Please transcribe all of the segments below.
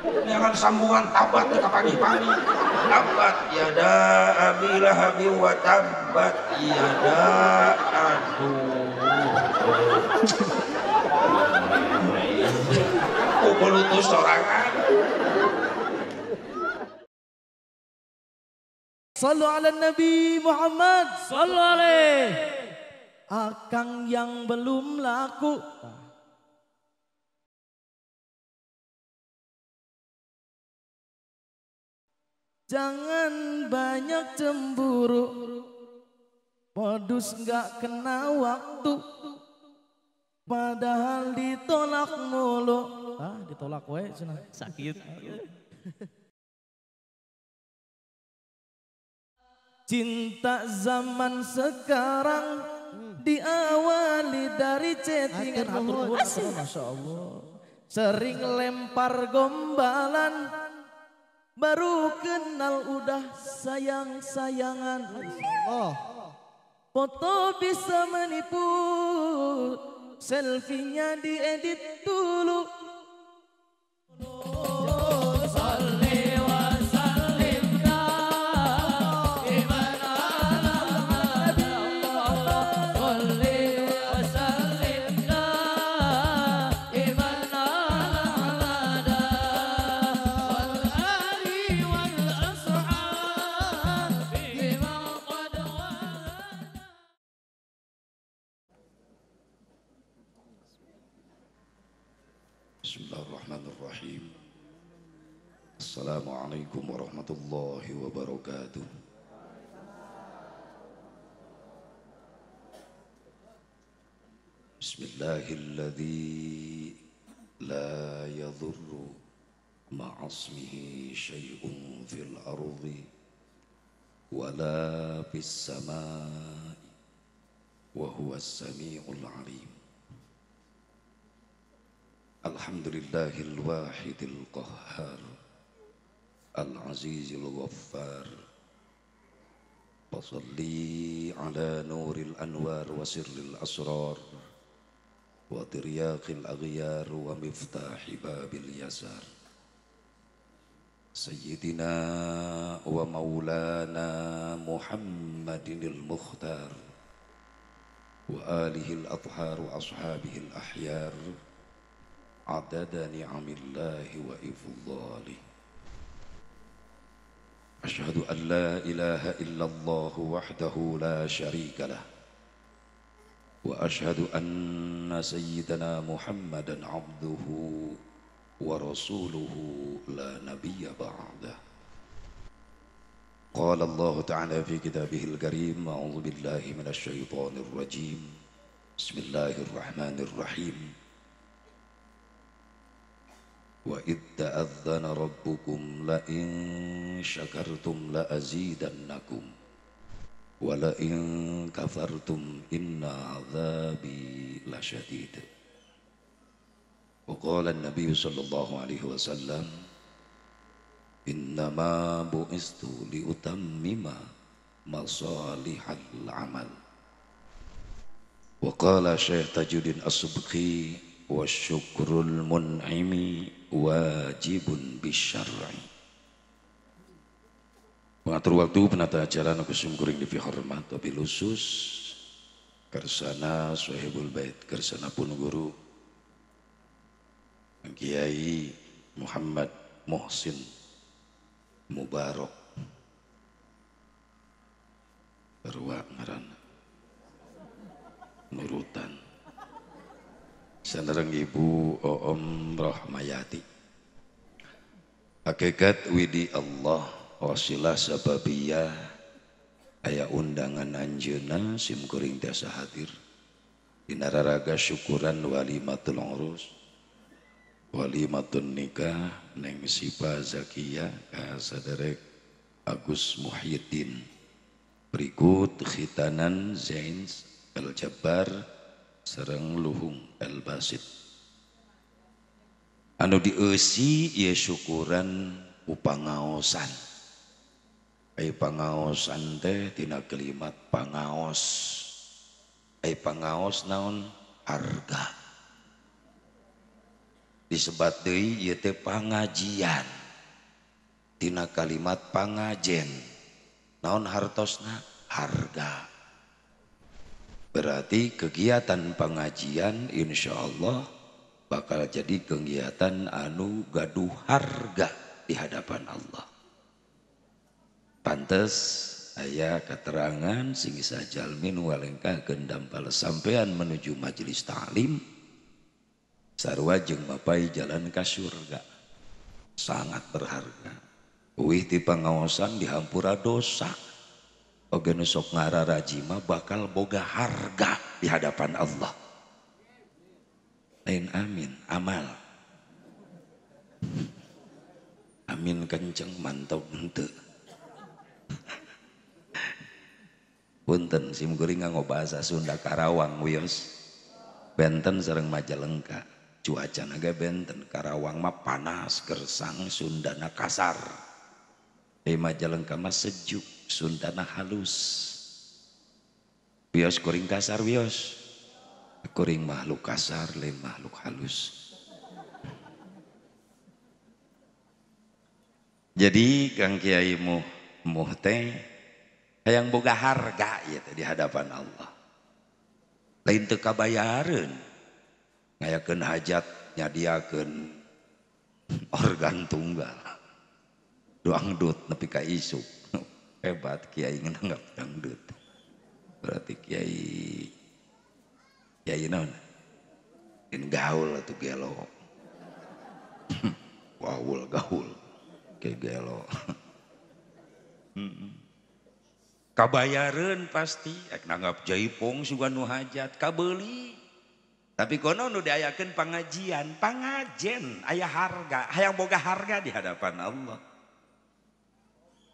Jangan sambungan tabat ke pagi-pagi. Tabat yada abi lahabi wa tabat yada aduh. Pukul utus sorangan. Sallu ala Nabi Muhammad. Sallu alaihi. Akang yang belum laku. Jangan banyak cemburu, modus nggak kena waktu, padahal ditolak mulu. Ah, ditolak we, cenah. Sakit. Cinta zaman sekarang diawali dari chattingan. Masya Allah. Sering lempar gombalan, baru kenal udah sayang-sayangan. Oh. Foto bisa menipu, selfie-nya diedit dulu. Bismillahirrahmanirrahim. Assalamualaikum warahmatullahi wabarakatuh. Bismillahilladzi la yadhurru ma'asmihi syai'un fil ardi wala fis samai wa huwas samiul alim. Alhamdulillahil wahidil qahhar al-azizil ghaffar. Wassalli ala nuril anwar wa sirril asrar wa tiryaqil aghyar wa miftahi babil yasar. Sayyidina wa maulana Muhammadinil mukhtar wa alihil athhar wa ashabihil ahyar. Adada ni'amillahi wa ifdhalih. Ashhadu an la ilaha illallah wahdahu la syarika lah. Wa ashhadu anna sayyidana Muhammadan abduhu wa rasuluhu la nabiyya ba'dah. Qala Allah ta'ala fi kitabihil karim, a'udzu billahi minasy syaithanir rajim. Bismillahirrahmanirrahim. Wa idh ta'adzana rabbukum la in syakartum la azidannakum wa la in kafartum inna 'adzabi lasyadid. Wa qala an-nabiy sallallahu alaihi wasallam, innama bu'istu liutammima masalihal amal. Wa qala Syekh Tajuddin As-Subki, wa syukrul mun'imi wajibun bisyar'i. Pengatur waktu penata acara nu kuring dipihormat tapi khusus kersana Sohibul Bait, kersana pun guru Kiai Muhammad Muhsin Mubarok. Sarua ngaranna nurutan. Sanareng Ibu Oom Rohmayati. Hakikat widi Allah wasilah sababiyah aya undangan anjeunna sim kuring tiasa hadir dina raraga syukuran walimatul urus walimatun nikah Neng Sipa Zakia ka saderek Agus Muhyiddin. Berikut khitanan Zain El Jabbar sareng Luhung El Basit. Anu dieusi ieu syukuran upangaosan. Ai pangaosan teh tina kalimat pangaos. Ai pangaos naon? Harga. Disebat deui ieu teh pangajian. Tina kalimat pangajen. Naon hartosna? Harga. Berarti kegiatan pengajian insya Allah bakal jadi kegiatan anu gaduh harga di hadapan Allah. Pantes aya keterangan sing sajalmi nu ngalengkahkeun dampal sampean menuju majelis ta'lim sarua jeung mapai jalan ka surga. Sangat berharga. Uih ti pangaosan dihampura dosa. Oge nu sok ngararaji mah bakal boga harga di hadapan Allah. Lain amin, amal. Amin kenceng mantap henteu. Punten sim kuring nganggo bahasa Sunda Karawang wios. Benten sareng Majalengka. Cuacana ge benten, Karawang mah panas, gersang, Sundana kasar. Di Majalengka mah sejuk, Sundana halus. Wios kuring kasar wios. Kuring makhluk kasar, lain makhluk halus. Jadi Kang Kiai Muh teh hayang boga harga ieu teh di hadapan Allah. Lain teu kabayareun. Ngayakeun hajat nyadiakeun organ tunggal. Dangdut nepi ka isuk. Hebat kiai nganggap dangdut. Berarti kiai kiai naon? Lain gaul atuh gelo. Gaul gaul kayak gelo. Kabayareun pasti ek nanggap jaipong sugan nu hajat kabeuli. Tapi kono nu diayakeun pangajian, pangajen aya harga, hayang boga harga di hadapan Allah.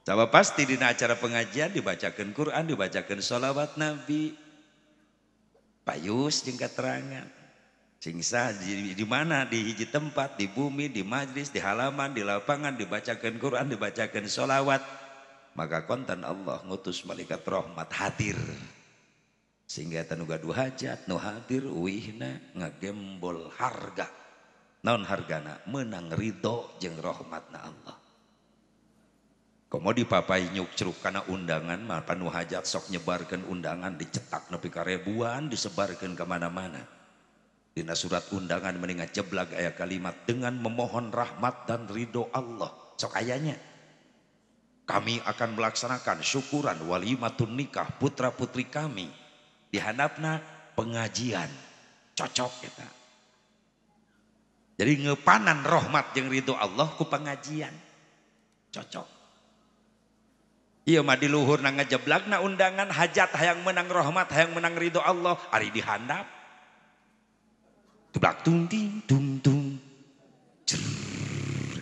Sabab pasti dina acara pengajian dibacakeun Quran, dibacakeun sholawat Nabi. Payus jeung keterangan. Sing sah di mana, di hiji tempat, di bumi, di majlis, di halaman, di lapangan dibacakeun Quran, dibacakeun sholawat. Maka konten Allah ngutus malaikat rahmat hadir. Sehingga eta nu gaduh hajat, nu hadir uihna ngagembol harga. Naon hargana? Menang ridho jeung rahmatna Allah. Komo dipapai nyukcruk kana undangan mah panu hajat sok nyebarkeun undangan dicetak nepi ka ribuan disebarkeun ka mana-mana. Dina surat undangan mending ngajeblag aya kalimat dengan memohon rahmat dan ridho Allah. Sok ayanya. Kami akan melaksanakan syukuran walimatun nikah putra-putri kami. Di handapna pengajian. Cocok eta. Jadi ngepanan rahmat jeung ridho Allah ku pengajian. Cocok. Iya mah di luhur na ngajeblagna undangan hajat hayang menang rahmat hayang menang ridho Allah ari di handap. Jeblak tung ting tung tung. Jer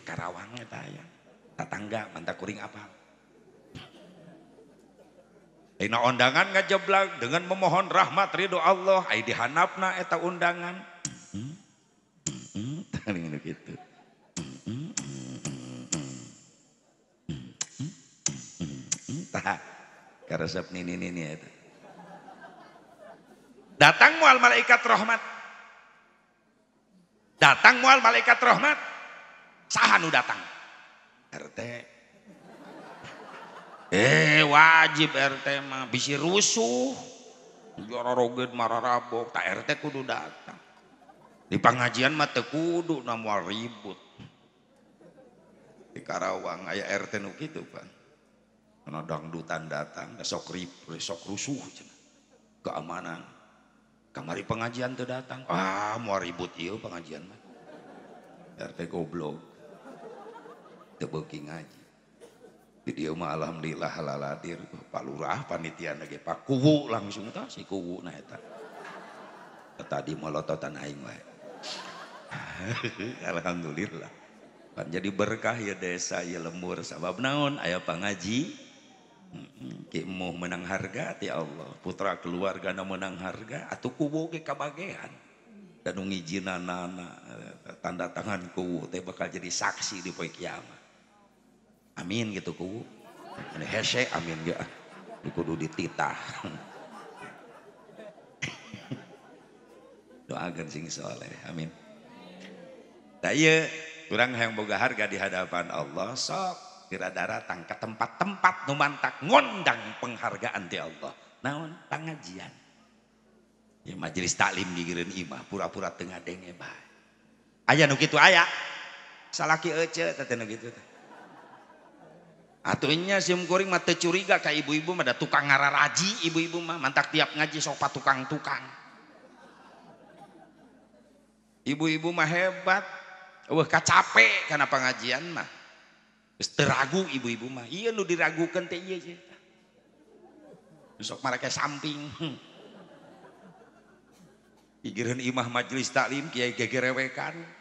Karawang eta aya. Tatangga mantap kuring apal. Dina undangan ngajeblag dengan memohon rahmat ridho Allah ai di handapna eta undangan. Gitu. Tah karesep nini nini eta. Datang mual malaikat rahmat. Datang mual malaikat rahmat. Saha nu datang? RT. Wajib RT mah bisi rusuh. Jorogeun mararabok, tak RT kudu datang. Di pengajian mah teu kudu na moal ribut. Di Karawang aya RT nu kitu pan. Kana dangdutan datang, sok ribut, sok rusuh cenah. Keamanan. Kamari pengajian teu datang. Ah, moal ribut ieu pengajian mah. RT goblok. Teu beuki ngaji. Di dieu mah alhamdulillah halaladir, Pak Lurah panitia ge Pak Kuwu langsung tah si Kuwu na eta. Tadi molototan aing wae. Alhamdulillah. Pan jadi berkah ya desa ya lembur sabab naon aya pangaji. Ki moh menang harga ti Allah, putra keluargana menang harga atuh kuwu ge kabagean. Dan nu ngijinanana tanda tangan kuwu teh bakal jadi saksi di poe kiamat. Amin gitu kuwu. Anu hese amin ge ah. Kudu dititah. Doakan sing soleh, amin. Tah ieu urang hayang boga harga di hadapan Allah sok geura daratang ka tempat-tempat nu mantak ngondang penghargaan ti Allah. Naon? Pangajian. Ya majelis taklim gigireun imah pura-pura teu ngadenge bae. Aya nu kitu aya. Salaki ece teh nu kitu teh. Atuh nya sim kuring mah teu curiga ka ibu-ibu mah da tukang ngararaji ibu-ibu mah mantak tiap ngaji sok patukang-tukang. Ibu-ibu mah hebat. Eueuh kacape kana pangajian mah. Geus teu ragu ibu-ibu mah. Ieu nu diragukeun teh ieu sih. Sok marake samping. Gigireun imah majelis taklim kiai gegerewekan.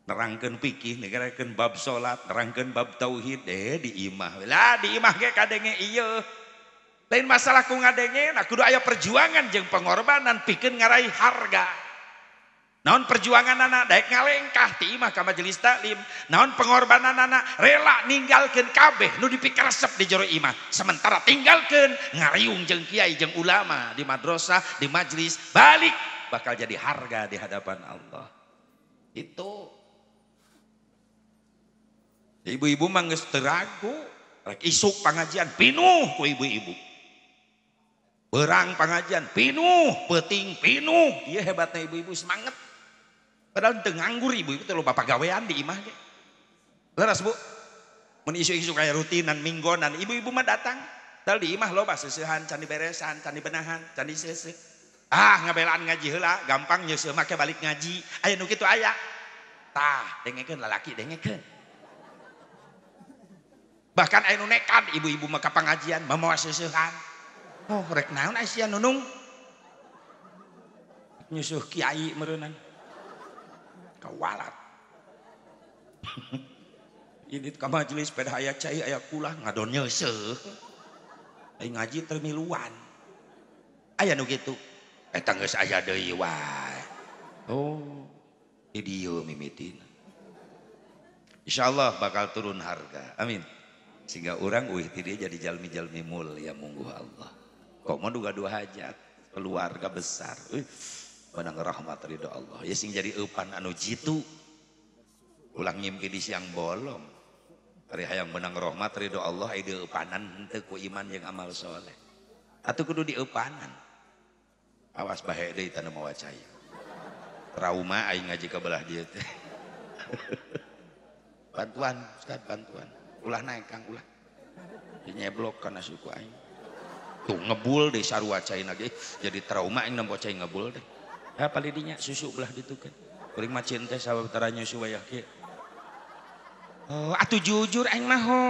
Nerangkeun fikih, nerangkeun bab salat, nerangkeun bab tauhid di imah. Lah di imah ge kadenge ieu. Lain masalah ku ngadenge, nah kudu aya perjuangan jeung pengorbanan pikeun ngaraih harga. Naon perjuanganana daek ngalengkah ti imah ka majelis taklim. Naon pengorbananana rela ninggalkeun kabeh nu dipikaresep di jero imah. Sementara tinggalkeun ngariung jeung kiai jeung ulama di madrasah, di majelis, balik bakal jadi harga di hadapan Allah. Itu ibu-ibu mah geus teu ragu, rek isuk pangajian pinuh ku ibu-ibu. Berang pangajian pinuh, peuting pinuh. Ieu hebatna ibu-ibu semangat. Padahal teu nganggur ibu-ibu teh loba pagawean di imah ge. Leres Bu. Mun isu-isu kaya rutinan minggonan, ibu-ibu mah datang. Padahal di imah loba seuseuhan, can diberesan, can dibenahan, can diseuseuh. Ah, ngabelaan ngaji heula, gampang nyeuseuh make balik ngaji. Aya nu kitu aya. Tah, dengekeun lalaki dengekeun. Bahkan aya nu nekat ibu-ibu mah ka pangajian mamawa seuseuhan. Oh, rek naon sia nunung? Nyusuh kiai meureunnan. Kawalat. Ini ka majelis pada aya cai aya kulah ngadon nyeuseuh. Ai ngaji teu miluan. Aya nu kitu. Eta geus aya deui wae. Oh, di dieu mimitina. Insyaallah bakal turun harga. Amin. Sehingga orang uih ti dia jadi jalmi-jalmi mulia mungguh Allah. Kok mau duga dua hajat, keluarga besar. Menang rahmat ridho Allah. Ya sing jadi eupan anu jitu. Ulah ngimpi di siang bolong. Ari hayang menang rahmat ridho Allah ide eupanan henteu ku iman jeung amal soleh. Atuh kudu dieupanan. Awas bahe deui tanu mawa cai. Trauma aing ngaji ka belah dieu teh. Bantuan, Ustaz, bantuan. Ulah naik Kang, ulah. Dinyeblok kana suku aing. Tuh ngebul deh sarua cai lagi. Jadi trauma aing nempo cai ngebul deh. Ya paling dinya susu belah ditukeun. Kuring mah cinta sabab tara nyusu wayah kieu. Oh, atuh jujur aing mah ho.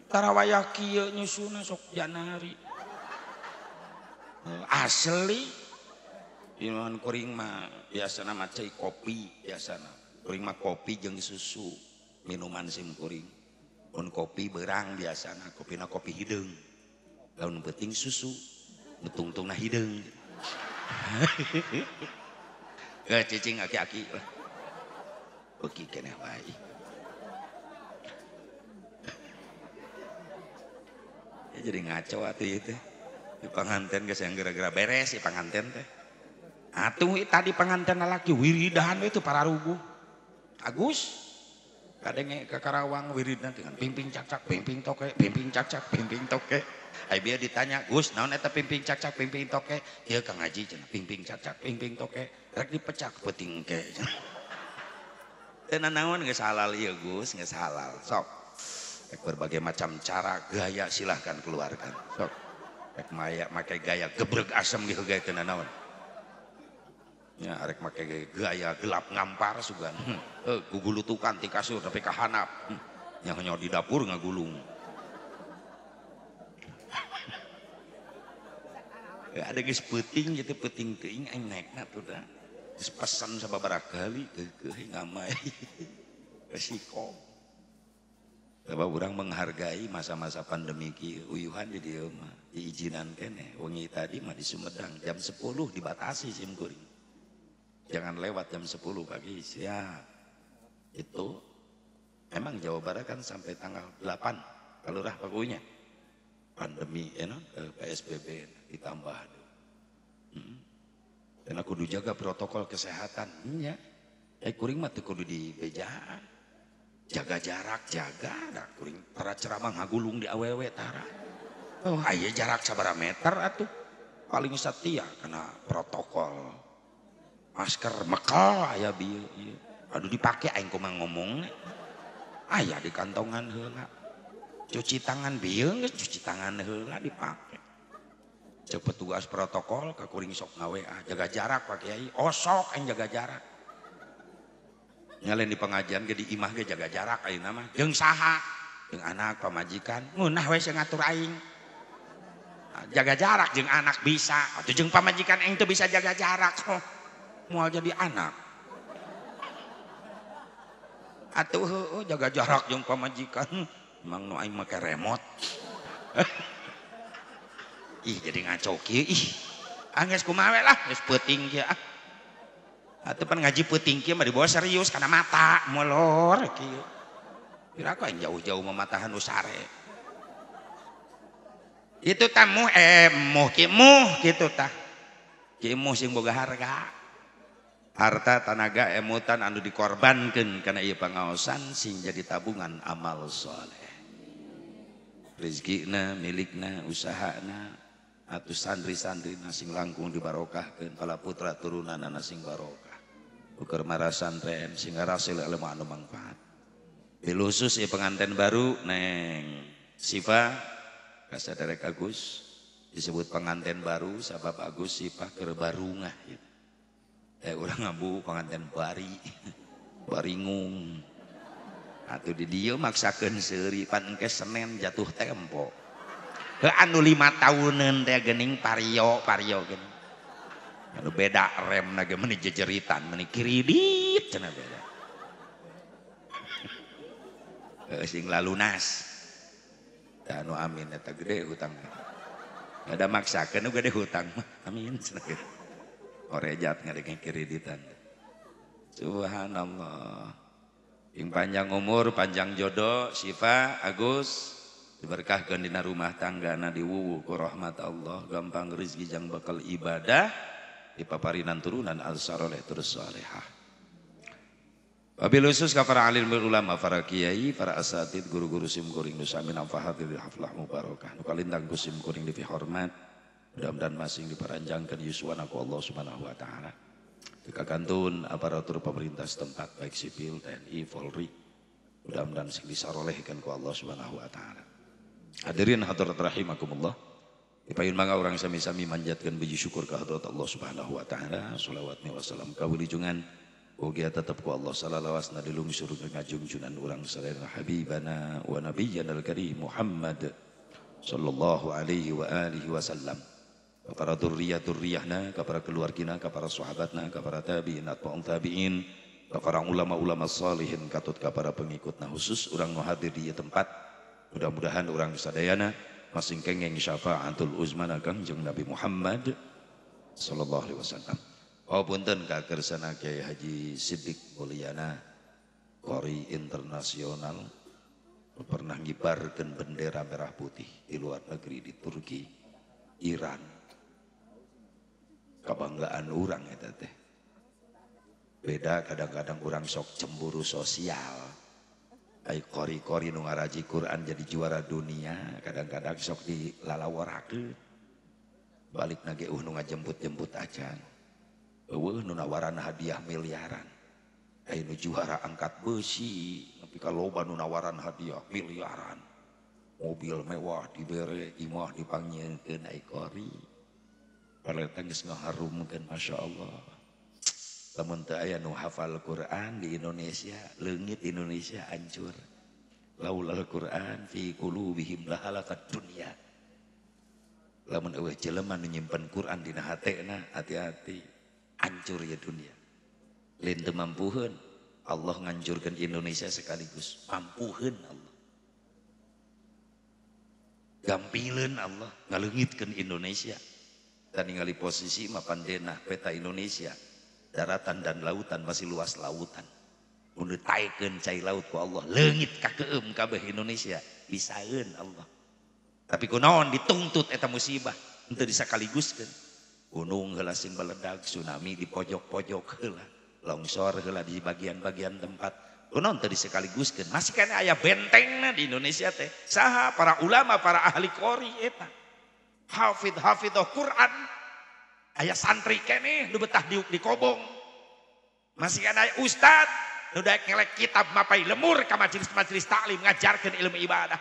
Tara wayah kieu nyusuna sok janari. Oh, asli. Iman kuring mah biasana mah cai kopi biasana. Kuring mah kopi jeung susu minuman sim kuring. Mun kopi berang biasana, kopina kopi hideung. Lamun penting susu, nu tungtungna hideung. Ge cicing aki-aki lah. Beuki keneh wae. Ya jadi ngaco atuh ieu teh. Di panganten geus yang gara-gara beres si panganten teh. Atuh tadi panganten lalaki wiridan we teu pararuguh. Agus kadenge ke Karawang wiridna dengan pimping cakcak pimping toke pimping cakcak pimping toke. Ai bieu ditanya, "Gus, naon eta pimping cakcak pimping toke?" Ieu Kang Haji cenah pimping cakcak pimping toke. Rek dipecak peuting ke. Teu nanaon geus halal ieu Gus, geus halal. Sok. Rek berbagai macam cara gaya silahkan keluarkan. Sok. Rek maya make gaya gebreg asem ge gaya teu nanaon. Ya arek make gaya gelap ngampar sugan. Gugulutukan ti kasur tapi ka handap. Nyaho di dapur ngagulung. Ya, ada geus peuting gitu peuting teuing aing naekna tuh dah. Geus pesan sababaraha kali keukeuh ngamai. Resiko. Sebab urang menghargai masa-masa pandemi kieu uyuhan di dieu mah diizinan keneh. Wengi tadi mah di Sumedang jam 10 dibatasi sim kuring. Jangan lewat jam 10 pagi, siap. Itu memang Jawa Barat kan sampai tanggal 8 kalau rah pakunya. Pandemi PSBB ditambah. Dan aku kudu jaga protokol kesehatan. Nya. Kuring mah teu kudu dibejaan. Jaga jarak, jaga da kuring tara ceramah ngagulung di awewe tara. Oh, aya jarak sabaraha meter atuh. Paling setia kana protokol. Masker mekel aya bieu ieu. Aduh dipake aing kumaha ngomongna. Aya di kantongan heula. Cuci tangan bieu geus cuci tangan heula dipake. Cek petugas protokol ka kuring sok ngaWA, jaga jarak Pak Kiai. Osok aing jaga jarak. Nyalen di pengajian ge di imah ge jaga jarak ayeuna mah. Jeung saha? Jeung anak pamajikan. Ngeunah we sing ngatur aing. Jaga jarak jeung anak bisa, atuh jeung pamajikan aing teu bisa jaga jarak. Oh, moal jadi anak. Atuh heueuh jaga jarak jeung pamajikan. Emang nu aing make remote. Ih jadi ngaco kieu ih. Ah geus kumaha we lah, geus peuting kieu ah. Atuh pan ngaji peuting kieu mah dibawa serius kana mata molor kieu. Piraku aing jauh-jauh mematahan nu sare. Itu tamu muh ki muh kitu tah. Ki muh sing boga harga. Harta tanaga emutan anu dikorbankeun kana ieu pangaosan sing jadi tabungan amal soleh. Rezekina, milikna, usahana atuh santri-santrina sing langkung dibarokahkeun, kala putra turunanana sing barokah. Ukur marasantren sing ngarasil ilmu anu mangfaat. Bil khusus ieu pengantin baru Neng Sifa kasaderek Agus disebut pengantin baru sabab Agus Sifa keur barungah gitu. Urang ngabu pengantin bari baringung. Atuh di dieu maksakeun seuri pan engke Senin jatuh tempo. Heuh anu 5 tahuneun teh geuning pario geuning. Anu beda remna ge meuni jejeritan meuni kiridit cenah beda. Heuh sing lalunas. Da anu amin eta gede hutang. Ada maksakeun nu gede hutang mah amin cenah gitu. Orejat ngadengin kreditan. Subhanallah. Yang panjang umur, panjang jodoh, Syifa, Agus, diberkahkan dina rumah tangga na diwuwuh ku rahmat Allah, gampang rezeki jang bakal ibadah, dipaparinan turunan al-saroleh terus salehah. Wabil khusus ka para alim ulama, para kiai, para asatid, guru-guru sim kuring nu sami namfahatil haflah mubarakah. Nu kalintang ku sim kuring dipihormat. Mudah-mudahan masing diparanjangkan yuswana ku Allah Subhanahu wa taala. Kekantun aparatur pemerintah setempat baik sipil, TNI, Polri. Mudah-mudahan sing disarolehkeun ku Allah Subhanahu wa taala. Hadirin hadirat rahimakumullah. Dipayun mangga urang sami-sami manjatkeun puji syukur ka hadrat Allah Subhanahu wa taala. Shalawat wa salam ka wilijungan ugia tetep ku Allah salalawasna dilungsur ngajungjunan urang sadayana habibana wa nabiyyana al-karim Muhammad sallallahu alaihi wa alihi wasallam. Kepada dzurriyyah-dzurriyyahna, kepada keluargina, kepada sahabatna, kepada tabi'in atba'un tabi'in, kepada ulama-ulama salihin, katut kepada pengikutna khusus urang nu hadir di tempat. Mudah-mudahan urang sadayana masing kenging syafaatul uzmana Kangjeng Nabi Muhammad sallallahu alaihi wasallam. Oh punten ka kersana Kiai Haji Siddiq Mulyana Qori internasional pernah ngibarkeun bendera merah putih di luar negeri di Turki, Iran. Kebanggaan orang eta teh. Beda kadang-kadang orang sok cemburu sosial. Ai kori-kori nu ngaraji Quran jadi juara dunia, kadang-kadang sok dilalaworakeun. Balik nage nu ngajemput-jemput acan. Eueuh nu nawaran hadiah miliaran. Ai nu juara angkat besi, nepi ka loba nu nawaran hadiah miliaran. Mobil mewah dibere, imah dipanggieunkeun ai kori. Paleta geus ngaharumkeun Masya Allah. Lamun teu aya nu hafal Quran di Indonesia, leungit Indonesia hancur. Laulal Quran fi qulubihim lahalakat dunya. Lamun eueuh jelema nu nyimpen Quran dina hatena, hati-hati hancur ya dunia. Lain teu mampuheun Allah ngancurkeun Indonesia sekaligus. Mampuheun Allah. Gampileun Allah ngaleungitkeun Indonesia. Dan ningali posisi mapan denah peta Indonesia, daratan dan lautan masih luas lautan. Mun ditaekeun cai laut ku Allah, leungit kakeum kabeh Indonesia, bisaeun Allah. Tapi kunaon dituntut eta musibah, henteu disakaliguskeun. Gunung heula sing beledag, tsunami di pojok-pojok heula. Longsor heula di bagian-bagian tempat. Kunaon teu disekaliguskeun? Masih keneh aya bentengna di Indonesia teh. Saha para ulama, para ahli qori eta. Hafidh hafidhah Quran. Aya santri keneh nu betah diuk di kobong. Masih keneh aya ustad nu daek ngelek kitab mapai lemur ka majelis-majelis taklim ngajarkeun ilmu ibadah.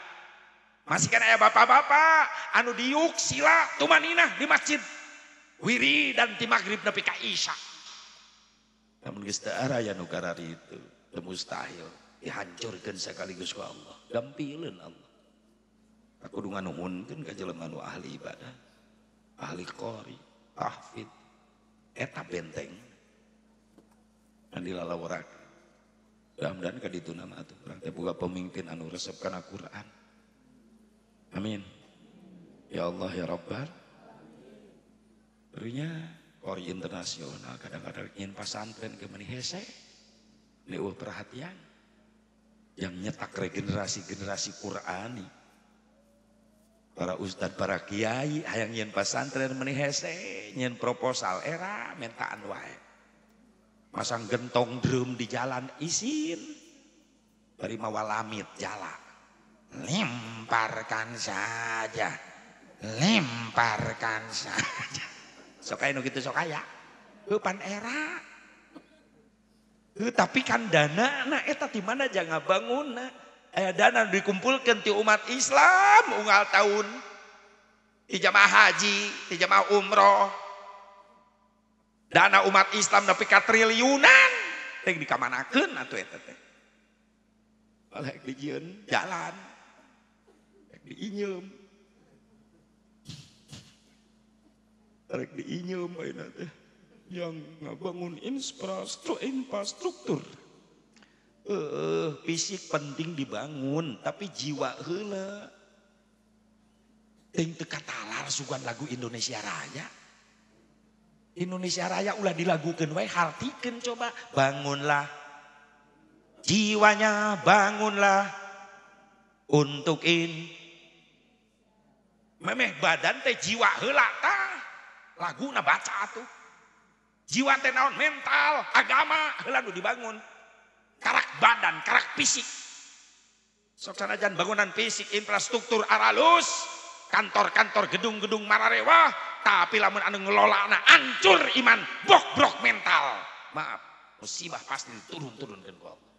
Masih keneh aya bapak-bapak anu diuk sila tumaninah di masjid. Wiridan ti magrib nepi ka isya. Namun geus teu aya nu karari itu, teu mustahil dihancurkeun sekaligus ku Allah. Gampileun Allah. Aku kudu nganuhunkeun ka jelema nu ahli ibadah, ahli qori, tahfidz, eta benteng. Dan dilalaworakeun. Mudah-mudahan ka dituna mah atuh urang teh boga pemimpin anu resep kana Quran. Amin. Ya Allah ya Rabbal. Barunya qori internasional kadang-kadang ingin pasantren ke meni hese, leuweuh perhatian yang nyetak regenerasi-generasi Qurani. Para ustad, para kiai hayang nyeun pasantren meni hese, nyeun proposal era mentaan wae. Masang gentong drum di jalan isin. Bari mawa lamit jala. Lemparkan saja. Lemparkan saja. Sok aya nu kitu sok aya. Heuh pan era. Heuh tapi kan dana na eta di mana jangan bangunna. Aya dana dikumpulkeun ti umat Islam unggal tahun. Ti jamaah haji, ti jamaah umroh. Dana umat Islam nepi ka triliunan. Teh dikamanakeun atuh eta teh. Malah dijieun jalan. Rek diinyeum. Rek diinyeum ayeuna teh. Yang ngabangun infrastruktur. Fisik penting dibangun, tapi jiwa heula. Teuing teu katalar sugan lagu Indonesia Raya. Indonesia Raya ulah dilagukeun wae, hartikeun coba. Bangunlah jiwanya, bangunlah untuk in. Memeh badan teh jiwa heula tah. Laguna baca atuh. Jiwa teh naon? Mental, agama heula nu dibangun. Karak badan, karak fisik. Sok sanajan bangunan fisik, infrastruktur aralus, kantor-kantor, gedung-gedung mararewah, tapi lamun anu ngelolana hancur iman, bok-brok mental. Maaf, musibah pasti diturun-turunkeun ku Allah.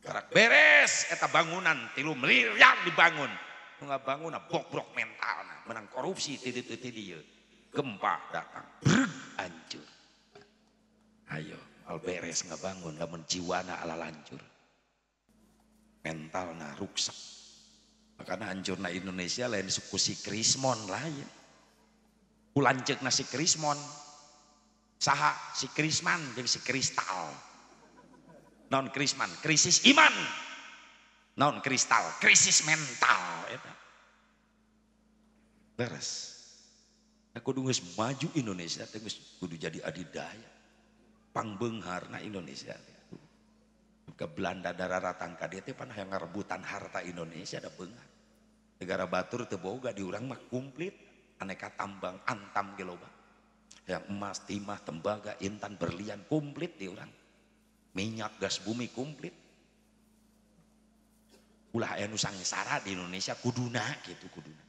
Karak beres eta bangunan 3 miliar dibangun. Nu ngabangunna bok-brok mentalna, menang korupsi ti ditu ti dieu. Gempa datang, breg hancur. Ayo, al beres ngabangun lamun jiwana ala lancur. Mentalna ruksak. Makanya hancurna Indonesia lain suku si Krismon lain. Kulanceukna si Krismon. Saha si Krisman jeung si Kristal. Non Krisman, krisis iman. Non kristal, krisis mental eta. Beres. Kudu geus maju Indonesia teh geus kudu jadi adidaya. Pangbeungharna Indonesia teh. Ke Belanda dararatang ka dieu teh pan hayang ngarebutan harta Indonesia da beunghar. Negara batur teu boga di urang mah komplit aneka tambang antam ge loba. Yang emas, timah, tembaga, intan, berlian komplit di urang. Minyak, gas bumi komplit. Ulah aya nu sangsara di Indonesia kuduna gitu kuduna.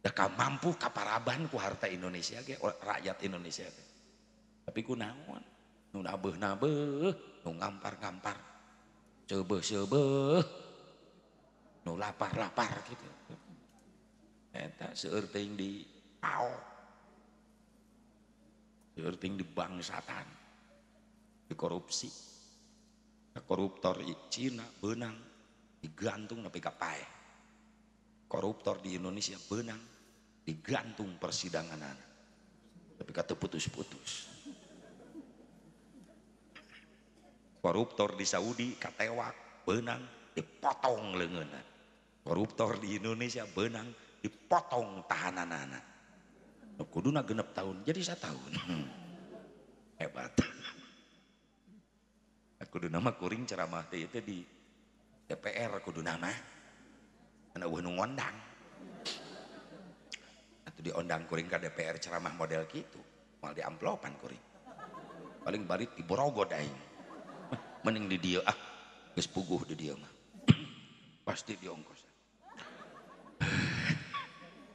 Da mampu kaparaban ku harta Indonesia ge rakyat Indonesia teh. Tapi kunaon? Nu nabeuh-nabeuh, nu ngampar-ngampar. Ceubeuh-ceubeuh. Nu lapar-lapar gitu. Eta seueur teuing di paok. Seueur teuing di bangsatan. Di korupsi. Koruptor Cina beunang digantung nepi ka paeh. Koruptor di Indonesia beunang digantung persidanganana. Tapi kata putus-putus. Koruptor di Saudi katewak beunang dipotong leungeunna. Koruptor di Indonesia beunang dipotong tahananana. Nu kuduna 6 tahun jadi 1 tahun. Hebat. Kudu nama kuring ceramah teh itu di DPR kudu nama. Ana eueuh nu ngondang. Atuh diondang kuring ka DPR ceramah model kitu, moal diamplopan kuring. Paling balik di Borogod aing. Mending di dieu ah. Geus puguh di dieu mah. Pasti diongkosan.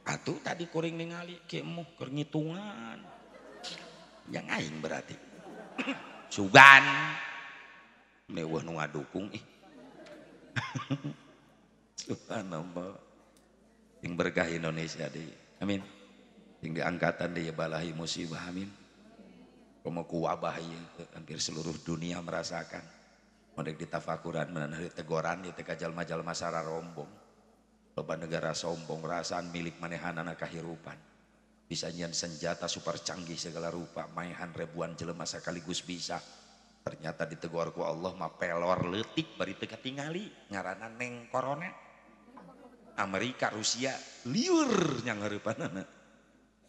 Atuh tadi kuring ningali ki emuh keur ngitungan. Yang aing berarti. Sugan. Mewah nu ngadukung ih. Subhanallah. Yang berkah Indonesia deui. Amin. Yang diangkatan deui balahi musibah amin. Komo ku wabah ieu hampir seluruh dunia merasakan. Modek ditafakuran meunang tegoran ieu teh ka jalma-jalma sararombong. Loba negara sombong rasaan milik manehanana kahirupan. Bisa nyian senjata super canggih segala rupa, maehan ribuan jelema sakaligus bisa. Ternyata ditegor ku Allah mah pelor leutik bari teu katingali ngaranna neng corona. Amerika, Rusia liur nyangareupanana.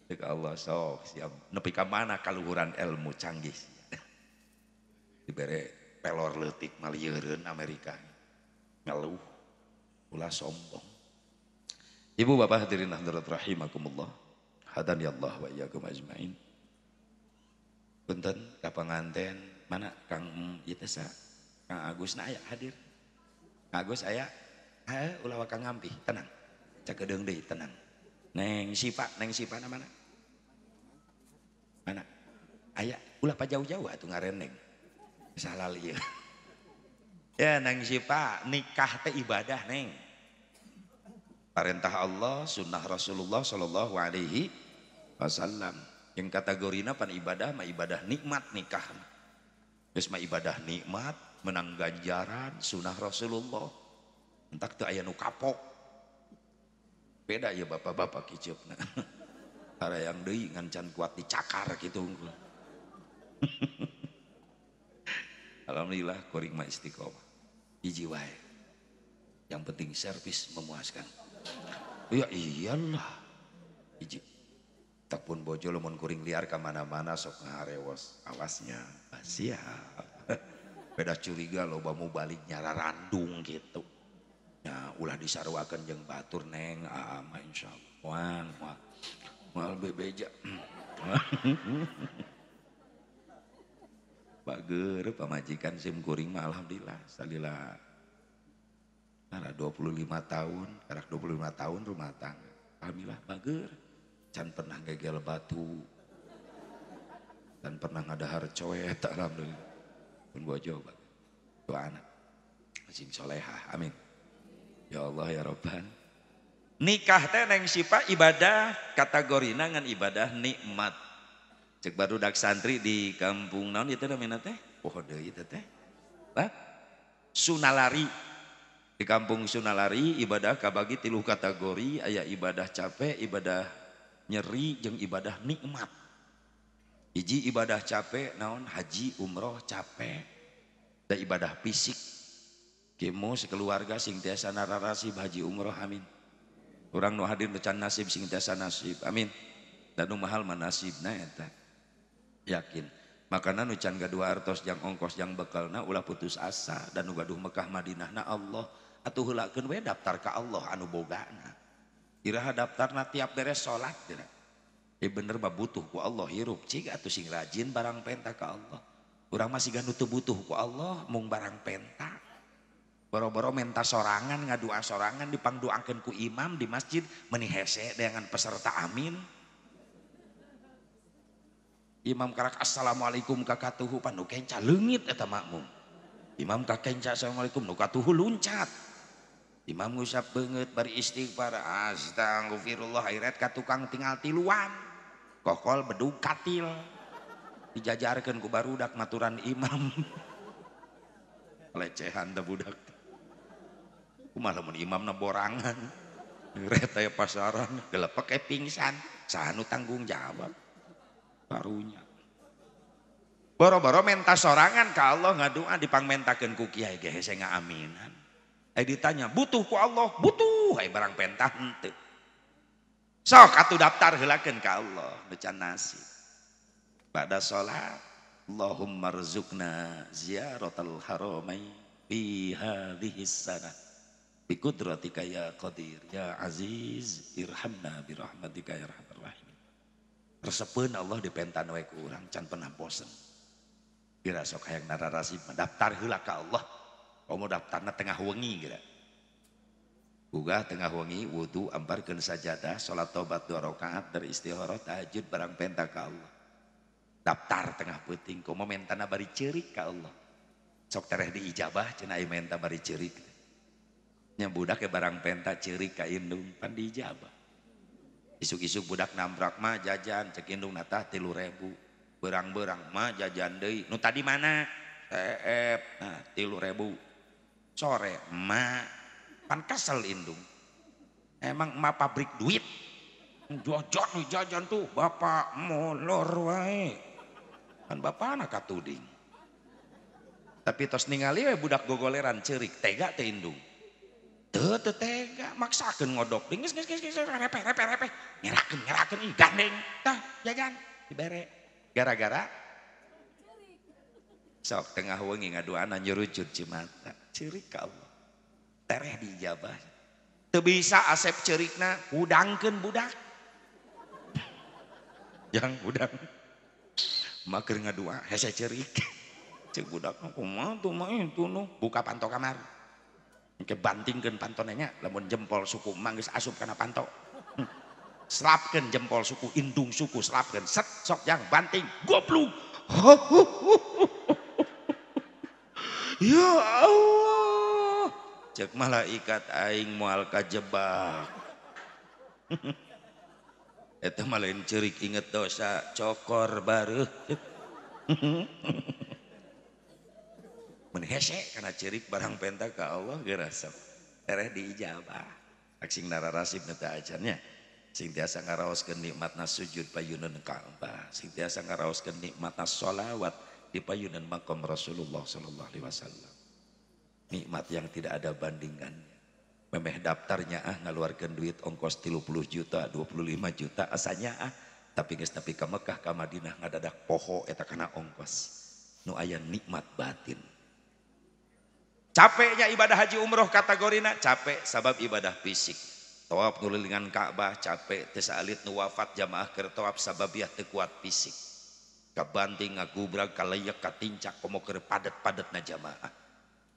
Ceuk Allah sok siap nepi ka mana kaluhuran ilmu canggih. Dibere pelor leutik mah lieureun Amerika. Ngeluh ulah sombong. Ibu bapak hadirin hadirat rahimakumullah. Hadani Allah wa iyyakum ajmain. Punten ka panganten mana Kang ieu teh sa? Kang Agus na aya hadir. Kang Agus aya? Heuh ulah waka ngampih, tenang. Cakedeung deui tenang. Neng Sipa na mana? Mana? Aya ulah pajauh-jauh atuh ngareneng. Salah ieu. Ya Neng Sipa nikah teh ibadah Neng. Perintah Allah, sunnah Rasulullah Shallallahu Alaihi Wasallam. Yang kategorina pan ibadah mah ibadah nikmat nikah. Geus mah ibadah nikmat, menang ganjaran sunnah Rasulullah. Entak teu aya nu kapok. Beda ya bapak-bapak kiceupna. Harayang deui ngan can kuat dicakar kitu unggul. Alhamdulillah kuring mah istiqomah. Hiji wae. Yang penting servis memuaskan. Ya iyalah. Hiji. Tak pun bojo lamun kuring liar ka mana-mana sok ngaharewos awasnya. Siap. Beda curiga loba mu balik nyararandung gitu. Ya ulah disaruakeun jeung batur neng aa mah insyaallah. Moal moal. Moal bebeja. Bager pamajikan sim kuring mah alhamdulillah salila karena 25 tahun, karak 25 tahun rumah tangga. Alhamdulillah bager. Can pernah gegel batu. Dan pernah ngadahar coet alhamdulillah. Pun bojo bager. Dua anak. Sing solehah, amin. Ya Allah ya Robban. Nikah teh neng sipa ibadah kategorina ngan ibadah nikmat. Cek barudak santri di kampung naon ieu teh namina teh? Poho deui teh teh. Hah? Sunalari. Di kampung Sunalari ibadah kabagi 3 kategori, aya ibadah capek, ibadah nyeri, jeung ibadah nikmat. Hiji ibadah capek naon haji umroh capek. Da ibadah fisik. Kemo sekeluarga sing tiasa nararasib haji umroh amin. Urang nu hadir nu can nasib sing tiasa nasib amin. Dan nu mahal mah nasibna eta. Yakin. Makana nu can gaduh artos jang ongkos jang bekalna ulah putus asa dan nu gaduh Mekah Madinahna Allah. Atuh heulakeun we daftar ka Allah anu bogana. Iraha daftarna tiap beres salat dina. Bener mah butuh ku Allah hirup cig atuh sing rajin barang penta ka Allah. Urang mah siga nu teu butuh ku Allah mung barang penta. Boro-boro menta sorangan ngadua sorangan dipangdoakeun ku imam di masjid meuni hese dengan peserta amin. Imam karak assalamualaikum ka katuhu pan nu kenca leungit eta makmum. Imam ka kenca assalamualaikum nu katuhu luncat. Imam ngusap beungeut bari istighfar astagfirullah airet ka tukang tinggal tiluan. Kokol bedug katil. Dijajarkeun ku barudak maturan imam. Lecehan teh budak. Kumaha lamun imamna borangan. Ngeret aya pasaran gelepek pingsan, saha nu tanggung jawab? Karunya. Boro-boro menta sorangan ka Allah ngadua dipangmentakeun ku kiai ge hese ngaaminan. Ditanya, butuh ku Allah? Butuh, barang pentah henteu. Sok atuh daftar heulakeun ka Allah, nu can nasib. Ba'da salat, Allahumma rzuqna ziyaratal haramain fi hadhihi sanah. Bi qudratika ya qadir ya aziz irhamna bi rahmatika ya arhamar rahimin. Resepeun Allah dipentan we ku urang can pernah bosen. Dirasok hayang nararasib daftar heula ka Allah. Komo daftarna tengah wengi geura. Gugah tengah wengi wudu amparkeun sajadah salat tobat 2 rakaat dari istikharah tahajud barang penta ka Allah. Daftar tengah peuting komo mentana bari ceurik ka Allah. Sok tereh diijabah cenah aya menta bari ceurik. Nya budak ke barang penta ceurik ka indung pan diijabah. Isuk-isuk budak nambrak mah jajan cek indung natah 3.000. Berang-berang mah jajan deui. Nu tadi mana? TF. Nah, 3.000. Sore mah pan kesel indung. Emang emak pabrik duit. Jajan jajan tuh bapak molor wae. Pan bapana katuding. Tapi tos ningali we budak gogoleran ceurik tega teh indung. Teu teu tega maksakeun ngodok. Geus geus geus repeh repeh repeh. Ngerakeun ngerakeun ih gandeng. Tah jajan dibere. Gara-gara sok tengah wengi ngaduana nyurucut cimata ceurik ka Allah tereh diijabah teu bisa asep ceurikna hudangkeun budak jang hudang mah keur ngadua hese ceurik ceuk budak kumaha tuh mah itu nu buka panto kamar engke bantingkeun pantona nya lamun jempol suku mah geus asup kana panto. Selapkan jempol suku, indung suku, selapkan. Set, sok yang banting, goblok. Ya Allah. Cek malaikat aing moal kajebak. Eta mah lain ceurik inget dosa, cokor bareuh. Mun hese kana ceurik barang penta ka Allah geura sok. Tereh diijabah. Aksing nararasib nu teu acan nya. Sing tiasa ngaraoskeun nikmatna sujud payunan Ka'bah, sing tiasa ngaraoskeun nikmatna sholawat di payunan makom Rasulullah sallallahu alaihi wasallam. Nikmat yang tidak ada bandingannya. Memeh daftarnya ah ngaluarkeun duit ongkos 30 juta, 25 juta asanya ah, tapi geus nepi ka Mekah ka Madinah ngadadak poho eta kana ongkos. Nu aya nikmat batin. Capeknya ibadah haji umroh kategorina capek sabab ibadah fisik. Tawaf ngulilingan Ka'bah capek teu saalit nu wafat jamaah keur tawaf sababiah teu kuat fisik. Kabanting ngagubrag kaleyek katincak komo keur padet-padetna jamaah.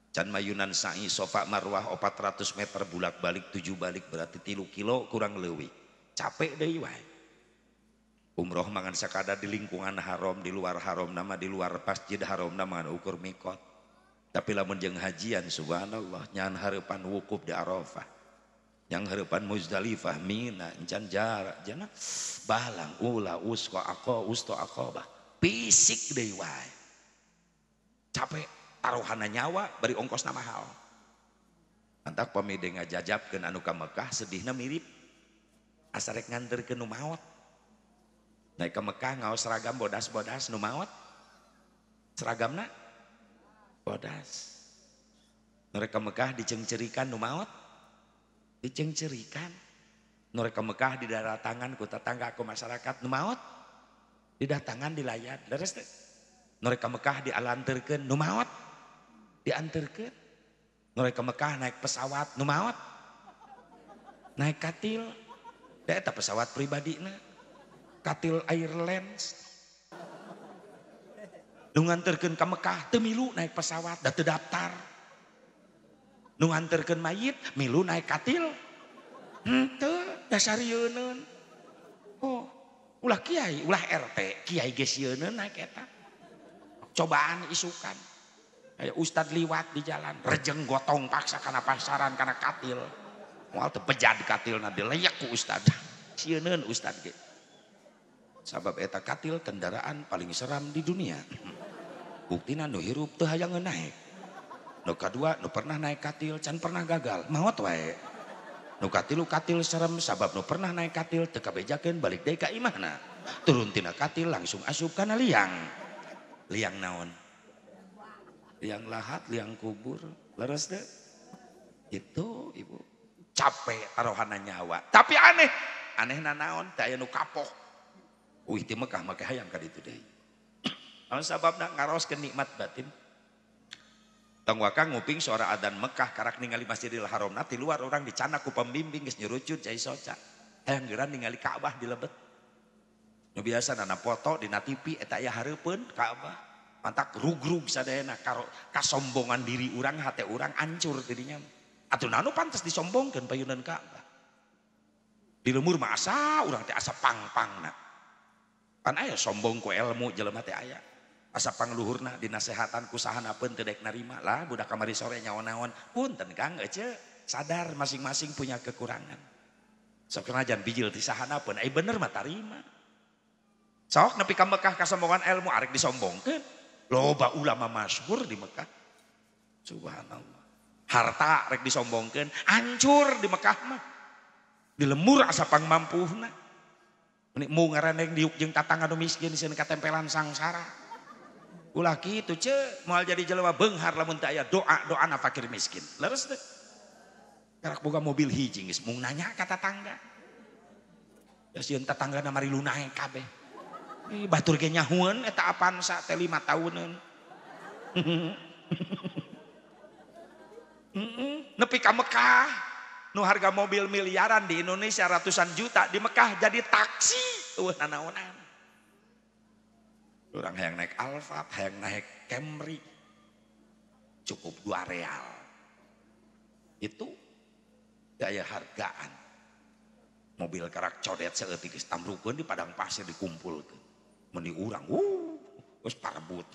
Can mayunan sa'i sofa marwah 400 meter bulak-balik 7 balik berarti 3 kilo kurang leuwih. Capek deui wae. Umroh mangan sakada di lingkungan haram, di luar haram nama di luar masjid haram nama ukur mikot. Tapi lamun jeung hajian subhanallah nyan hareupan wukuf di Arafah. Yang harapan Muzdalifah, Mina, encan jarak, jana balang, ula, usko, ako, usto, akobah. Fisik deui wae. Capek, taruhana nyawa, bari ongkosna mahal. Antak pamide ngajajabkeun anu ka Mekah sedihna mirip. Asa rek nganterkeun nu maot. Naik ka Mekah ngaos seragam bodas-bodas nu maot. Seragamna bodas. Mereka Mekah dicengcerikan nu maot. Dicengcerikan. Mereka Mekah didaratangan ku tetangga ku masyarakat nu maot. Didatangan dilayat. Leres teh. Mereka Mekah dialanterkeun nu maot. Dianterkeun. Mereka Mekah naik pesawat nu maot. Naik katil. Da eta pesawat pribadina. Katil Airlines. Nu nganterkeun ka Mekah teu milu naik pesawat da teu daftar. Nu nganterkeun mayit milu naik katil henteu dasar yeuneun. Oh, ulah kiai, ulah RT, kiai geus yeuneun naik eta. Cobaan isukan. Aya ustad liwat di jalan, rejeng gotong paksa kana pasaran kana katil. Moal teu bejad katilna dileyek ku ustad. Sieun ustad ge. Sabab eta katil kendaraan paling seram di dunia. Buktina nu hirup teu hayangeun naik. Nu kadua nu pernah naik katil can pernah gagal, maot wae. Nu katilu katil serem sabab nu pernah naik katil teu kabejakeun balik deui ka imahna. Turun tina katil langsung asup kana liang. Liang naon? Liang lahat, liang kubur, leres teu? Itu ibu. Capek taruhana nyawa, tapi aneh. Anehna naon? Teu aya nu kapok. Uih ti Mekah make hayang ka ditu deui. Naon sababna ngaraoskeun nikmat batin. Tong waka nguping suara adzan Mekah karak ningali Masjidil Haram na ti luar orang dicanak ku pembimbing geus nyurucut cai soca. Hayang geura ningali Ka'bah di lebet. Nu biasa nana foto dina TV eta aya hareupeun Ka'bah. Mantak rugrug sadayana karo kasombongan diri urang hate urang hancur dirinya. Atuh nanu pantes disombongkeun payunan Ka'bah. Di lemur mah asa urang teh asa pang-pangna. Pan aya sombong ku ilmu jelema teh aya. Asa pangluhurna dinasehatan ku sahana pun teu daek narima lah budak kamari sore nyaon-naon. Punten Kang ece sadar masing-masing punya kekurangan. Sok najan bijil ti sahana pun ai bener mah tarima. Sok nepi ka Mekah kasombongan ilmu arek disombongkeun. Loba ulama masyhur di Mekah. Subhanallah. Harta rek disombongkeun, hancur di Mekah mah. Di lemur asa pangmampuhna. Meni mu ngaraneng diuk jeung tatangga nu miskin sieun katempelan sangsara. Ulah kitu ce, moal jadi jelema beunghar lamun teu aya doa-doana fakir miskin. Leres teu? Karak boga mobil hiji geus mung nanya ka tatangga. Ya sieun tatanggana mari lunae kabeh. Ih batur ge nyahueun eta Avanza teh 5 tahuneun. Nepi ka Mekah nu harga mobil miliaran di Indonesia ratusan juta di Mekah jadi taksi eueuh nanaonan. Urang hayang naik Alphard, hayang naik Camry cukup 2 real. Itu daya hargaan. Mobil karak codet saeutik geus tamrukeun di padang pasir dikumpulkeun. Meni urang, geus parebut.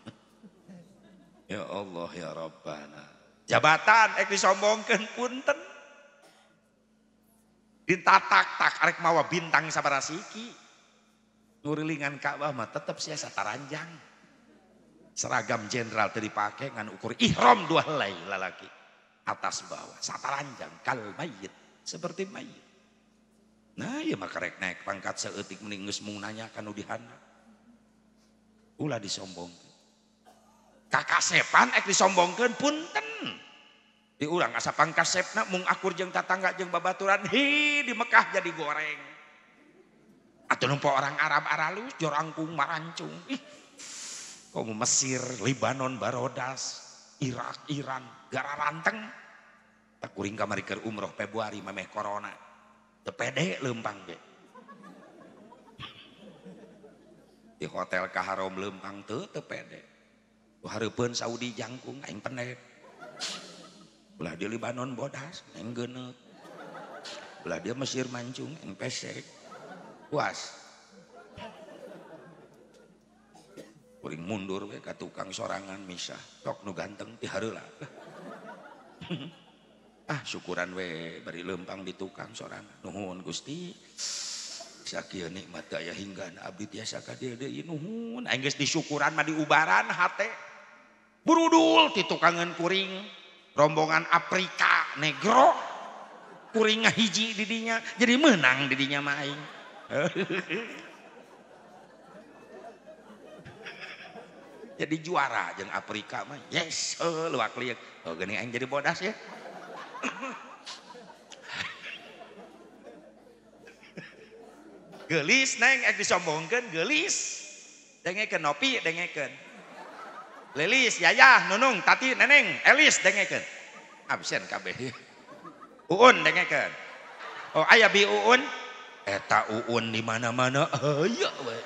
Ya Allah ya Rabbana. Jabatan ek disombongkeun punten. Ditatak-tak arek mawa bintang sabaraha siki. Ngurilingan Ka'bah mah tetep sia sataranjang. Seragam jenderal teu dipake ngan ukur ihram 2 helai lalaki. Atas bawah sataranjang kal mayit seperti mayit. Nah ieu mah karek naik pangkat saeutik mending geus mung nanya ka nu dihandap. Ulah disombongkeun. Kakasepan ek disombongkeun punten. Di urang asa pangkasepna mung akur jeung tatangga jeung babaturan hi di Mekah jadi goreng. Atuh nempo orang Arab aralus jorangkung marancung. Ih. Komo Mesir, Libanon, Barodas, Irak, Iran, gararanteng. Tak kuring kamari keur umroh Februari memeh corona. Teu pede leumpang ge. Di hotel Kaharom leumpang teu pede. Hareupeun Saudi jangkung aing pendek. Belah dia Libanon bodas aing geuneuk. Belah dia Mesir mancung aing pesek. Puas. Kuring mundur we ka tukang sorangan misah. Tok nu ganteng ti hareula. Ah syukuran we bari leumpang di tukang sorangan. Nuhun Gusti. Sakieu nikmat aya hingga abdi tiasa ka dieu deui nuhun. Aing geus disyukuran mah diubaran hate. Burudul ti tukangan kuring rombongan Afrika negro kuring ngahiji didinya jadi menang didinya mah aing. Jadi juara jeung Afrika mah yes luak liuk. Oh geuning aing jadi bodas ya. Gelis neng ek disombongkeun gelis. Dengekeun Nopi dengekeun. Lilis, Yayah, Nunung, Tati, Neneng, Elis dengekeun. Absen kabeh. Uun dengekeun. Oh aya bi Uun. Eta Uun di mana-mana aya we.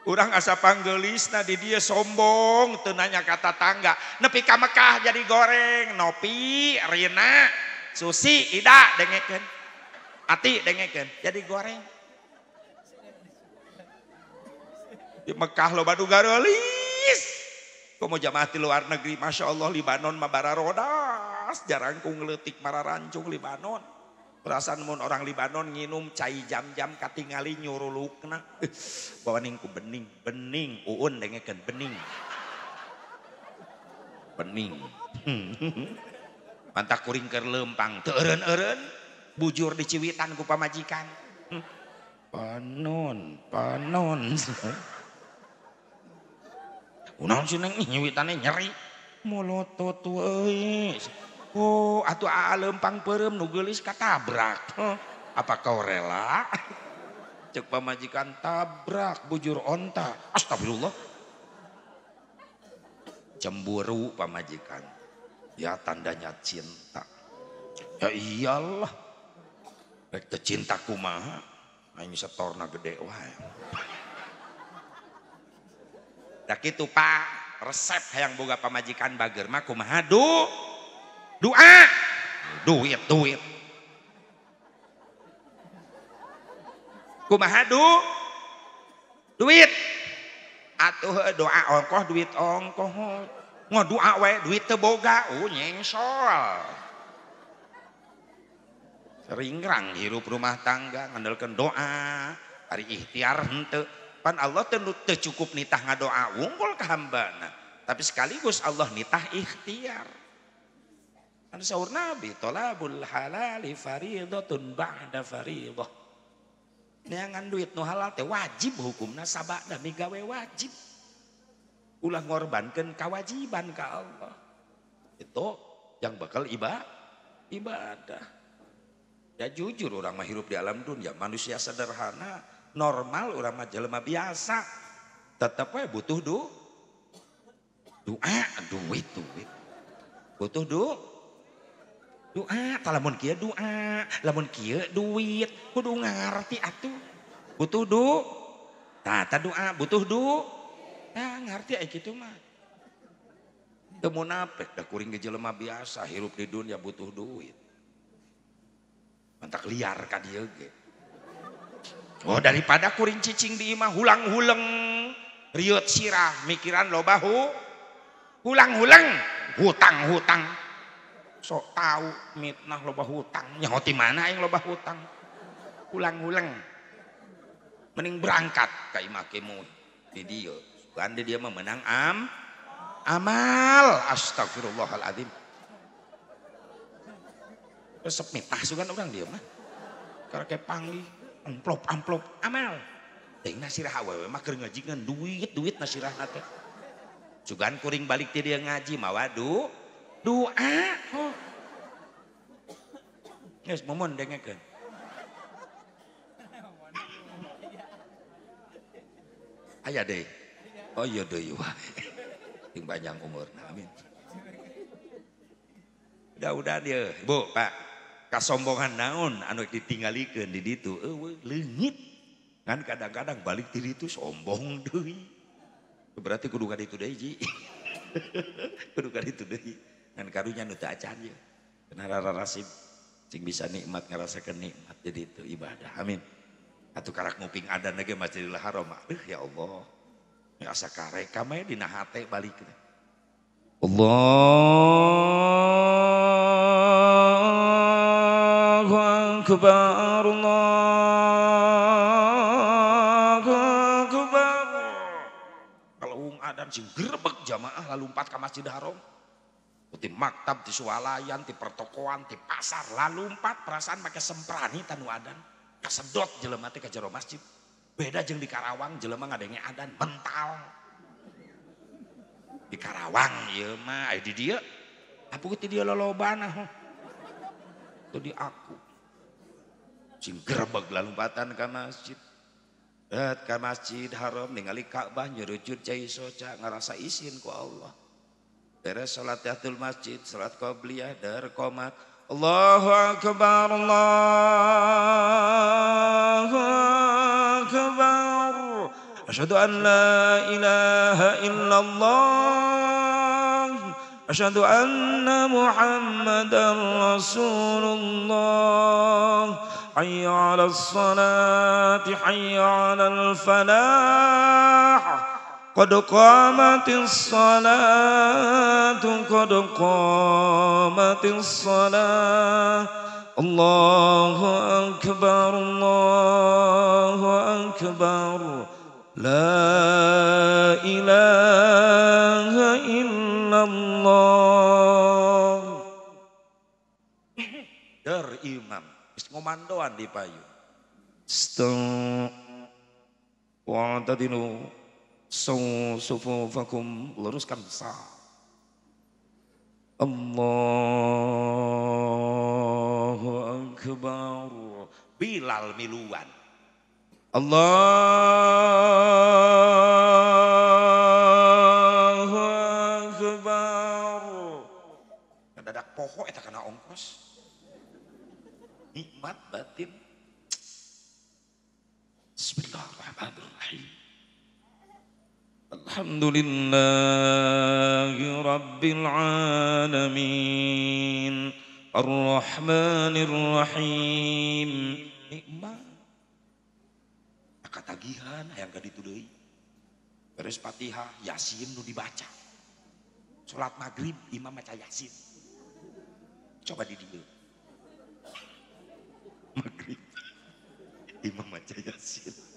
Urang asa panggelisna di dieu sombong teu nanya ka tatangga. Nepi ka Mekah jadi goreng. Nopi, Rina, Susi, Ida dengekeun. Ati dengekeun jadi goreng. Di Mekah loba nu garelis. Komo jamaah di luar negeri Masya Allah Libanon mah bararodas jarangkung leutik mararancung Libanon. Perasaan mun orang Libanon nginum cai jam-jam katingali nyurulukna. Bawa ningku bening, bening uun dengekeun bening. Bening. Mantak kuring keur leumpang teu eureun-eureun bujur diciwitan ku pamajikan. Panon, panon. Kunaon sih neng nyiwitane nyeri. Molotot euy. Oh, atuh aa leumpang peureum nu geulis katabrak. Apa kau rela? Cek pamajikan tabrak bujur onta. Astagfirullah. Cemburu pamajikan. Ya tandanya cinta. Ya iyalah. Rek teu cinta kumaha? Aing setorna gede wae. Da kitu Pak, resep hayang boga pamajikan bager mah kumaha doa. Duit duit. Kumaha duit. Atuh doa ongkoh duit ongkoh. Ngodoa we duit teu boga, nyengsol. Seringrang hirup rumah tangga ngandalkeun doa, ari ikhtiar henteu. Pan Allah teu cukup nitah ngadoa wungkul ka hambana, tapi sekaligus Allah nitah ikhtiar. Kan saur Nabi, tolabul halali fariidatun ba'da fariidah. Neangan duit nu halal teh wajib hukumna sabada migawe wajib. Ulah ngorbankeun kewajiban ka Allah. Itu yang bakal ibadah. Ya jujur orang mah hirup di alam dunia, manusia sederhana, normal orang mah jelema biasa. Tetep we butuh doa, duit, duit. Butuh doa, lamun kieu doa, lamun kieu duit, kudu ngarti atuh. Butuh doa, tah doa, butuh doa. Nah, ngarti aya kitu mah. Teu munafik da kuring ge jelema biasa hirup di dunia butuh duit. Mantak liar ka dieu ge. Oh, daripada kuring cicing di imah hulang-huleng, riut sirah, mikiran loba hulang-huleng, hutang-hutang. Sok tahu mitnah loba hutang, nyaho ti mana aing loba hutang. Hulang-huleng. Mending berangkat ka imah kemu di dieu. Sugan di dieu mah menang amal. Astagfirullahaladzim. Resep mitnah sugan orang dia mah. Karena kayak panggih, amplop-amplop, amal. Teuing nasirah awewe mah keur ngaji ngan duit-duit nasirahna teh. Sugan kuring balik ti dia ngaji mawa doa. Oh. Geus momon dengekeun. Aya deui. Oh iya deui wae. Ting panjang umurna, amin. Udah-udah dia, Bu, Pak. Kasombongan naon anu ditinggalikeun di ditu eueuh leungit. Kan kadang-kadang balik ti ditu sombong deui. Berarti kudu ka ditu deui, Ji. Kudu ka ditu deui. Ngan karunya nu teu acan ye. Cenah rarasib cing bisa nikmat ngarasakeun nikmat jadi itu ibadah. Amin. Atuh karak nguping adan ge Masjidil Haram. Aduh ya Allah. Asa kareka mah dina hate balik teh. Allahu akbar, Allahu akbar. Kalau wong adan sing grebeg jamaah lalumpat ka Masjid Haram. Ti maktab, ti swalayan, ti pertokoan, ti pasar lalumpat perasaan make semprani tanu adan. Kasedot jelema teh ka jero masjid. Beda jeung di Karawang jelema ngadenge adan mental. Di Karawang ieu mah aya di dieu. Apa ti dieu lolobana heuh. Teu di aku. Sing grebeg lalumpatan ka masjid. Dat ka Masjid Haram ningali Ka'bah nyerujud cai soca ngarasa isin ku Allah. Beres salat tahiyatul masjid, salat qabliyah, dar qomat. Allahu akbar, Allahu akbar. Asyhadu an la ilaha illallah. Asyhadu anna Muhammadan Rasulullah. Hayya 'alas salati, hayya 'alal falah. Qad qamatis salatu, qad qamatis salah. Allahu akbar, Allahu akbar. La ilaha illallah. Der imam geus ngomandoan di payun. Stau wa'tadilu sufufakum, luruskan saf. Allahu akbar. Bilal miluan. Allahu akbar. Dadak poho eta kana ongkos. Nikmat batin. Bismillahirrahmanirrahim. Alhamdulillahi rabbil alamin arrahmanir rahim. Nikmat katagihan hayang ka ditu deui. Beres Fatihah Yasin nu dibaca. Salat maghrib imam maca Yasin. Coba di dieu. Maghrib imam maca Yasin.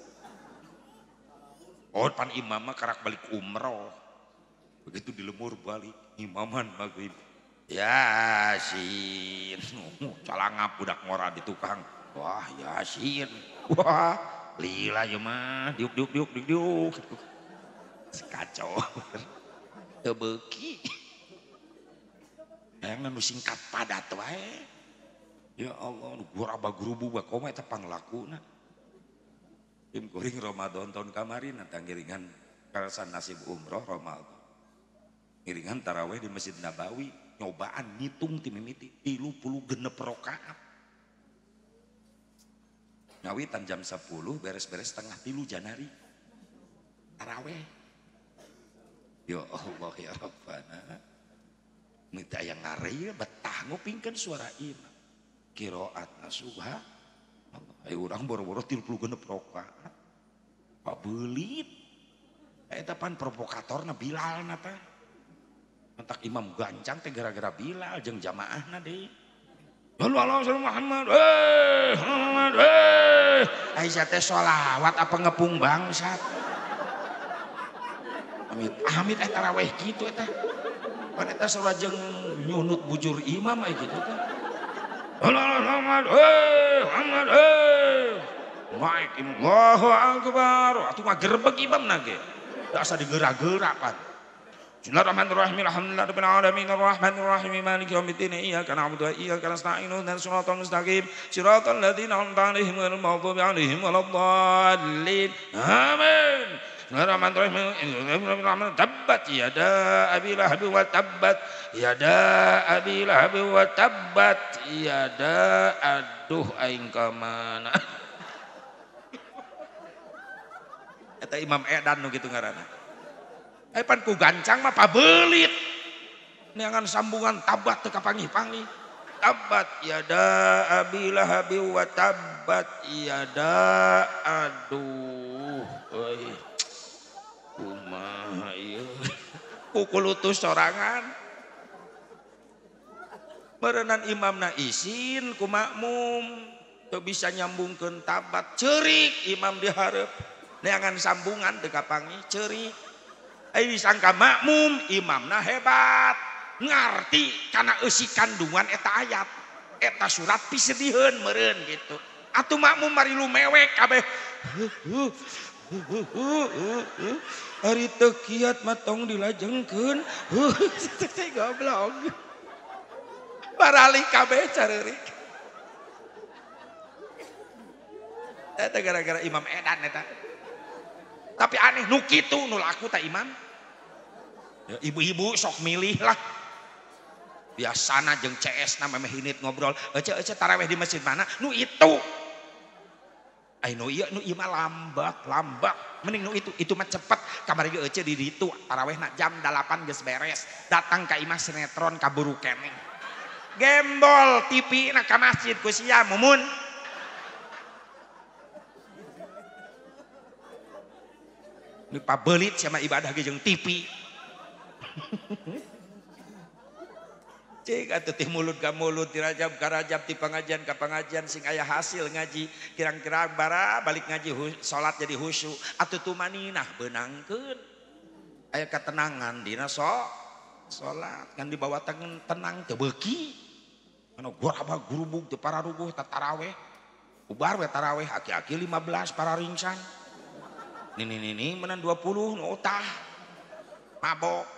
Oh pan imam mah karak balik umroh. Begitu dilemur balik imaman maghrib Yasin. Calangap budak ngora di tukang. Wah Yasin. Wah lila ieu mah diuk diuk diuk diuk diuk. Kacau. Teu beuki. Hayang nu singkat padat wae. Ya Allah, nu guraba gurubu bakoma eta panglakuna. Tim kuring Ramadan tahun kemarin ngiringan karasan nasib umroh Ramadan. Ngiringan taraweh di Masjid Nabawi, nyobaan ngitung ti mimiti 36 rakaat. Ngawitan jam 10 beres-beres setengah 3 Janari. Taraweh. Ya Allah ya Rabbana. Minta yang ngari betah ngupingkeun suara imam. Qiraatna subha. Ayo urang boro-boro 36 rakaat. Pak beulit. Eta pan provokatorna Bilal na teh. Mentak imam gancang teh gara-gara Bilal jeung jamaahna deui. Sallu ala Muhammad. Muhammad. Aisyah teh sholawat apa ngepung bangsat. Amit amit eta taraweh kitu eta. Pan eta saurang jeung nyunut bujur imam aya kitu teh. Muhammad, Muhammad, naik imam, Allahu Akbar. Atuh ngagerebeg imam na ge. Da asa digeura-geura pan. Bismillahirrahmanirrahim. Alhamdulillahirabbil alamin arrahmanirrahim maliki yaumiddin iyyaka na'budu wa iyyaka nasta'in ihdinas siratal mustaqim siratal ladzina an'amta 'alaihim ghairil maghdubi 'alaihim waladdallin. Amin. Bismillahirrahmanirrahim. Tabbat yada abi lahab wa tabbat yada abi lahab wa tabbat yada aduh aing ka mana. Eta Imam Edan nu kitu ngaranna. Ai pan ku gancang mah pabeulit. Neangan sambungan tabat teu kapanggih-panggih. Tabbat yada abi lahab wa tabbat yada aduh euy. Kumaha ieu kukulutus sorangan. Meureunan imamna isin ku makmum teu bisa nyambungkeun tabat ceurik imam dihareup neangan sambungan teu kapanggih ceurik. Ai disangka makmum imamna hebat ngarti kana eusi kandungan eta ayat eta surat pisedieun meureun gitu. Atuh makmum mari lumewek kabeh. Ari teu kiat mah tong dilajengkeun. Teh goblok. Barali kabeh careurik. Eta gara-gara imam edan eta. Tapi aneh nu kitu nu laku teh imam. Ya, ibu-ibu sok milih lah. Biasana jeung CS na memeh hinit ngobrol. Ece ece taraweh di masjid mana? Nu itu. Ai nu ieu nu ieu mah lambat, lambat. Mending nu itu mah cepet. Kamari ge ece di ditu tarawehna jam 8 geus beres. Datang ka imah sinetron kaburu keneh. Gembol TV na ka masjid ku sia mumun. Nu pabelit sama ibadah ge jeung TV. Cik atuh ti mulut ka mulut, ti rajab ka rajab, ti pengajian ka pengajian sing aya hasil ngaji, kirang-kirang bara balik ngaji salat jadi khusyuk atuh tumaninah beunangkeun. Aya ketenangan dina salat kan dibawa tenang teu beuki. Anu goraba gurubug teu pararuguh ta taraweh. Ubar we taraweh aki-aki 15 pararingsan. Nini-nini meunang 20 nu utah. Mabok.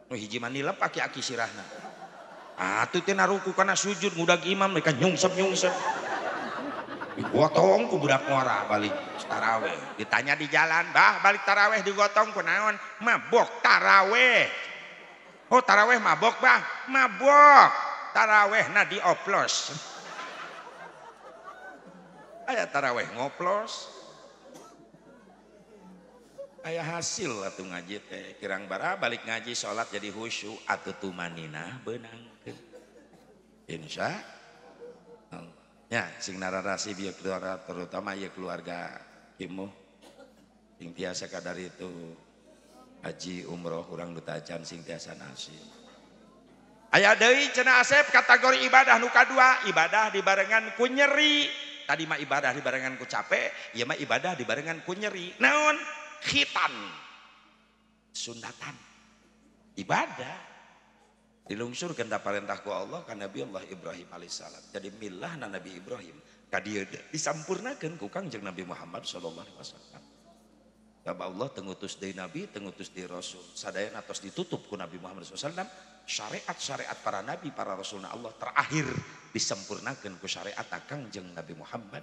Nu hiji mah nilep aki-aki sirahna. Atuh teh naruku kana sujud ngudag imam mereka nyungsep-nyungsep. Digotong ku budak ngora balik taraweh. Ditanya di jalan, "Bah, balik taraweh digotong ku naon?" Mabok taraweh. Oh, taraweh mabok, Bah. Mabok. Tarawehna dioplos. Aya taraweh ngoplos. Aya hasil atuh ngaji teh kirang bara balik ngaji salat jadi khusyuk atuh tumaninah beunangkeun. Insya Allah. Ya sing nararasi bieu keluarga terutama ieu keluarga Kimuh sing tiasa kadar itu haji umroh urang nu tacan sing tiasa nasib. Aya deui cenah Asep kategori ibadah nu kadua, ibadah dibarengan ku nyeri. Tadi mah ibadah dibarengan ku capek, ieu mah ibadah dibarengan ku nyeri. Naon? Khitan. Sunatan. Ibadah dilungsurkeun da parentah ku Allah ka Nabi Allah Ibrahim alaihissalam. Jadi milahna Nabi Ibrahim ka dieu disampurnakeun ku Kangjeng Nabi Muhammad sallallahu alaihi wasallam. Sabab Allah teu ngutus deui nabi, teu ngutus deui rasul. Sadayana tos ditutup ku Nabi Muhammad sallallahu alaihi wasallam. Syariat-syariat para nabi, para rasulna Allah terakhir disempurnakeun ku syariat Kangjeng Nabi Muhammad.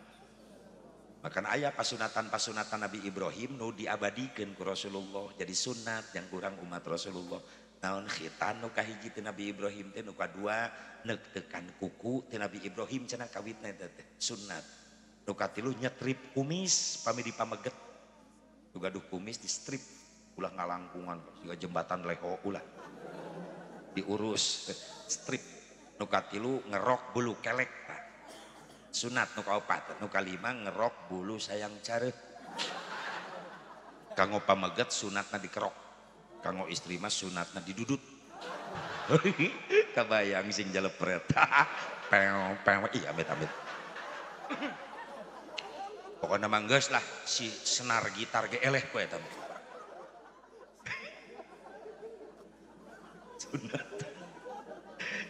Bahkan aya pasunatan-pasunatan Nabi Ibrahim nu diabadikeun ku Rasulullah jadi sunat yang kurang umat Rasulullah. Naon khitan nu kahiji teh Nabi Ibrahim teh, nu kadua neuk-teukan kuku teh Nabi Ibrahim cenah kawitna eta teh sunat. Nu katilu nyetrip kumis pami dipameget. Nu gaduh kumis di strip ulah ngalangkungan siga jembatan leho ulah. Diurus strip. Nu katilu ngerok bulu kelek pak. Sunat nu kaopat, nu kalima ngerok bulu sayang careuh. Kanggo pameget sunatna dikerok. Kanggo istri mah sunatna didudut. Kabayang sing jalepret. Pew pew iya amit amit. Pokokna mah geus lah si senar gitar ge eleh ku eta mah. Sunat.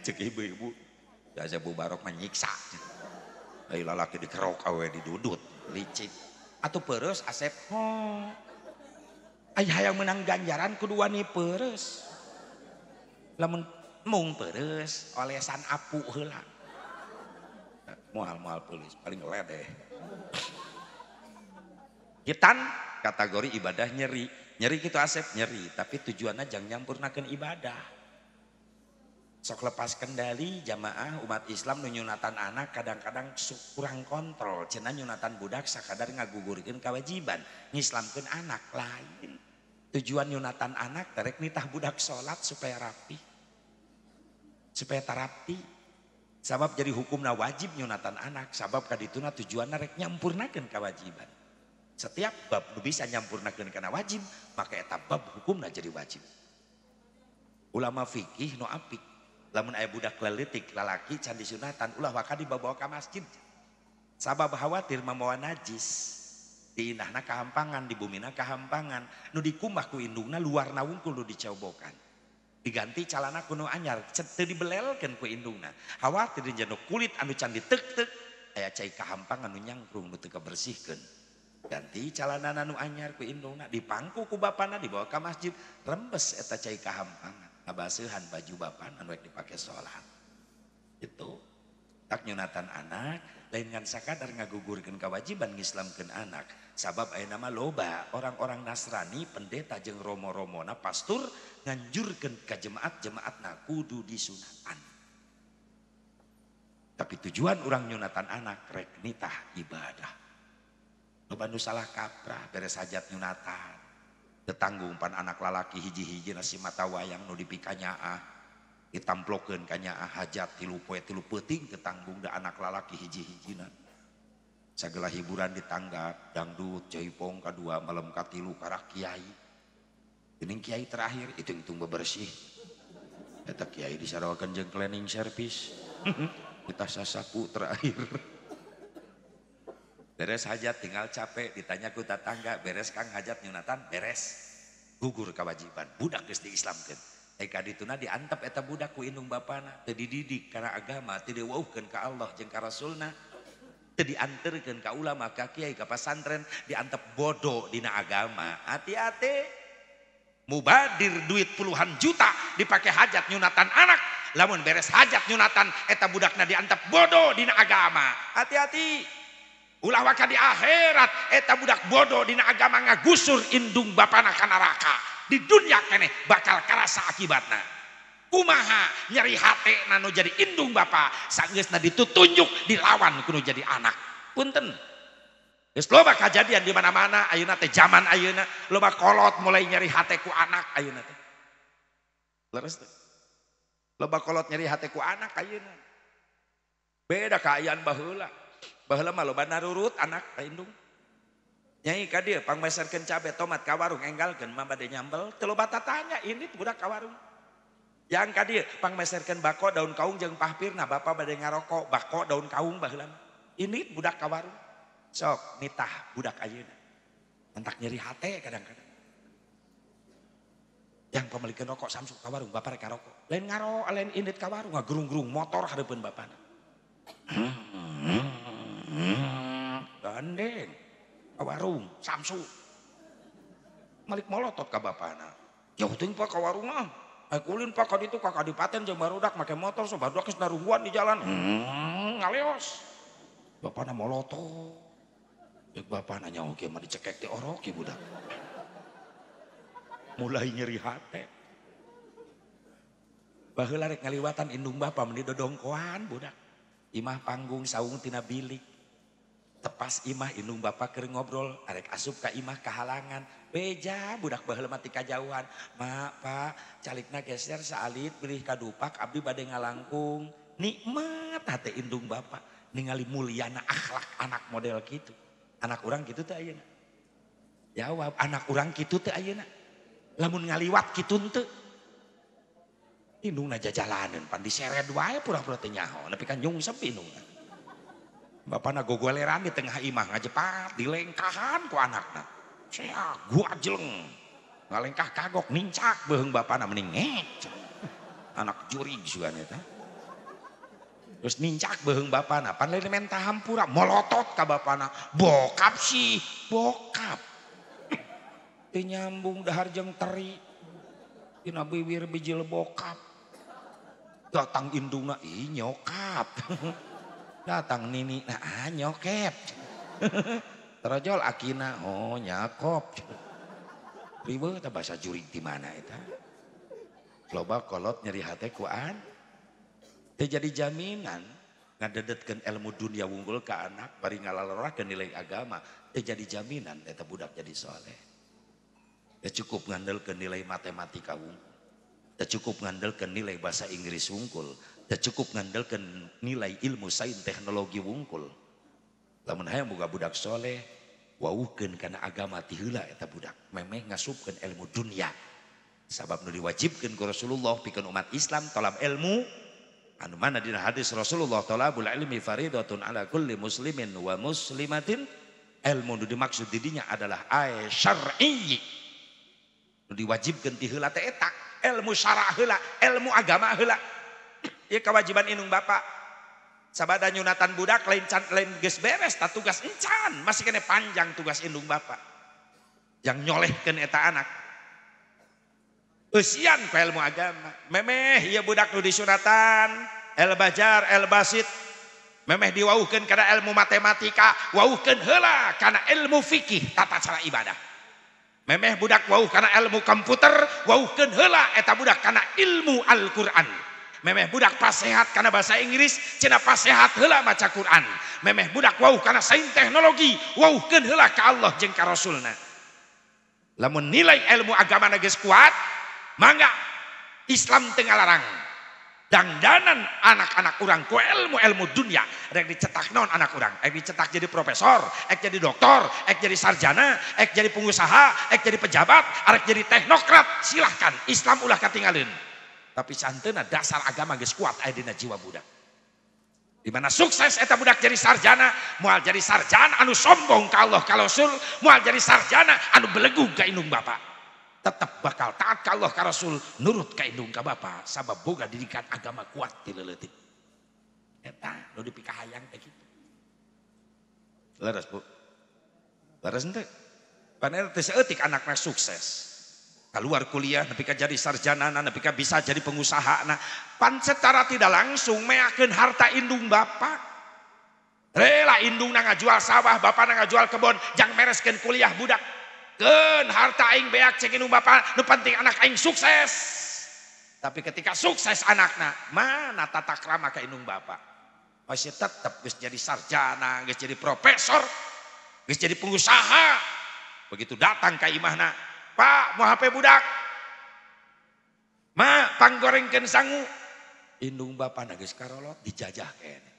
Cek ibu-ibu, ya Bu Barok mah nyiksa. Ai lalaki dikerok awe didudut, licik. Atuh pereus Asep. Oh. Ai hayang menang ganjaran kudu wani pereus. Lamun mung pereus olesan apu heula. Moal-moal peulis paling ledeh. Hitan kategori ibadah nyeri. Nyeri kitu Asep nyeri, tapi tujuanna jang nyampurnakeun ibadah. Sok lepas kendali jamaah umat Islam nu nyunatan anak kadang-kadang kurang kontrol. Cenah nyunatan budak sakadar ngagugurkeun kewajiban, ngislamkeun anak lain. Tujuan nyunatan anak terek nitah budak salat supaya rapi. Supaya tarapti. Sabab jadi hukumna wajib nyunatan anak, sabab kadituna tujuanna rek nyampurnakeun kewajiban. Setiap bab nu bisa nyampurnakeun kana wajib, maka eta bab hukumna jadi wajib. Ulama fikih nu apik. Lamun aya budak leutik lalaki can disunatan ulah waka dibawa ka masjid. Sabab khawatir mamawa najis. Diindahna kahampangan, di bumina kahampangan, nu dikumbah ku indungna luarna wungkul nu dicobokan. Diganti calana ku nu anyar, teu dibelelkeun ku indungna. Khawatir di jero kulit anu can ditek-tek aya cai kahampangan nu nyangkrung nu teu kabersihkeun. Ganti calana nu anyar ku indungna, dipangku ku bapana dibawa ka masjid, rembes eta cai kahampangan. Ngabaseuhan baju bapana anu rek dipake salat. Itu tak nyunatan anak lain ngan sakadar ngagugurkeun kewajiban ngislamkeun anak. Sabab ayeuna mah loba orang-orang Nasrani, pendeta jeung romo-romona pastur nganjurkeun ka jemaat-jemaatna kudu disunatan. Tapi tujuan urang nyunatan anak rek nitah ibadah. Loba nu salah kaprah beres hajat nyunatan. Tetanggung pan anak lalaki hiji-hiji nasi mata wayang nu dipikanyaah ditamplokeun kanyaah hajat tilu poe tilu peuting tetanggung da anak lalaki hiji-hijina. Sagala hiburan ditanggap dangdut jaipong kadua malam katilu karak kiai. Geuning kiai terakhir hitung-hitung bebersih. Eta kiai disarawakeun jeung cleaning service. Kita sasapu terakhir. Beres hajat tinggal capek ditanya ku tetangga beres kang hajat nyunatan beres gugur kewajiban budak geus diislamkeun. Eka dituna diantep eta budak ku indung bapana teu dididik kana agama teu diwauhkeun ka Allah jeung ka Rasulna teu dianterkeun ka ulama ka kiai ka pasantren diantep bodoh dina agama. Hati-hati mubadir duit puluhan juta dipake hajat nyunatan anak lamun beres hajat nyunatan eta budakna diantep bodoh dina agama. Hati-hati. Ulah waka di akhirat eta budak bodoh dina agama ngagusur indung bapana ka neraka. Di dunia keneh bakal karasa akibatna. Kumaha nyeri hate nu jadi indung bapa sanggeusna ditutunjuk dilawan kudu jadi anak. Punten. Geus loba kajadian di mana-mana ayeuna teh zaman ayeuna loba kolot mulai nyeri hate ku anak ayeuna teh. Leres teh. Loba kolot nyeri hate ku anak ayeuna. Beda kaayaan baheula. Baheula mah loba narurut anak ka indung. Nyai ka dieu pangmeserkeun cabe tomat ka warung enggalkeun mah bade nyambel teu loba tatanya ini budak ka warung. Yang ka dieu pangmeserkeun bako daun kaung jeung pahpirna bapa bade ngarokok bako daun kaung baheula. Ini budak ka warung. Sok nitah budak ayeuna. Entak nyeri hate kadang-kadang. Yang pemilik rokok samsuk ka warung bapak rek rokok. Lain ngaro lain indit ka warung ngagerung-gerung motor hareupeun bapana. Gandeng ka warung samsuk. Malik molotot ka bapana. Jauh teuing pak ka warung ah. Ai kulin pak ka ditu ka kadipaten jeung barudak make motor so barudak geus narungguan di jalan. Ngaleos. Bapana molotot. Bapak nanya oke mah dicekek ti orok ieu budak. Mulai nyeri hate. Baheula rek ngaliwatan indung bapa meni dodongkoan budak. Imah panggung saung tina bilik. Tepas imah indung bapa keur ngobrol arek asup ka imah kahalangan. Beja budak baheula mah ti kajauhan. Mak, Pak, calikna geser saalit bilih kadupak abdi bade ngalangkung. Nikmat hate indung bapa ningali mulyana akhlak anak model kitu. Anak urang kitu teh ayeuna. Jawab, anak urang kitu teh ayeuna. Lamun ngaliwat kitu henteu. Indungna jajalaneun pan disered wae pura-pura teu nyaho nepi ka nyungsep indungna. Bapana gogoleran di tengah imah ngajepat dilengkahan ku anakna. Sia gua jeleng. Ngalengkah kagok nincak beuheung bapana mending ngek. Anak jurig sugan eta. Terus nincak beuheung bapana pan lain menta hampura molotot ka bapana. Bokap sih, bokap. Teu nyambung dahar jeung teri. Dina biwir bijil bokap. Datang indungna ih nyokap. Datang nini nah ah, nyokep. Terojol akina oh nyakop. Riweuh teh bahasa jurig di mana eta. Loba kolot nyeri hate ku an. Teu jadi jaminan ngadedetkeun ilmu dunia wunggul ka anak bari ngalalorakeun nilai agama teu jadi jaminan eta budak jadi soleh. Teu cukup ngandelkeun nilai matematika wungkul. Teu cukup ngandelkeun nilai bahasa Inggris wungkul. Teu cukup ngandelkeun nilai ilmu sains teknologi wungkul. Lamun hayang boga budak soleh wawuhkeun kana agama ti heula eta budak memeh ngasupkeun ilmu dunia. Sabab nu diwajibkeun ku Rasulullah pikeun umat Islam tolab ilmu. Anu mana dina hadis Rasulullah talabul ilmi faridatun ala kulli muslimin wa muslimatin. Ilmu nu dimaksud didinya adalah ay syar'i. Nu diwajibkeun ti heula teh eta ilmu syara heula, ilmu agama heula. Ieu kewajiban indung bapa. Sabada nyunatan budak lain can lain geus beres ta tugas encan, masih kene panjang tugas indung bapa. Yang nyolehkeun eta anak. Eusian ku ilmu agama. Memeh ieu budak nu disunatan, el bajar, el basit. Memeh diwauhkeun kana ilmu matematika, wauhkeun heula kana ilmu fikih, tata cara ibadah. Memeh budak wauh kana ilmu komputer, wauhkeun heula eta budak kana ilmu Al-Qur'an. Memeh budak pasehat kana bahasa Inggris, cenah pasehat heula maca Quran. Memeh budak wauh kana sains teknologi, wauhkeun heula ka Allah jeung ka Rasulna. Lamun nilai ilmu agama geus kuat, mangga Islam teu ngalarang dangdanan anak-anak urang ku ilmu-ilmu dunia. Rek dicetak naon anak urang? Rek dicetak jadi profesor, rek jadi doktor, rek jadi sarjana, rek jadi pengusaha, rek jadi pejabat, rek jadi teknokrat, silahkan. Islam ulah katinggalin. Tapi santeuna dasar agama geus kuat aya dina jiwa budak. Di mana sukses eta budak jadi sarjana, moal jadi sarjana anu sombong ka Allah ka Rasul, moal jadi sarjana anu belegug ka indung bapa. Tetap bakal taat ka Allah ka Rasul, nurut ka indung ka bapa, sabab boga didikan agama kuat ti leutik. Eta nu dipikahayang teh kitu. Leres Bu. Leres henteu? Pan eta teh saeutik anakna sukses. Keluar kuliah nepi ka jadi sarjana, nepi ka bisa jadi pengusaha. Nah, pan secara tidak langsung meakeun harta indung bapa. Rela indungna ngajual sawah, bapana ngajual kebon, jang mereskeun kuliah budak. Keun harta aing beak cek indung bapa, nu penting anak aing sukses. Tapi ketika sukses anakna, mana tata krama ka indung bapa? Masih tetep geus jadi sarjana, geus jadi profesor. Geus jadi pengusaha. Begitu datang ka imahna, "Pak, mau HP budak." "Ma, panggorengkeun sangu." Indung bapana geus karolot dijajah keneh.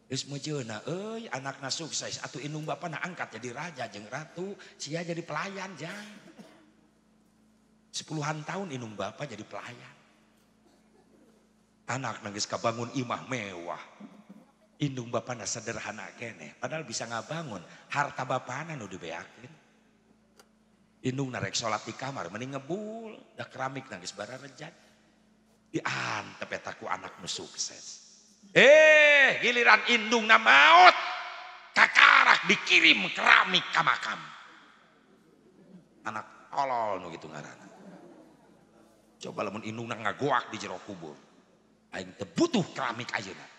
Geus mejeuna euy anakna sukses atuh indung bapana angkat jadi raja jeung ratu, sia jadi pelayan jang. 10-an tahun indung bapa jadi pelayan. Anak geus kabangun imah mewah. Indung bapana sederhana keneh, padahal bisa ngabangun harta bapana nu dibeakeun. Indung narek salat di kamar mending ngebul, da keramik geus bararejat. Diantep eta ku anak nu sukses. Giliran indungna maot, kakarak dikirim keramik ka makam. Anak tolol nu kitu ngaranna. Coba lamun indungna ngagoak di jero kubur. Aing teu butuh keramik ayeuna.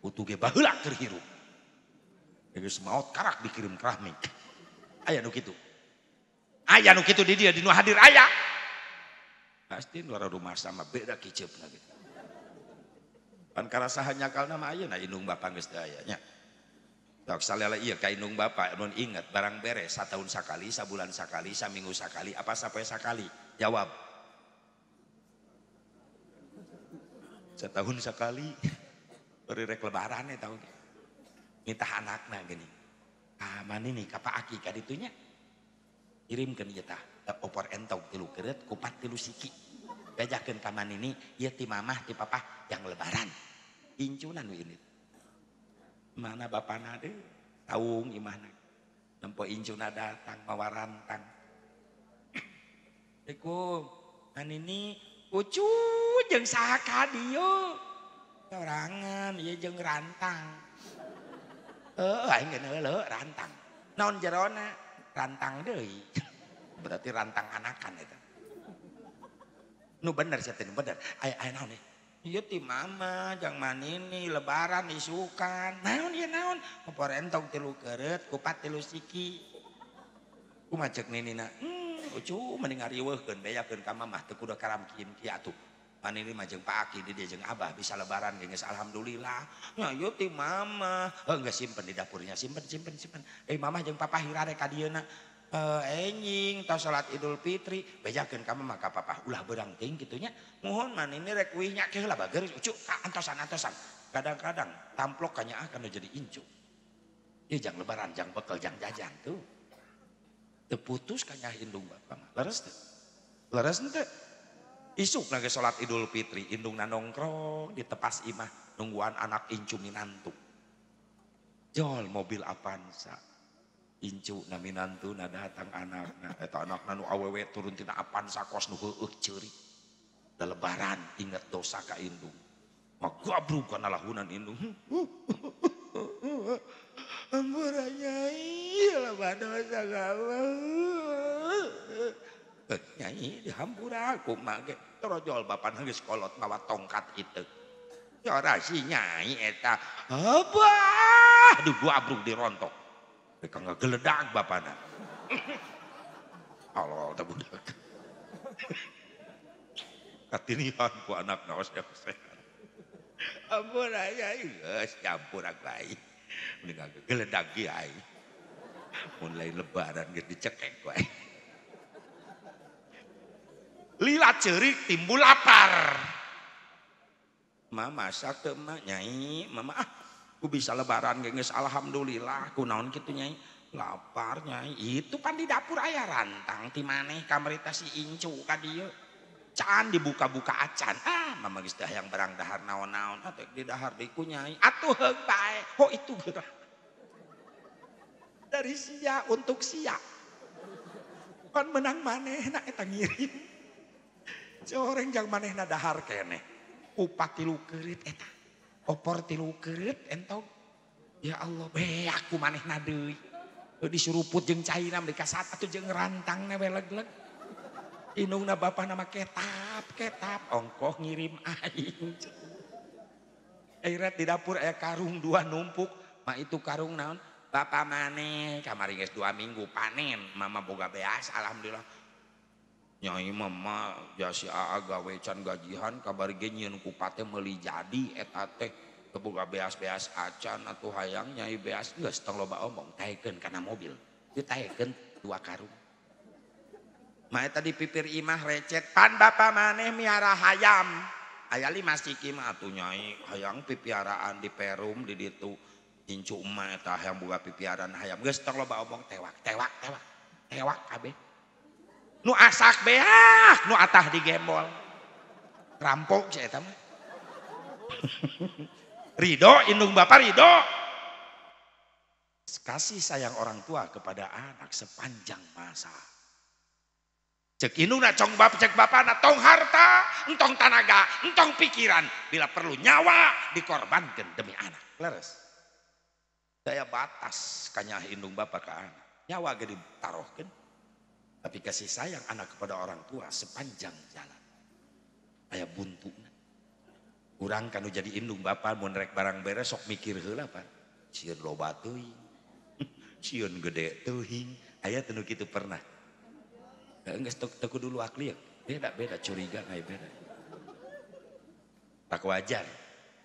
Butuh ge baheula keur hirup. Geus maot karak dikirim keramik. Aya nu kitu. Aya nu kitu di dieu di nu hadir aya. Pasti nu rumah sama beda kiceupna gitu. Pan karasaha nyakalna mah ayeuna indung bapa geus teu aya nya. Sok salele ieu ka indung bapa mun inget barang beres satahun sakali, sabulan sakali, saminggu sakali, apa sapoe sakali? Jawab. Setahun sekali. Beri rek lebaran ya tau. Nitah anakna gini. Ah manini ka Pak Aki ka ditunya. Kirimkeun ieu tah opor entog 3 keureut kupat 3 siki. Bejakeun ka manini ieu ti mamah ti papah yang lebaran. Incunan we ini. Mana bapana deui taung imahna. Nempo incuna datang mawa rantang. Assalamualaikum. Manini ucu jeung saha ka dieu? Sorangan ieu jeung rantang. Heuh aing geus heuleuh rantang. Naon jerona? Rantang deui. Berarti rantang anakan eta. Nu bener sia teh nu bener. Aya aya naon ieu? Ieu ti mama jang manini lebaran isukan. Naon ieu naon? Opor entog 3 keureut kupat 3 siki. Kumaha ceuk ninina? Ucu mending ngariweuhkeun beakeun ka mamah teu kudu karamkin kieu atuh. Manini mah jeung Pak Aki di dia jeung Abah bisa lebaran geus alhamdulillah. Nya ieu ti mama. Heuh geus simpen di dapurnya, simpen simpen simpen. Mamah jeung Papa hirare ka dieuna. Enjing tos salat Idul Fitri bejakeun ka mamah ka Papa ulah beurang teuing kitu nya. Muhun manini rek uih nya ke heula bager ucu ka antosan-antosan. Kadang-kadang tamplok ka nyaah kana jadi incu. Ieu jang lebaran jang bekel jang jajan tuh. Teu putus ka nyaah indung bapa mah. Leres teu? Leres henteu? Isuk lagi sholat Idul Fitri, indungna nongkrong di tepas imah nungguan anak incu minantu. Jol mobil Avanza. Incu na minantu na datang anakna, eta anakna nu awewe turun tina Avanza kos nu heueuh ceurik. Da lebaran inget dosa ka indung. Magabrug kana lahunan indung. Ampura nyai, lebar dosa ka Allah. Nyai dihampura aku mah ge torojol bapana geus kolot mawa tongkat itu. Ora si nyai eta. Abah, aduh gua abrug dirontok. Mereka ngageledag bapana. Allah teh budak. Katinihan ku anakna oseh-osehan. Ampura nyai geus campur aku aing. Mending ngageledag ge aing. Mun lain lebaran geus dicekek ku aing. Lila ceurik timbul lapar. Mama masak teu mah nyai, mama ah ku bisa lebaran geus alhamdulillah ku naon kitu nyai. Lapar nyai. Itu pan di dapur aya rantang ti maneh kamarita si incu ka dieu. Can dibuka-buka acan. Ah mama geus teu hayang barang dahar naon-naon atuh di dahar deui ku nyai. Atuh heug bae. Oh itu geura. Dari sia untuk sia. Pan menang manehna eta ngirim. Coreng jang manehna dahar keneh. Kupat 3 keureut eta. Opor 3 keureut entog. Ya Allah, beak ku manehna deui. Disuruput jeung caina mereka saat atuh jeung rantangna we leg-leg. Indungna bapana mah ketap, ketap ongkoh ngirim aing. Akhirnya di dapur aya karung 2 numpuk. Ma itu karung naon? Bapak maneh kamari geus 2 minggu panen, mama boga beas alhamdulillah. Nyai mama jasi aa gawe can gajihan kabar ge nyieun kupate meuli jadi eta teh. Teu boga beas-beas acan atuh hayang nyai beas geus tong loba omong taekeun kana mobil. Ditaekeun 2 karung. Mae tadi pipir imah recet pan bapa maneh miara hayam. Aya 5 siki mah atuh nyai hayang pipiaraan di perum di ditu. Incu emak eta hayang boga pipiaraan hayam geus tong loba omong tewak tewak tewak. Tewak kabeh. Nu asak beak, nu atah digembol. Rampok si eta mah. Ridho indung bapak ridho. Kasih sayang orang tua kepada anak sepanjang masa. Cek indungna cong bapak cek bapana tong harta, entong tanaga, entong pikiran, bila perlu nyawa dikorbankan demi anak. Leres. Daya batas kanyah indung bapak ke anak. Nyawa ge ditaruhkeun. Tapi kasih sayang anak kepada orang tua sepanjang jalan. Aya buntuna. Urang kanu jadi indung bapak mun rek barang beres sok mikir heula pan. Sieun loba teuing. Sieun gede teuing. Aya teu nu kitu pernah. Geus teu kudu luak liuk. Beda-beda curiga aya beda. Tak wajar.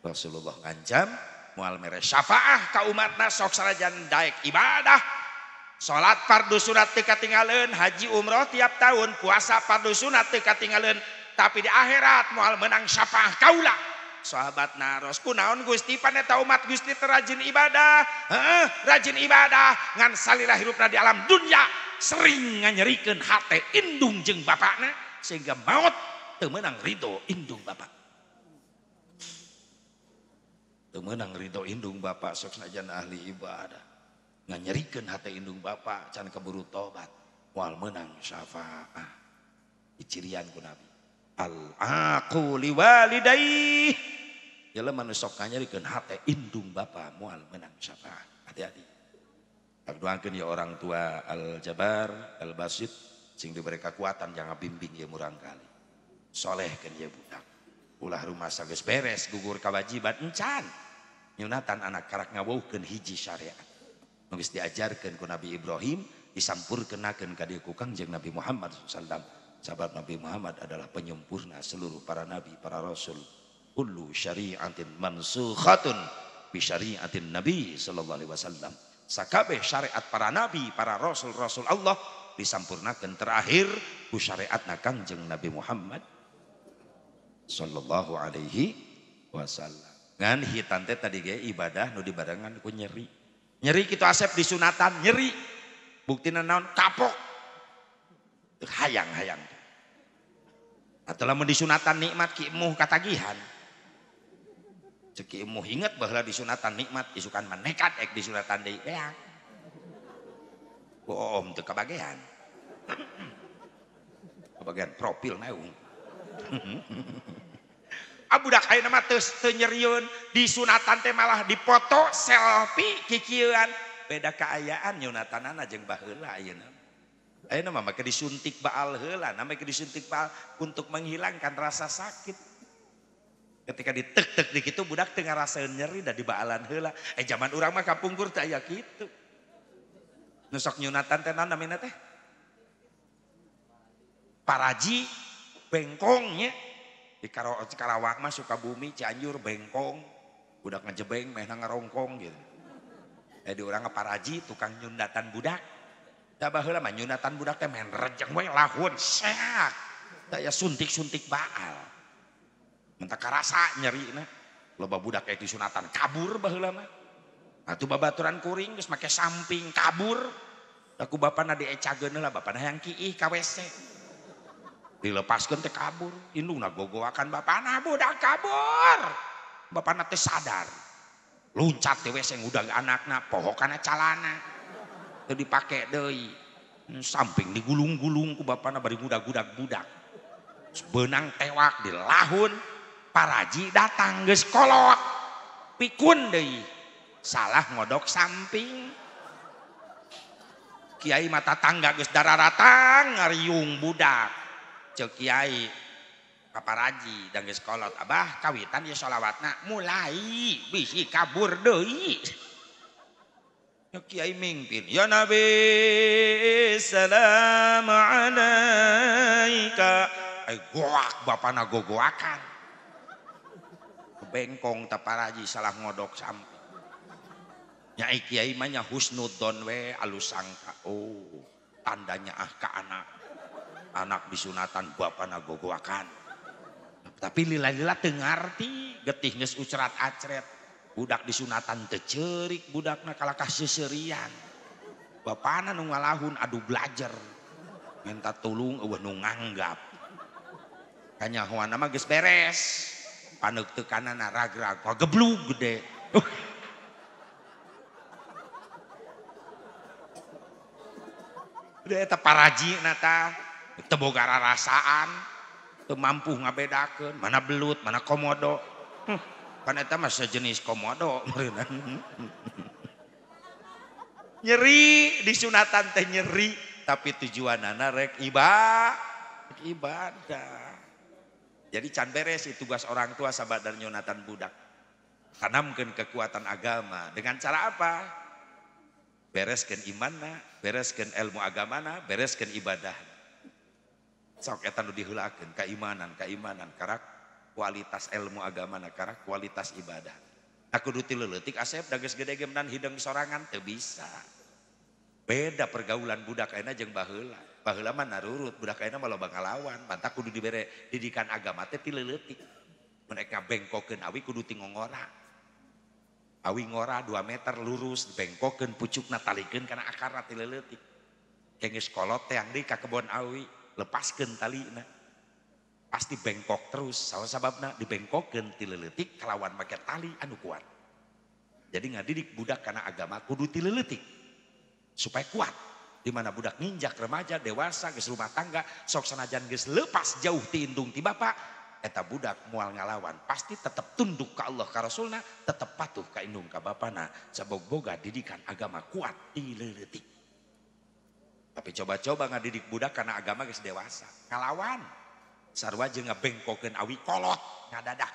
Rasulullah ngancam moal mere syafaah ka umatna sok sanajan daek ibadah. Salat fardu sunat teu katinggaleun, haji umroh tiap tahun, puasa fardu sunat teu katinggaleun, tapi di akhirat moal menang syafaah kaula. Sahabat naros, kunaon Gusti pan eta umat Gusti teh rajin ibadah? Heeh, rajin ibadah ngan salila hirupna di alam dunya sering nganyerikeun hate indung jeung bapakna sehingga maot teu meunang ridho indung bapak. Teu meunang ridho indung bapak sok sanajan ahli ibadah. Nganyerikeun hate indung bapak can keburu tobat moal meunang syafaah. Dicirian ku Nabi. Al-aqu liwalidayh. Jelema nu sok nganyerikeun hate indung bapa moal meunang syafaat. Hati-hati. Doakeun ya orang tua Al-Jabar, Al-Basit sing diberi kekuatan jangan bimbing ya murang kali. Solehkeun ya budak. Ulah rumah geus beres gugur kewajiban encan. Nyunatan anak karak ngaweuhkeun hiji syariat. Nu geus diajarkeun ku Nabi Ibrahim disampurkenakeun ka dieu ku Kangjeng Nabi Muhammad sallallahu alaihi wasallam. Sahabat Nabi Muhammad adalah penyempurna seluruh para nabi, para rasul. Kullu syari'atin mansukhatun bi syari'atin Nabi sallallahu alaihi wasallam. Sakabeh syariat para nabi, para rasul-rasul Allah disampurnakan terakhir ku syariatna Kangjeng Nabi Muhammad sallallahu alaihi wasallam. Ngan hitan teh tadi ge ibadah nu dibarengan ku nyeri. Nyeri kitu asep disunatan, nyeri. Buktina naon? Kapok. Hayang-hayang. Atau lamun disunatan nikmat ki emuh katagihan. Cek ki emuh inget baheula disunatan nikmat isukan mah nekat ek disunatan deui beak. Boom teu kabagean. Kabagean profil naung. Ah budak ayeuna mah teu nyerieun disunatan teh malah dipoto selfie kikieuan. Beda kaayaan nyunatanana jeung baheula ayeuna. Ayeuna mah make disuntik baal heula, make disuntik baal untuk menghilangkan rasa sakit. Ketika ditek-tek di kitu budak teu ngarasaeun nyeri da dibaalan heula. Zaman urang mah kapungkur teh aya kitu. Nu sok nyunatan teh naon namina teh? Paraji bengkongnya. Di Karawang mah Sukabumi, Cianjur bengkong. Budak ngejebeng mehna ngarongkong gitu. Di urang mah paraji tukang nyundatan budak. Da baheula mah nyunatan budak teh main rejeng we lahun seak. Daya suntik-suntik baal. Mentah karasa nyerina. Loba budak kayak disunatan kabur baheula mah. Atuh babaturan kuring geus make samping kabur. Da ku bapana diecageun heula bapana hayang kiih ka WC. Dilepaskeun teh kabur. Indungna gogoakan bapana budak kabur. Bapana teh sadar. Luncat teh WC ngudag anakna poho kana calana. Teu dipake deui. Samping digulung-gulung ku bapana bari ngudag-gudag budak. Benang tewak di lahun, paraji datang geus kolot. Pikun deui. Salah ngodok samping. Kiai mata tangga geus dararatang ngariung budak. Ceuk kiai ka paraji dan geus kolot, abah kawitan ieu sholawatna mulai bisi kabur deui. Ya kiai mimpin, ya Nabi salam alaika. Ai goak bapana gogoakan. Bengkong tah paraji salah ngodok samping. Nya kiai mah nya husnudzon we alus sangka. Oh, tandanya ah ka anak. Anak disunatan bapana gogoakan. Tapi lila-lila teu ngarti, getih geus ucrat acret. Budak disunatan teu ceurik budakna kalakah seuseurian. Bapana nu ngalahun adu belajar. Minta tulung eueuh nu nganggap. Kanyahoanna mah geus beres. Paneuk teu kanana ragrag, geblug gede. Udah eta parajina tah, teu boga rarasaan, teu mampu ngabedakeun mana belut, mana komodo. Kan eta mah sejenis komodo meureunna. Nyeri disunatan teh nyeri, tapi tujuanana rek ibadah. Jadi can beres itu tugas orang tua sabada nyunatan budak. Tanamkeun kekuatan agama dengan cara apa? Bereskeun imanna, bereskeun ilmu agamana, bereskeun ibadah. Sok eta nu diheulakeun keimanan, keimanan karak kualitas ilmu agamana, karak kualitas ibadah. Aku kudu ti leutik asep da geus gede ge menan hideung sorangan teu bisa. Beda pergaulan budak ayeuna jeung baheula. Baheula mah narurut, budak ayeuna mah loba ngalawan. Mantak kudu dibere didikan agama teh ti leutik. Mun ek ngabengkokeun awi kudu ti ngongora. Awi ngora 2 meter lurus bengkokeun pucukna talikeun kana akarna ti leutik. Geus kolot teh deui ka kebon awi, lepaskeun talina. Pasti bengkok terus, salah sababna dibengkokeun ti leutik kalawan make tali anu kuat. Jadi ngadidik budak kana agama kudu ti leutik supaya kuat. Di mana budak nginjak remaja, dewasa, geus rumah tangga, sok sanajan geus lepas jauh ti indung ti bapak, eta budak moal ngalawan, pasti tetap tunduk ka Allah ka Rasulna, tetap patuh ka indung ka bapana, sabab boga didikan agama kuat ti leutik. Tapi coba-coba ngadidik budak karena agama geus dewasa, ngalawan. Sarua jeung ngabengkokeun awi kolot ngadadak.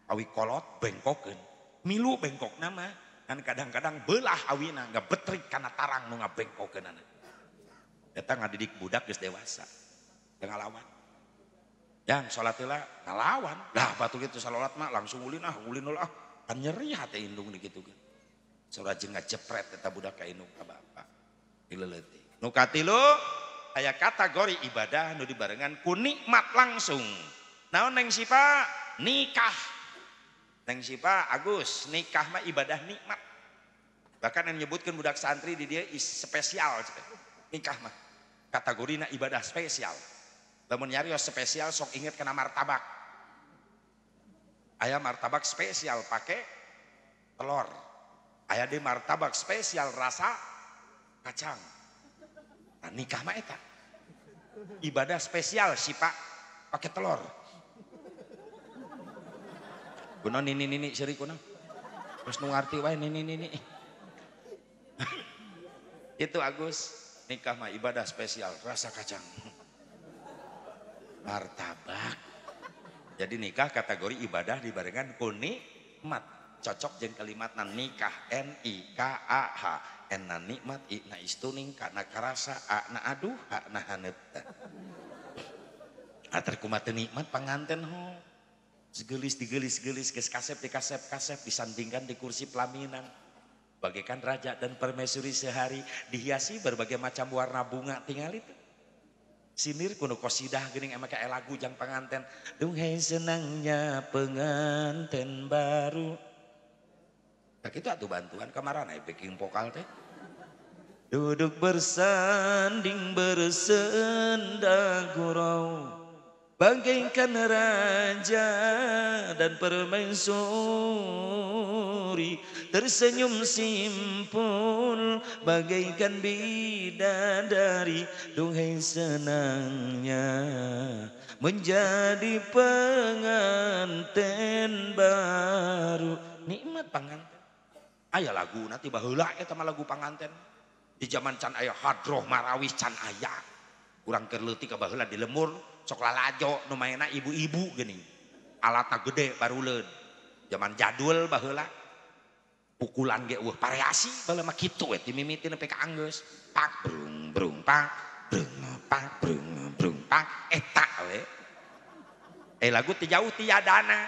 Awi kolot bengkokeun, milu bengkokna mah. Kan kadang-kadang belah awina ngabetrik kana tarang nu ngabengkokeunana. Eta ngadidik budak geus dewasa, teu ngalawan. Yang salat heula ngalawan. Lah batu kitu salat mah langsung ulin ah, ulin ah. Kan nyeri hate indung dikitukeun. Sarua jeung ngajepret eta budak ka indung ka bapa. Dileuletik. Nu katilu aya kategori ibadah nu dibarengan ku nikmat langsung. Naon neng sipa? Nikah. Neng sipa Agus, nikah mah ibadah nikmat. Bahkan yang menyebutkan budak santri di dia is spesial. Nikah mah kategorina ibadah spesial. Lamun nyarios spesial sok inget kena martabak. Aya martabak spesial pakai telur. Aya di martabak spesial rasa kacang. Nah, nikah mah eta. Ibadah spesial sipa pakai telur. Kuno nini nini seri kuno. Terus nu ngarti wae nini nini. Itu Agus, nikah mah ibadah spesial rasa kacang. Martabak. Jadi nikah kategori ibadah dibarengan ku nikmat. Cocok jeung kalimatna nikah N I K A H. N na nikmat, I na istuning, K na karasa, A na aduh, H na haneut. Ater kumaha teu nikmat panganten ho. Segelis digelis-gelis, geus kasep dikasep-kasep, disandingkan di kursi pelaminan. Bagaikan raja dan permaisuri sehari, dihiasi berbagai macam warna bunga tinggal itu. Sinir kuno kosidah geuning emang kayak lagu jang panganten. Duhai senangnya penganten baru. Tak itu atuh bantuan kamarana backing vokal teh. Duduk bersanding bersenda gurau. Bagaikan raja dan permaisuri, tersenyum simpul bagaikan bidadari. Duhai senangnya menjadi pengantin baru. Nikmat panganten. Aya lagu nanti baheula eta mah lagu panganten. Di zaman can aya hadroh marawis can aya. Urang keur leutik ka baheula di lemur sok lalajo nu maena ibu-ibu geuning. Alatna gede baruleun. Zaman jadul baheula. Pukulan ge eueuh variasi baheula mah kitu we ti mimiti nepi ka anggeus. Pak brung brung pak brung pak brung brung pak eta we. Lagu ti jauh tiadana.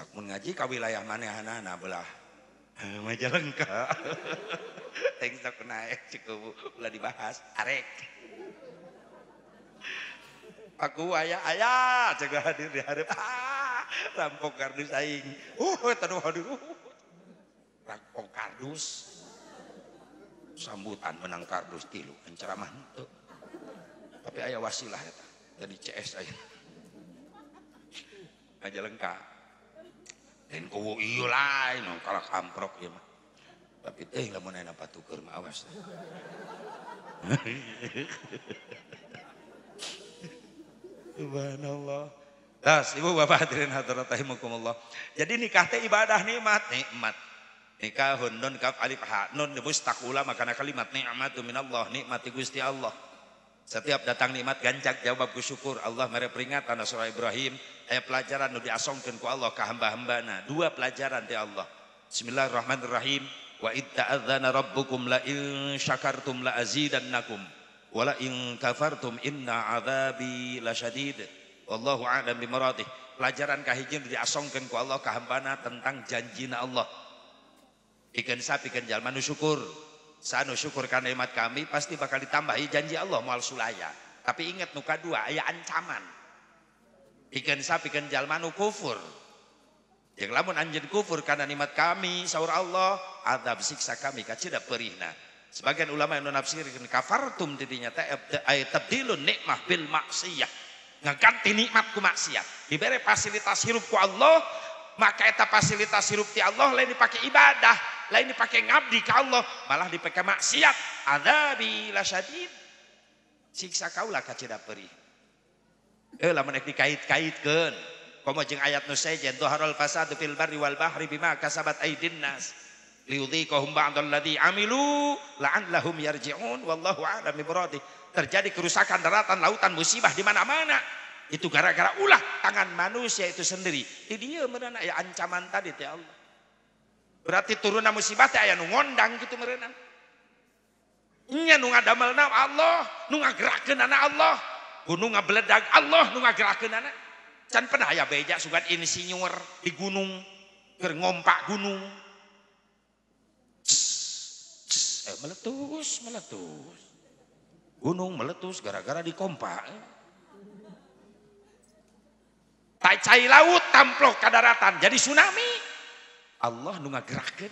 Tak mun ngaji ka wilayah manehanana belah Majalengka. Teng sok naek cukup ulah dibahas arek. Aku aya aya cegah hadir di hareup. Ah, rampok kardus aing. Tadu hadir. Rampok kardus. Sambutan menang kardus tilu ceramah henteu. Tapi aya wasilah eta. Jadi CS aya. Majalengka. Lain kuwu ieu lain kalah amprok ieu mah. Tapi teh lamun aya patuker mah awas. Subhanallah. Tas ibu bapak hadirin hadirat rahimakumullah. Jadi nikah teh ibadah nikmat, nikmat. Nikahun nun kaf alif ha nun mustaqula makana kalimat nikmatu minallah, nikmati Gusti Allah. Setiap datang nikmat gancak jawab ku syukur. Allah mere peringatan surah Ibrahim aya pelajaran nu diasongkeun ku Allah ka hamba-hambana. Dua pelajaran ti Allah. Bismillahirrahmanirrahim. Wa id ta'adzana rabbukum la in syakartum la azidannakum wa la in kafartum inna adzabi lasyadid. Wallahu a'lam bimuradih. Pelajaran kahiji nu diasongkeun ku Allah ka hambana tentang janjina Allah. Pikeun sapikeun jalma nu syukur. Sanu syukur karena nikmat kami pasti bakal ditambahi janji Allah moal sulaya. Tapi ingat nu kadua aya ancaman. Pikeun sapikeun jalma nu kufur. Jeung lamun anjeun kufur karena nikmat kami saur Allah, azab siksa kami kacida perihna. Sebagian ulama yang nafsirkeun kafartum tidinya teh ay tabdilun nikmah bil maksiyah. Ngaganti nikmat ku maksiat. Dibere fasilitas hirup ku Allah, maka eta fasilitas hirup ti Allah lain dipake ibadah, lain dipakai ngabdi ke Allah, malah dipakai maksiat. Adzabi lasyadid. Siksa kaulah kacida perih. Lamun ek dikait-kaitkeun. Komo jeung ayat nu sejen dhaharal fasadu fil barri wal bahri bima kasabat aydin nas liyudhiqahum ba'dal ladzi amilu la'allahum yarji'un wallahu a'lam bimuradih. Terjadi kerusakan daratan, lautan, musibah di mana-mana. Itu gara-gara ulah tangan manusia itu sendiri. Di dieu meureun aya ancaman tadi teh Allah. Berarti turunna musibah teh aya nu ngondang kitu meureunna. Nya nu ngadamelna Allah, nu ngagerakeunana Allah. Gunung ngabeledag Allah nu ngagerakeunana. Can pernah aya beja sugan insinyur di gunung keur ngompak gunung. Meletus, meletus. Gunung meletus gara-gara dikompak. Cai laut tamplok ka daratan jadi tsunami. Allah nu ngagerakeun.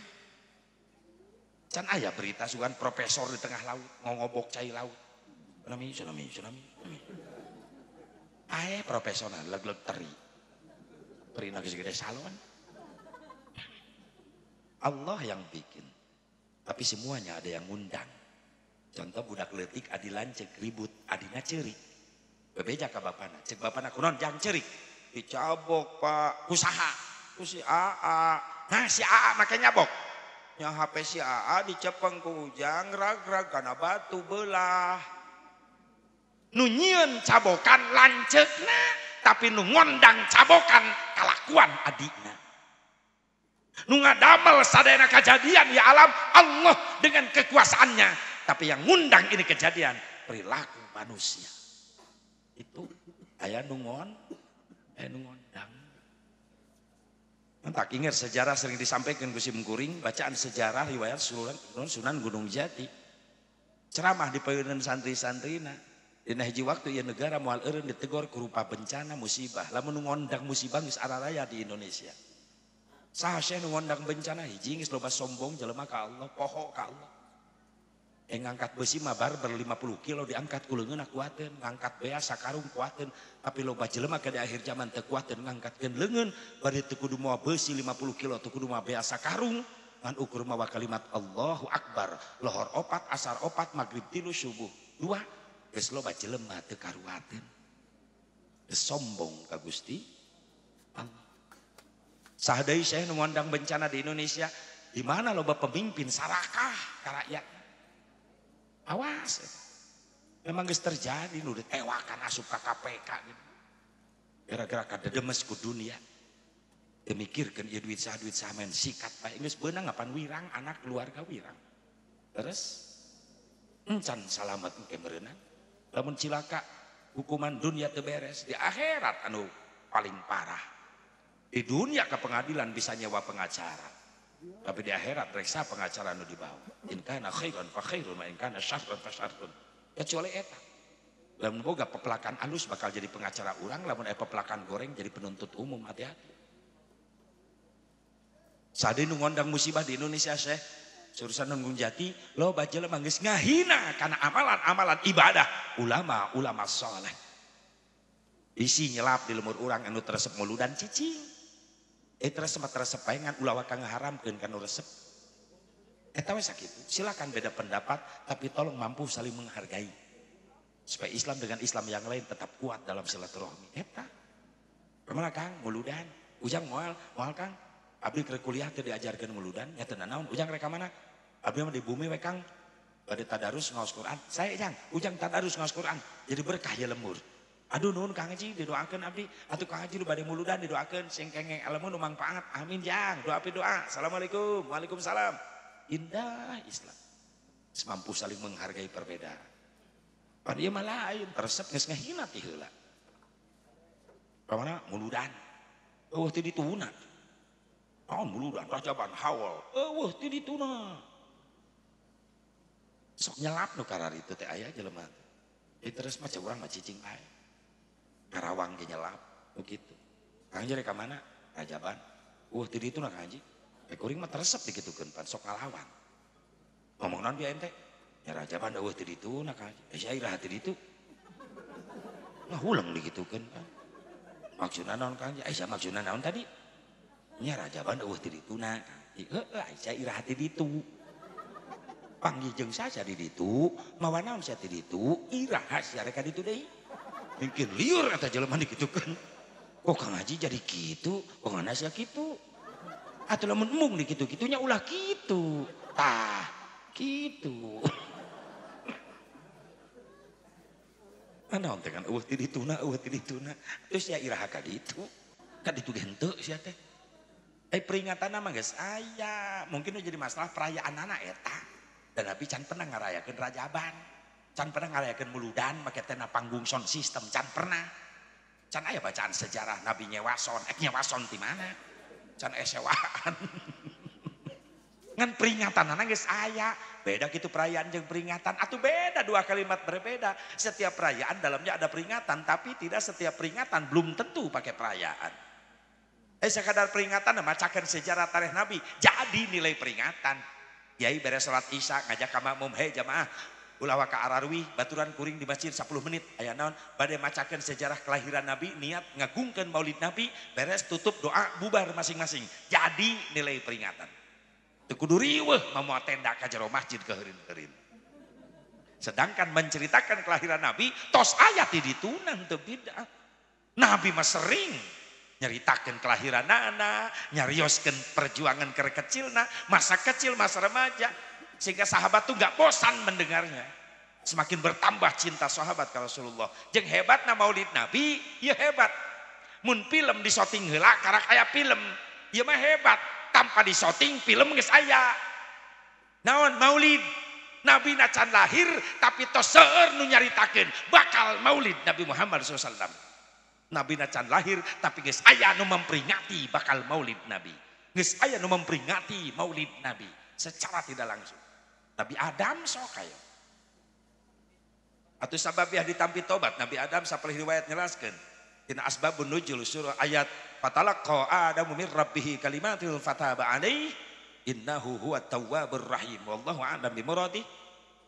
Can aya berita sugan profesor di tengah laut ngongobok cai laut. Tsunami, tsunami, tsunami. Ae profesor leg-leg teri. Terina geus gede salon. Allah yang bikin. Tapi semuanya ada yang ngundang. Contoh budak leutik adi lanceuk ribut, adina ceurik. Bebeja ka bapana, ceuk bapana kunaon jang ceurik. Dicabok Pak, usaha. Ku si AA. Nah si AA make nyabok. Nya HP si AA dicepeng ku ujang rag-rag kana batu belah. Nu nyieun cabokan lanceukna, tapi nu ngondang cabokan kalakuan adina. Nu ngadamel sadayana kejadian ya alam Allah dengan kekuasaannya, tapi yang ngundang ini kejadian perilaku manusia. Itu aya nu ngondang. Tak ingat sejarah sering disampaikan ku simkuring, bacaan sejarah riwayat Sunan Gunung Jati. Ceramah di payunan santri-santrina. Dina hiji waktu ieu negara moal eureun ditegor ku rupa bencana musibah. Lamun nu ngondang musibah geus araraya di Indonesia. Saha syekh nu ngondang bencana hiji geus loba sombong jelema ka Allah, poho ka Allah. Ngangkat besi mah barber 50 kilo diangkat ku leungeunna kuateun, ngangkat bea sakarung kuateun, tapi loba jelema ke di akhir zaman teu kuateun ngangkatkeun leungeun, bari teu kudu mawa besi 50 kilo, teu kudu mawa bea sakarung, ngan ukur mawa kalimat Allahu Akbar, lohor opat, asar opat, magrib tilu, subuh dua, geus loba jelema teu karuateun. Geus sombong ka Gusti Allah. Saha deui syekh nu ngondang bencana di Indonesia, di mana loba pemimpin sarakah ka rakyat. Awas, memang geus terjadi nu ditewakan asup ka KPK gitu. Gara-gara kadedemes ku dunia. Teu mikirkeun ieu duit saha main sikat bae geus beunang apan wirang anak keluarga wirang. Terus encan salamet engke meureunna. Lamun cilaka hukuman dunia teu beres di akhirat anu paling parah. Di dunia ke pengadilan bisa nyewa pengacara. Tapi di akhirat reksa pengacara nu dibawa. In kana khairan fa khairun wa in kana syarran fa syarrun. Kecuali eta. Lamun boga pepelakan alus bakal jadi pengacara urang, lamun aya pepelakan goreng jadi penuntut umum, hati-hati. Sade nu ngondang musibah di Indonesia Syekh, surusan Nunggung Jati, loba jelema geus ngahina kana amalan-amalan ibadah ulama-ulama saleh. Bisi nyelap di lemur urang anu teresep muludan cicing. Teresep teresep bae ngan ulah waka ngaharamkeun kana resep. Eta we sakitu. Silakan beda pendapat tapi tolong mampu saling menghargai. Supaya Islam dengan Islam yang lain tetap kuat dalam silaturahmi. Eta. Kumaha Kang muludan? Ujang moal, moal Kang. Abdi keur kuliah teu diajarkeun muludan, nya teu nanaon. Ujang rek ka mana? Abdi mah di bumi we Kang. Bade tadarus ngaos Quran. Saya Jang, ujang tadarus ngaos Quran. Jadi berkah ya lembur. Aduh nuhun Kang Haji didoakeun abdi. Atuh Kang Haji nu bade muludan didoakeun sing kengeng ilmu nu mangpaat. Amin Jang. Doa pi doa. Assalamualaikum. Waalaikumsalam. Indah Islam. Mampu saling menghargai perbedaan. Pan ieu mah lain, resep geus ngahina ti heula. Ka mana muludan. Eueuh ti dituna. Naon muludan rajaban haul. Eueuh ti dituna. Sok nyelap nu kararitu teh aya jelema. Jadi terus mah urang mah cicing bae. Karawang ge nyelap begitu. Kang Haji rek ka mana? Rajaban. Eueuh ti dituna Kang Haji. Kuring mah teresep dikitukeun pan sok ngalawan. Ngomong naon bi ente? Ya rajaban eueuh ti dituna Kang Haji. Sia iraha ti ditu. Ngahuleng dikitukeun pan. Maksudna naon Kang Haji? Sia maksudna naon tadi? Nya rajaban eueuh ti dituna Kang Haji. Heueuh sia iraha ti ditu. Panggih jeung saja di ditu, mawa naon sia ti ditu, iraha sia rek ka ditu deui. Mungkin liur eta jelema dikitukeun. Kok Kang Haji jadi kitu, kok ngana sia kitu. Atuh lamun embung dikitu-kitunya ulah kitu. Tah, kitu. Naon teh kan eueuh ti dituna, eueuh ti dituna. Terus sia iraha ka ditu. Ka ditu ge henteu sia teh. Peringatan mah geus aya. Mungkin nu jadi masalah perayaanana eta. Dan Nabi can pernah ngarayakeun rajaban. Can pernah ngarayakeun muludan make tena panggung sound system, can pernah. Can aya bacaan sejarah Nabi nyewa sound, nyewa sound ti mana? Can sewaan. Ngan peringatanana geus aya. Beda gitu perayaan jeung peringatan. Atuh beda, dua kalimat berbeda. Setiap perayaan dalamnya ada peringatan, tapi tidak setiap peringatan belum tentu pakai perayaan. Sekadar peringatan macakeun sejarah tarikh Nabi, jadi nilai peringatan. Kiai beres salat Isya ngajak ka makmum, hei jamaah, ulah waka ararwi baturan kuring di masjid 10 menit aya naon bade macakeun sejarah kelahiran Nabi, niat ngagungkeun maulid Nabi, beres tutup doa bubar masing-masing. Jadi nilai peringatan. Teu kudu riweuh mamoa tenda ka jero masjid keuheurin-heurin. Sedangkan menceritakan kelahiran Nabi tos aya ti dituna teu bid'ah. Nabi mah sering nyeritakan kelahiran anak, nyarioskeun perjuangan keur kecilna, masa kecil, masa remaja, sehingga sahabat tuh gak bosan mendengarnya. Semakin bertambah cinta sahabat ke Rasulullah. Jeung hebatna maulid Nabi, ya hebat. Mun film disoting heula karak aya film, ieu mah hebat. Tanpa disoting film geus aya. Naon maulid? Nabi na can lahir tapi tos seueur nu nyaritakeun bakal maulid Nabi Muhammad SAW. Nabi na can lahir tapi geus aya nu memperingati bakal maulid Nabi. Geus aya nu memperingati maulid Nabi secara tidak langsung. Nabi Adam sok aya. Atuh sababiah ditampi tobat Nabi Adam sapalih riwayat nyelaskeun. Dina asbabun nuzul surah ayat fatalaqa adamu mir rabbih kalimatil fataba alaihi innahu huwat tawwabur rahim wallahu a'lam bimuradi.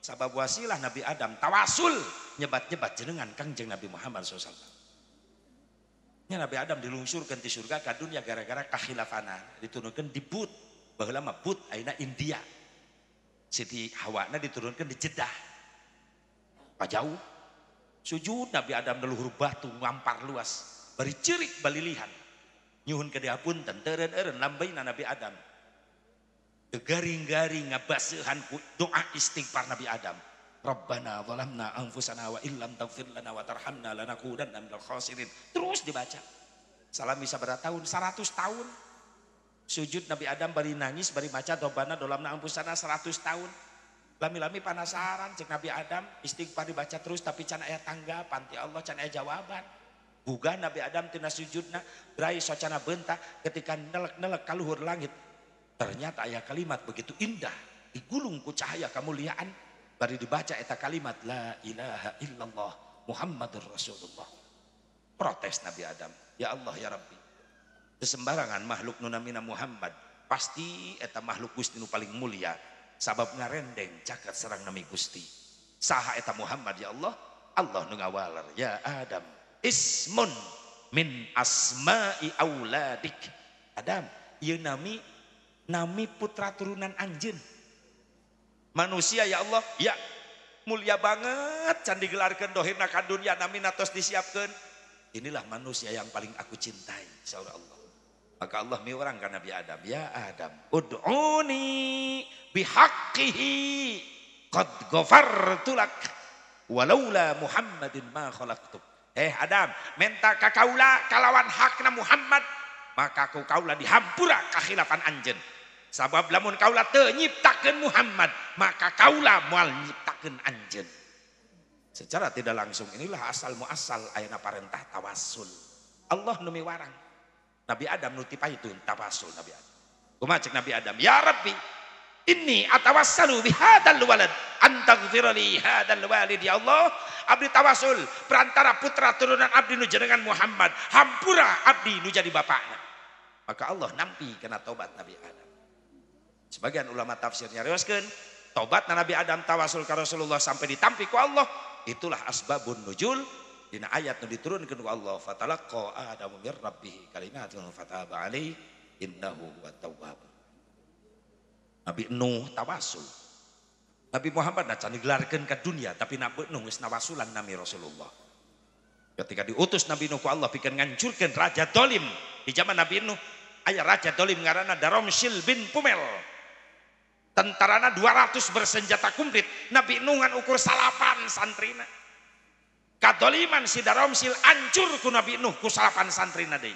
Sabab wasilah Nabi Adam tawasul nyebat-nyebat jenengan Kangjeng Nabi Muhammad SAW. Nabi Adam dilungsurkan di surga ka dunia gara-gara kakhilafana, diturunkan di But, baheula mah But ayeuna India. Siti Hawana diturunkan di Jeddah. Pajauh. Sujud Nabi Adam di luhur batu ngampar luas, bari ceurik balilihan. Nyuhun ka dihapunten teureun-eureun lambeina Nabi Adam. Garing-garing ngabaseuhan ku doa istighfar Nabi Adam. Rabbana zalamna anfusana wa illam taghfir lana wa tarhamna lanakunanna minal khasirin. Terus dibaca. Salami sabaraha tahun? 100 tahun. Sujud Nabi Adam bari nangis bari maca Rabbana zalamna anfusana 100 tahun. Lami-lami panasaran cek Nabi Adam, istighfar dibaca terus tapi can aya tanggapan ti Allah, can aya jawaban. Gugah Nabi Adam tina sujudna, brai socana bentak ketika nelek-nelek kaluhur langit. Ternyata aya kalimat begitu indah, digulung ku cahaya kemuliaan, bari dibaca eta kalimat la ilaha illallah Muhammadur Rasulullah. Protes Nabi Adam, ya Allah ya Rabbi. Sembarangan makhluk nu namina Muhammad, pasti eta makhluk Gusti nu paling mulia, sabab ngarendeng caket sareng nami Gusti. Saha eta Muhammad ya Allah? Allah nu ngawaler, ya Adam, ismun min asma'i auladik. Adam, ieu nami nami putra turunan anjeun. Manusia ya Allah, ya mulia banget can digelarkeun dohirna ka dunya namina tos disiapkeun. Inilah manusia yang paling aku cintai, saur Allah. Maka Allah miwarang ka Nabi Adam, ya Adam, ud'uni bihaqqihi qad ghafartu lak walaula Muhammadin ma khalaqtuk. Adam, menta ka kaula kalawan hakna Muhammad, maka ku kaula dihampura kakhilafan anjeun. Sabab lamun kaula teu nyiptakeun Muhammad, maka kaula moal nyiptakeun anjeun. Secara tidak langsung inilah asal muasal ayana parentah tawassul. Allah nu miwarang. Nabi Adam nu tipaytun tawassul Nabi Adam. Kumaha cek Nabi Adam? Ya Rabbi, inni atawassalu bihadzal walad an taghfira li hadzal walid. Ya Allah, abdi tawasul perantara putra turunan abdi nu jenengan Muhammad, hampura abdi nu jadi bapakna. Maka Allah nampi kana tobat Nabi Adam. Sebagian ulama tafsir nyarioskeun tobat Nabi Adam tawasul ka Rasulullah sampai ditampi ku Allah. Itulah asbabun nuzul dina ayat nu diturunkeun ku Allah, fatalaqa adamu mir rabbih kalimatun fataba alaihi innahu huwat tawwab. Nabi Nuh tawasul. Nabi Muhammad nah can digelarkeun ka dunia, tapi Nabi Nuh geus nawasulan nami Rasulullah. Ketika diutus Nabi Nuh ku Allah pikeun ngancurkeun raja dolim di zaman Nabi Nuh, aya raja dolim ngaranna Daromsil bin Pumel. Tentarana 200 bersenjata komplit. Nabi Nuh ngan ukur salapan santrina. Kadoliman si Daromsil ancur ku Nabi Nuh ku salapan santrina deui.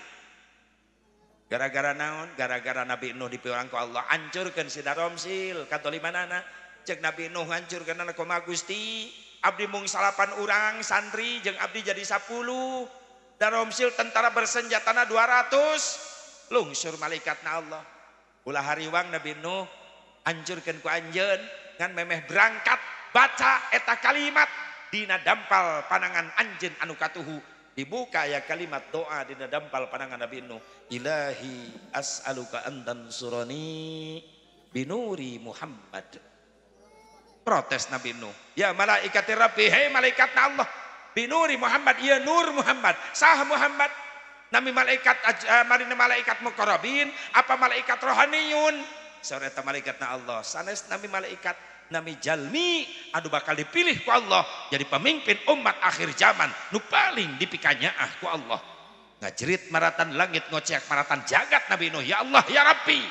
Gara-gara naon? Gara-gara Nabi Nuh dipiwarang ku Allah ancurkeun si Daromsil kadolimanana. Cek Nabi Nuh ngancurkeunana kumaha Gusti? Abdi mung salapan urang santri jeung abdi jadi 10. Daromsil tentara bersenjatana 200. Lungsur malaikatna Allah. Ulah hariwang Nabi Nuh hancurkeun ku anjeun ngan memeh berangkat baca eta kalimat dina dampal panangan anjeun anu katuhu. Dibuka ya kalimat doa dina dampal panangan Nabi Nuh, ilahi as'aluka an tansurani binuri Muhammad. Protes Nabi Nuh, ya malaikati Rabbi, hei malaikatna Allah, binuri Muhammad, ya nur Muhammad, sah Muhammad nami malaikat marina malaikat muqarrabin apa malaikat rohaniyun? Saur eta malaikatna Allah, sanes nami malaikat, nami jalmi anu bakal dipilih ku Allah jadi pemimpin umat akhir zaman nu paling dipikanyaah ku Allah. Ngajerit maratan langit ngoceak maratan jagat Nabi Nuh, ya Allah ya Rabbi,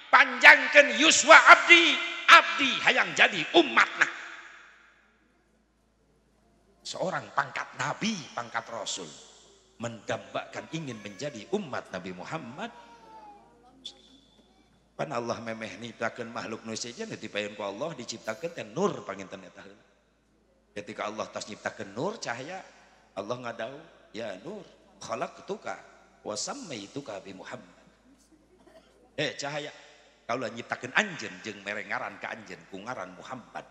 panjangkeun yuswa abdi, abdi hayang jadi umatna. Seorang pangkat nabi, pangkat rasul mendambakan ingin menjadi umat Nabi Muhammad. Pan Allah memeh nyiptakeun makhluk nu sejen dipayun ku Allah diciptakeun teh nur panginten eta heula. Ketika Allah tos nyiptakeun nur cahaya, Allah ngadau, ya nur khalaqtuka wa sammaituka bi Muhammad. Cahaya, kaula nyiptakeun anjeun jeung mere ngaran ka anjeun ku ngaran Muhammad.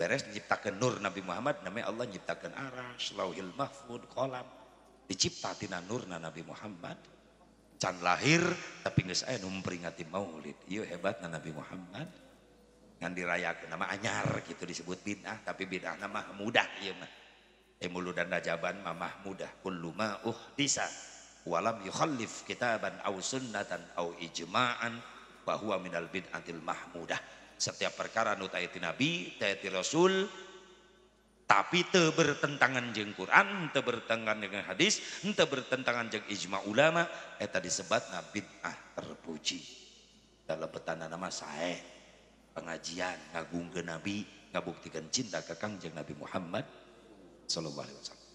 Beres nyiptakeun nur Nabi Muhammad, namanya Allah nyiptakeun arasy, lauhil mahfud, qalam. Dicipta tina nurna Nabi Muhammad. Can lahir tapi geus aya nu memperingati maulid. Ieu hebatna Nabi Muhammad. Ngan dirayakeun nama anyar gitu disebut bid'ah, tapi bid'ahna mah mudah ieu mah. Muludan rajaban mah mahmudah kullu ma uhdisa walam yukhallif kitaban aw sunnatan aw ijma'an fa huwa minal bid'atil mahmudah. Setiap perkara nu taati Nabi, taati Rasul, tapi teu bertentangan jeung Quran, teu bertentangan dengan hadis, teu bertentangan jeung ijma ulama, eta disebatna bid'ah terpuji. Dalam petana nama sae pengajian ngagungkeun Nabi, ngabuktikeun cinta ka Kangjeng Nabi Muhammad sallallahu alaihi wasallam.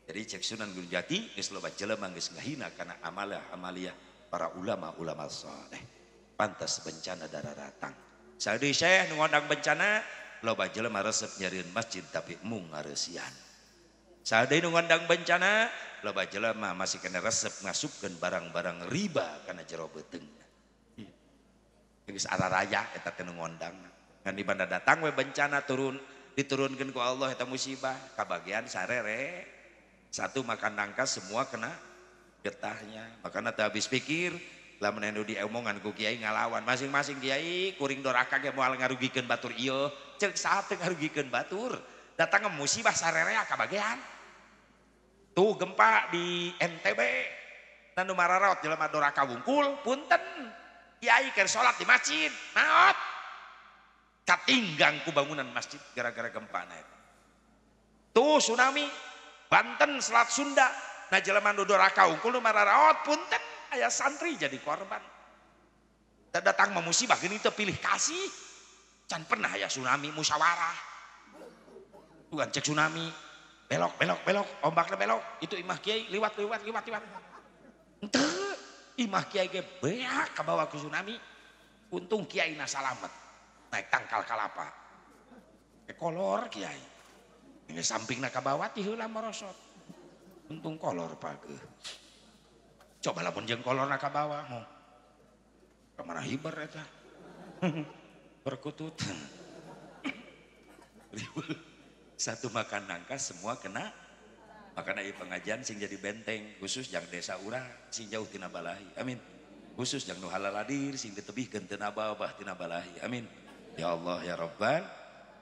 Jadi cek Sunan Gunung Jati geus loba jelema geus ngahina kana amalah amaliyah para ulama-ulama saleh. Pantas bencana dararatang. Sadeui syekh nu ngondang bencana, loba jelema resep nyarieun masjid tapi mung ngareusian. Saha deui nu ngondang bencana, loba jelema masih kena resep ngasupkeun barang-barang riba kana jero beuteungna. Geus araraya eta teh nu ngondang. Ngan di mana datang we bencana turun diturunkeun ku Allah eta musibah kabagian sarere. Satu makan nangka semua kena getahnya. Makana teu habis pikir lamun anu diomongan ku kiai ngalawan masing-masing kiai kuring doraka ge moal ngarugikeun batur ieu ceuk saha teu ngarugikeun batur datang musibah sarerea kabagian. Tuh gempa di NTB nu mararot jelema doraka wungkul punten kiai keur salat di masjid maot katinggang ku bangunan masjid gara-gara gempa na eta. Tuh tsunami Banten Selat Sunda nah jelema nu doraka wungkul nu mararot punten aya santri jadi korban. Datang musibah geuning teu pilih kasih. Can pernah aya tsunami musyawarah. Bukan cek tsunami belok belok belok ombakna belok itu imah kiai liwat liwat liwat liwat. Henteu imah kiai ge beak kabawa ku tsunami. Untung kiai na salamet. Naik tangkal kalapa. Kolor kiai. Ini sampingna kabawa ti heula merosot. Untung kolor pageuh. Coba lamun jeung kolorna ka bawah mau. Kamana hiber eta. Perkutut. Satu makan nangka semua kena. Makana ieu pengajian sing jadi benteng khusus jang desa urang sing jauh tina balahi. Amin. Khusus jang nu halaladir sing ditebihkeun tina babah tina balahi. Amin. Ya Allah ya Rabbal.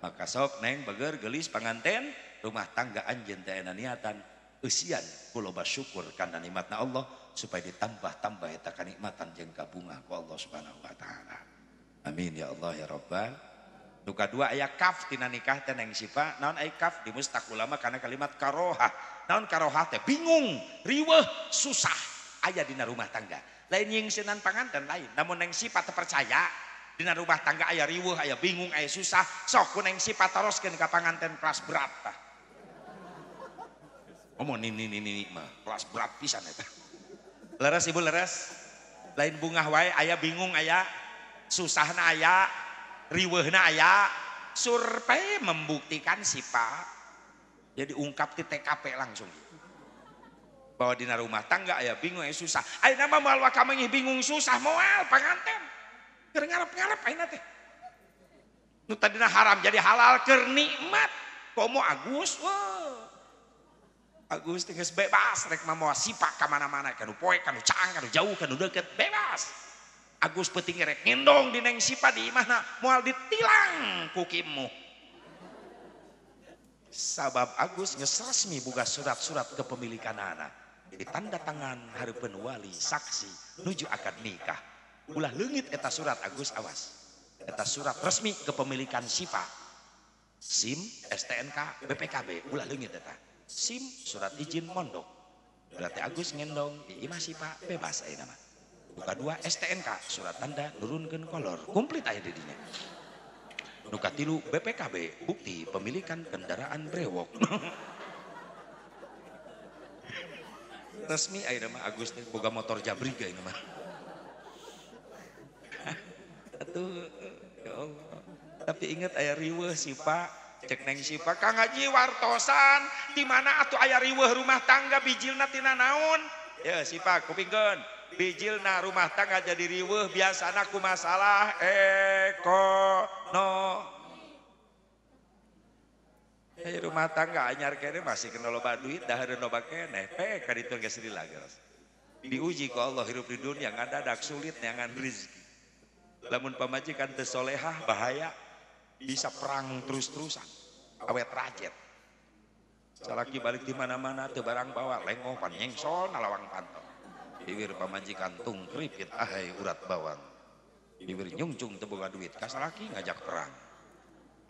Maka sok neng beger gelis panganten rumah tangga anjeun teh niatan eusian ku loba syukur kana nikmatna Allah supaya ditambah-tambah eta kanikmatan jeung kabungah ku Allah Subhanahu wa taala. Amin ya Allah ya Rabbal. Nu kadua aya kaf tina nikah teh neng Sipa, naon aya kaf di mustaq ulama kana kalimat karohah. Naon karohah teh bingung, riweuh, susah aya dina rumah tangga. Lain nyingsieunan panganten lain, namun neng Sipa teu percaya dina rumah tangga aya riweuh, aya bingung, aya susah, sok ku neng Sipa taroskeun ka panganten kelas berat tah. Ngomong nini mah kelas berat pisan eta. Leres ibu leres. Lain bungah wae aya bingung aya susahna aya riweuhna aya. Survei membuktikan Sipa. Jadi ungkap di TKP langsung. Bahwa dina rumah tangga aya bingung aya susah. Ayeuna mah moal waka meungih bingung susah moal panganten. Keur ngarep-ngarep ayeuna teh. Nu tadina haram jadi halal keur nikmat. Komo Agus weuh. Agus geus bebas rek mamoa Sipa ka mana-mana kanu poek kanu caang kanu jauh kanu deukeut bebas. Agus peuting rek ngendong di neng Sipa di imahna moal ditilang ku kimu. Sabab Agus geus resmi boga surat-surat kepemilikanana. Ditanda tangan hareupeun wali saksi nuju akad nikah. Ulah leungit eta surat Agus awas. Eta surat resmi kepemilikan Sipa. SIM, STNK, BPKB ulah leungit eta. SIM surat izin mondok. Berarti Agus ngendong di imah Sipa bebas ayeuna mah. Nu kadua STNK surat tanda nurunkeun kolor komplit aya di dinya. Nu katilu BPKB bukti pemilikan kendaraan brewok. Resmi ayeuna mah Agus teh boga motor jabrig ayeuna mah. Atuh ya Allah. Tapi ingat aya riweuh Sipa. Cek neng Sipa Kang Haji wartosan di mana atuh aya riweuh rumah tangga bijilna tina naon? Ya Sipa kupingkeun. Bijilna rumah tangga jadi riweuh biasana ku masalah ekonomi. Hey, rumah tangga anyar kene masih kena loba duit dahareun loba keneh pe ka ditu geus lila geus. Diuji ku Allah hirup di dunia ngadadak sulit neangan rezeki. Lamun pamajikan teu solehah bahaya. Bisa perang terus-terusan, awet rajet. Salaki balik di mana-mana, teu barang bawa, lengoh pan nyengsol nalawang panto. Bibir pamajikan tung keripit ahai urat bawang. Bibir nyungcung teu boga duit, ka salaki ngajak perang.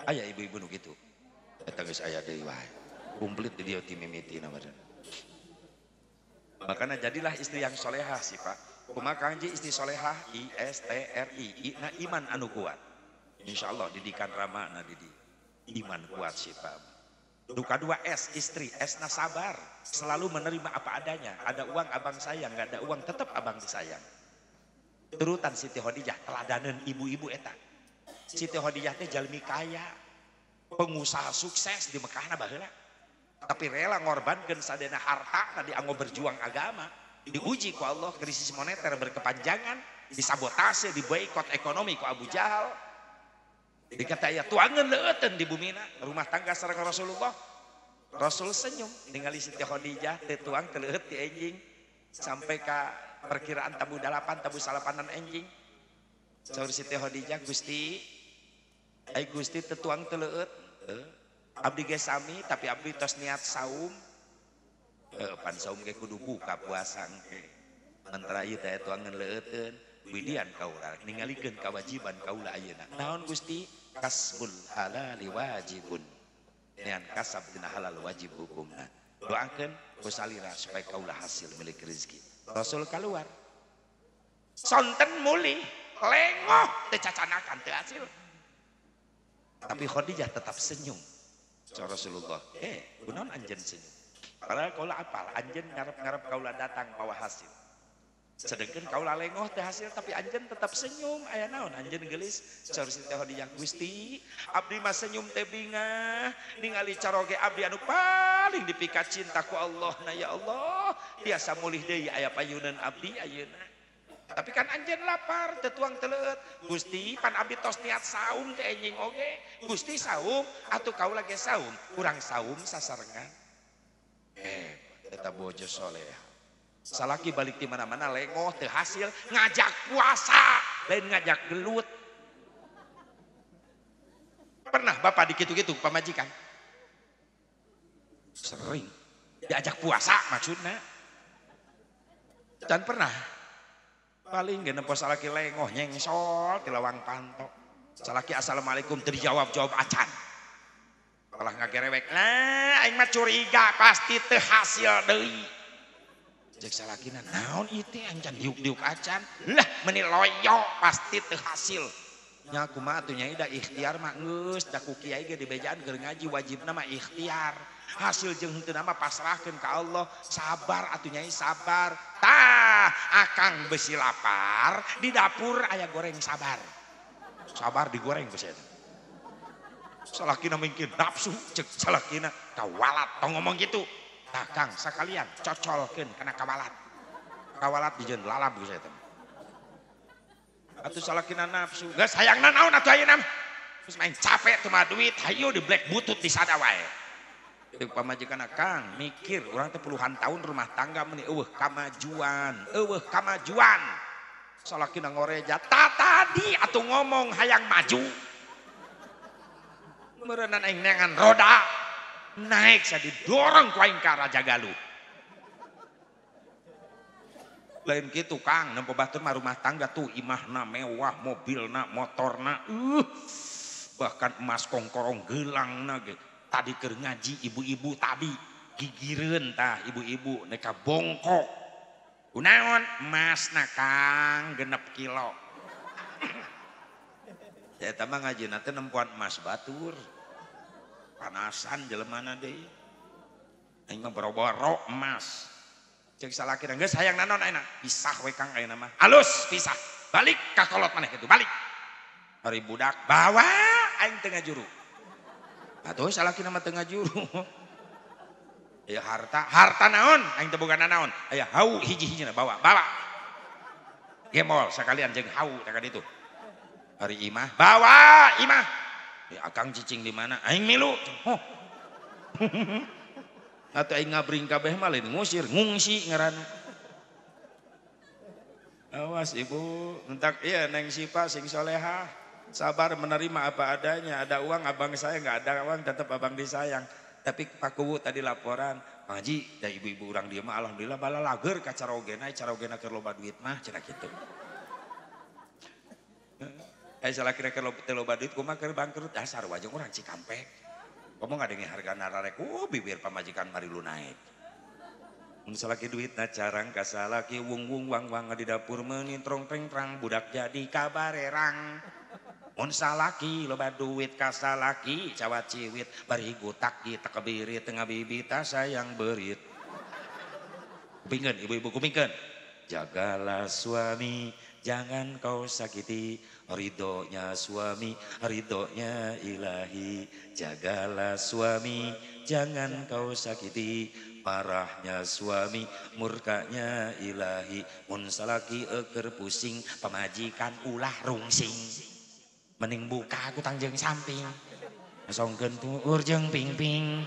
Aya ibu-ibu nu kitu. Eta geus aya deui wae. Komplit di dieu ti mimiti badan. Makana jadilah istri yang solehah sih Pak. Kumaha Kang Haji istri solehah I S T R I, I na iman anu kuat. Insya Allah didikan ramana didi iman kuat sih Pak. Duka dua S istri, S na sabar, selalu menerima apa adanya. Ada uang abang sayang, nggak ada uang tetap abang disayang. Turutan Siti Khadijah teladanan ibu-ibu eta. Siti Khadijah teh jalmi kaya, pengusaha sukses di Mekahna baheula. Tapi rela ngorbankeun sadena harta dianggo berjuang agama. Diuji ku Allah krisis moneter berkepanjangan, disabotase, diboikot ekonomi ku Abu Jahal. Dikata aya tuangan leueuten di bumina rumah tangga sareng Rasulullah. Rasul senyum ningali Siti Khadijah teu tuang teu leueut ti enjing sampai ka perkiraan tabu dalapan tabu salapanan enjing. Saur Siti Khadijah, Gusti, ai Gusti teu tuang teu leueut. Abdi ge sami tapi abdi tos niat saum. Pan saum ge kudu buka puasa engke. Mentara ieu teh tuangan leueuteun widian kaula ningalikeun kewajiban kaula ayeuna. Naon Gusti? Kasbul halali wajibun. Nian kasab dina halal wajib hukumna. Doakeun ku salira supaya kaula hasil milik rezeki. Rasul keluar. Sonten mulih, lengoh teu cacanakan teu hasil. Tapi Khadijah tetap senyum. Saur Rasulullah, kunaon anjeun senyum? Padahal kaula apal, anjeun ngarep-ngarep kaula datang bawa hasil. Sedangkan kaula lengoh teh hasil tapi anjeun tetap senyum. Aya naon anjeun geulis? Saur Siti Khadijah, Gusti, abdi mah senyum teh bingah ningali caroge abdi anu paling dipika cinta ku Allah. Na ya Allah, tiasa mulih deui aya payuneun abdi ayeuna. Tapi kan anjeun lapar, teu tuang teu leueut. Gusti, pan abdi tos niat saum teh enjing oge. Gusti saum atuh kaula ge saum, urang saum sasarengan. Eta bojo soleha. Salaki balik di mana-mana lengoh teu hasil, ngajak puasa, lain ngajak gelut. Pernah bapak dikitu-kitu pamajikan? Sering. Diajak puasa maksudna. Dan pernah. Paling ge nempo salaki lengoh nyengsol ti lawang panto. Salaki assalamualaikum teu dijawab-jawab acan. Kalah ngagerewek, nah aing mah curiga pasti teu hasil deui. Cek salakina naon ieu teh ancan diuk-diuk acan. Lah meuni loyo pasti teu hasil. Nya kumaha atuh nya da ikhtiar mah geus da ku kiai ge dibejaan keur ngaji wajibna mah ikhtiar. Hasil jeung henteu mah pasrahkeun ka Allah. Sabar atuh nyai sabar. Tah akang besi lapar di dapur aya goreng sabar. Sabar digoreng besi eta. Salakina mungkin nafsu cek salakina kawalat tong ngomong gitu. Tah Kang sakalian cocolkeun kana kawalat. Kawalat dijeun lalab geus eta. Atuh salakina nafsu. Geus hayangna naon atuh ayeuna? Geus main capek teu mah duit, hayu di black butut di sada wae. Teu pamajikan Kang mikir urang teh puluhan tahun rumah tangga meuni eueuh kamajuan, eueuh kamajuan. Salakina ngoreja, "Ta tadi atuh ngomong hayang maju." Meureunan aing neangan roda naik saya didorong ku aing ka Raja Galuh. Lain kitu Kang, nempo batur mah rumah tangga tuh imahna mewah, mobilna, motorna, bahkan emas kongkorong geulangna ge. Tadi keur ngaji ibu-ibu tadi gigireun tah ibu-ibu neka bongkok. Kunaon emasna Kang 6 kilo. Eta mah ngajina teh nempoan emas batur. Panasan jelemana deui. Aing mah boro-boro emas. Cek salakina geus hayang naon ayeuna? Pisah we Kang ayeuna mah. Alus pisah. Balik ka kolot maneh kitu, balik. Hari budak bawa aing teu ngajuru. Atuh salakina mah teu ngajuru. Aya harta, harta naon? Aing teu boga nanaon. Aya hau hiji-hijina bawa, bawa. Gemol sakalian jeung hau teh ka ditu. Hari imah, bawa imah. Ya akang cicing di mana? Aing milu. Oh. Atau aing ngabring kabeh mah lain ngusir, ngungsi ngaranna. Awas ibu, entak iya neng Sipa sing soleha, sabar menerima apa adanya. Ada uang abang saya, nggak ada uang tetap abang disayang. Tapi Pak Kuwu tadi laporan, Pak Haji, da ibu-ibu urang dieu mah alhamdulillah bala lager ka carogena, carogena keur loba duit mah cenah kitu. Salah kira keur loba duit kumaha keur bangkrut dasar wajeng urang Cikampek. Komo ngadenge harga nararek, bibir pamajikan marilu naik. Mun salaki duitna carang ka salaki wung-wung wang-wang di dapur menintrong treng-trang budak jadi kabarerang. Mun salaki loba duit ka salaki cawat ciwit bari gutak kita kebiri tengah bibita sayang berit. Kupingkeun ibu-ibu kupingkeun. Jagalah suami, jangan kau sakiti. Ridhonya suami, ridhonya ilahi. Jagalah suami, jangan kau sakiti. Marahnya suami, murkanya ilahi. Mun salaki eker pusing, pamajikan ulah rungsing. Mending buka aku tangjeng samping, songkeun tuur jeung pingping.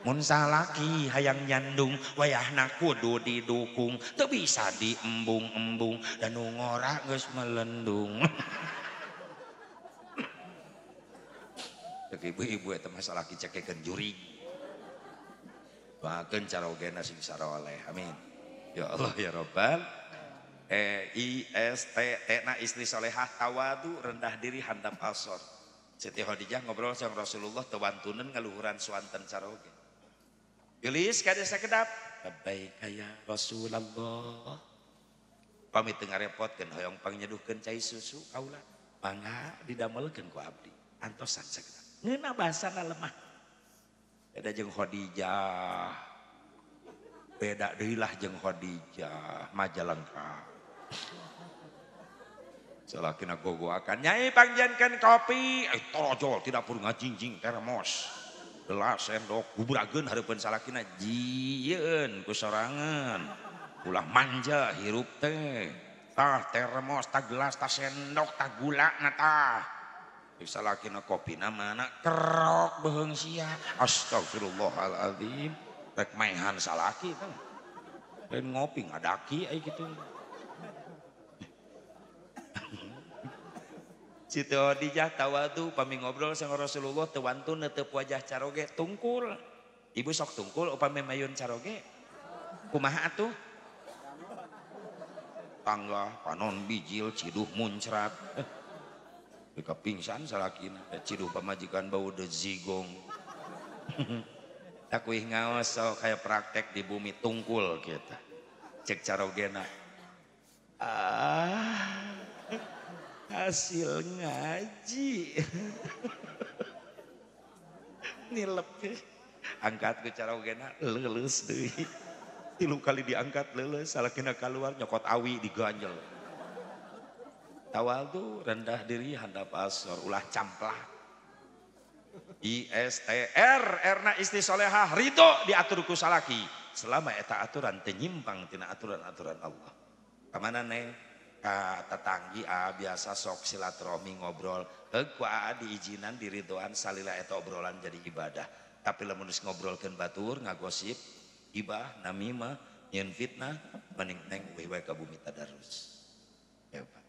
Mun salaki hayang nyandung, wayahna kudu didukung, teu bisa diembung-embung, dan nu ngora geus melendung. Cek ibu-ibu eta mah salaki cekekeun jurig. Doakeun carogena sing saroleh. Amin. Ya Allah ya Rabbal. E I S T T na istri solehah tawadu, rendah diri, handap asor. Siti Khadijah ngobrol sama Rasulullah teu wantuneun ngaluhuran suanten caroge. Gelis ka desa kedap. Labbaik ya Rasulullah. Pamit teu ngarepotkeun hoyong pangnyeduhkeun cai susu kaula. Mangga didamelkeun ku abdi. Antosan sakedap. Ngeunah bahasana lemah. Beda jeung Khadijah. Beda deui lah jeung Khadijah, Majalengka. Salakina gogoakan, nyai pangjankan kopi, torojol tidak perlu ngajingjing termos. Gelas sendok gubrageun hareupeun salakina jieun ku sorangan. Ulah manja hirup teh. Tah termos, tah gelas, tah sendok, tah gula na tah. Salakina kopina mana kerok beuheung sia. Astagfirullahaladzim. Rek maehan salaki teh. Lain ngopi ngadaki ai kitu. Siti Khadijah tawadu pami ngobrol sama Rasulullah teu wantun neuteub wajah caroge tungkul. Ibu sok tungkul upami mayun caroge. Kumaha atuh? Tangga panon bijil ciduh muncrat. Beka pingsan salakina ciduh pamajikan bau dezigong. Takuih ngaos sok kayak praktek di bumi tungkul kita. Cek carogena. Ah. Hasil ngaji nilep angkat ke carogena leuleus deui 3 kali diangkat leuleus salakina keluar nyokot awi diganjel. Tawadu rendah diri handap asor ulah camplak. I S T R R na istri solehah ridho diatur ku salaki selama eta aturan teu nyimpang tina aturan-aturan Allah. Kamana neng? Ka tetanggi a biasa sok silaturahmi ngobrol heug ku aa diizinan diridoan salila eta obrolan jadi ibadah. Tapi lamun geus ngobrolkeun batur ngagosip gibah namimah nyieun fitnah mending neng eueuh wae ka bumi tadarus.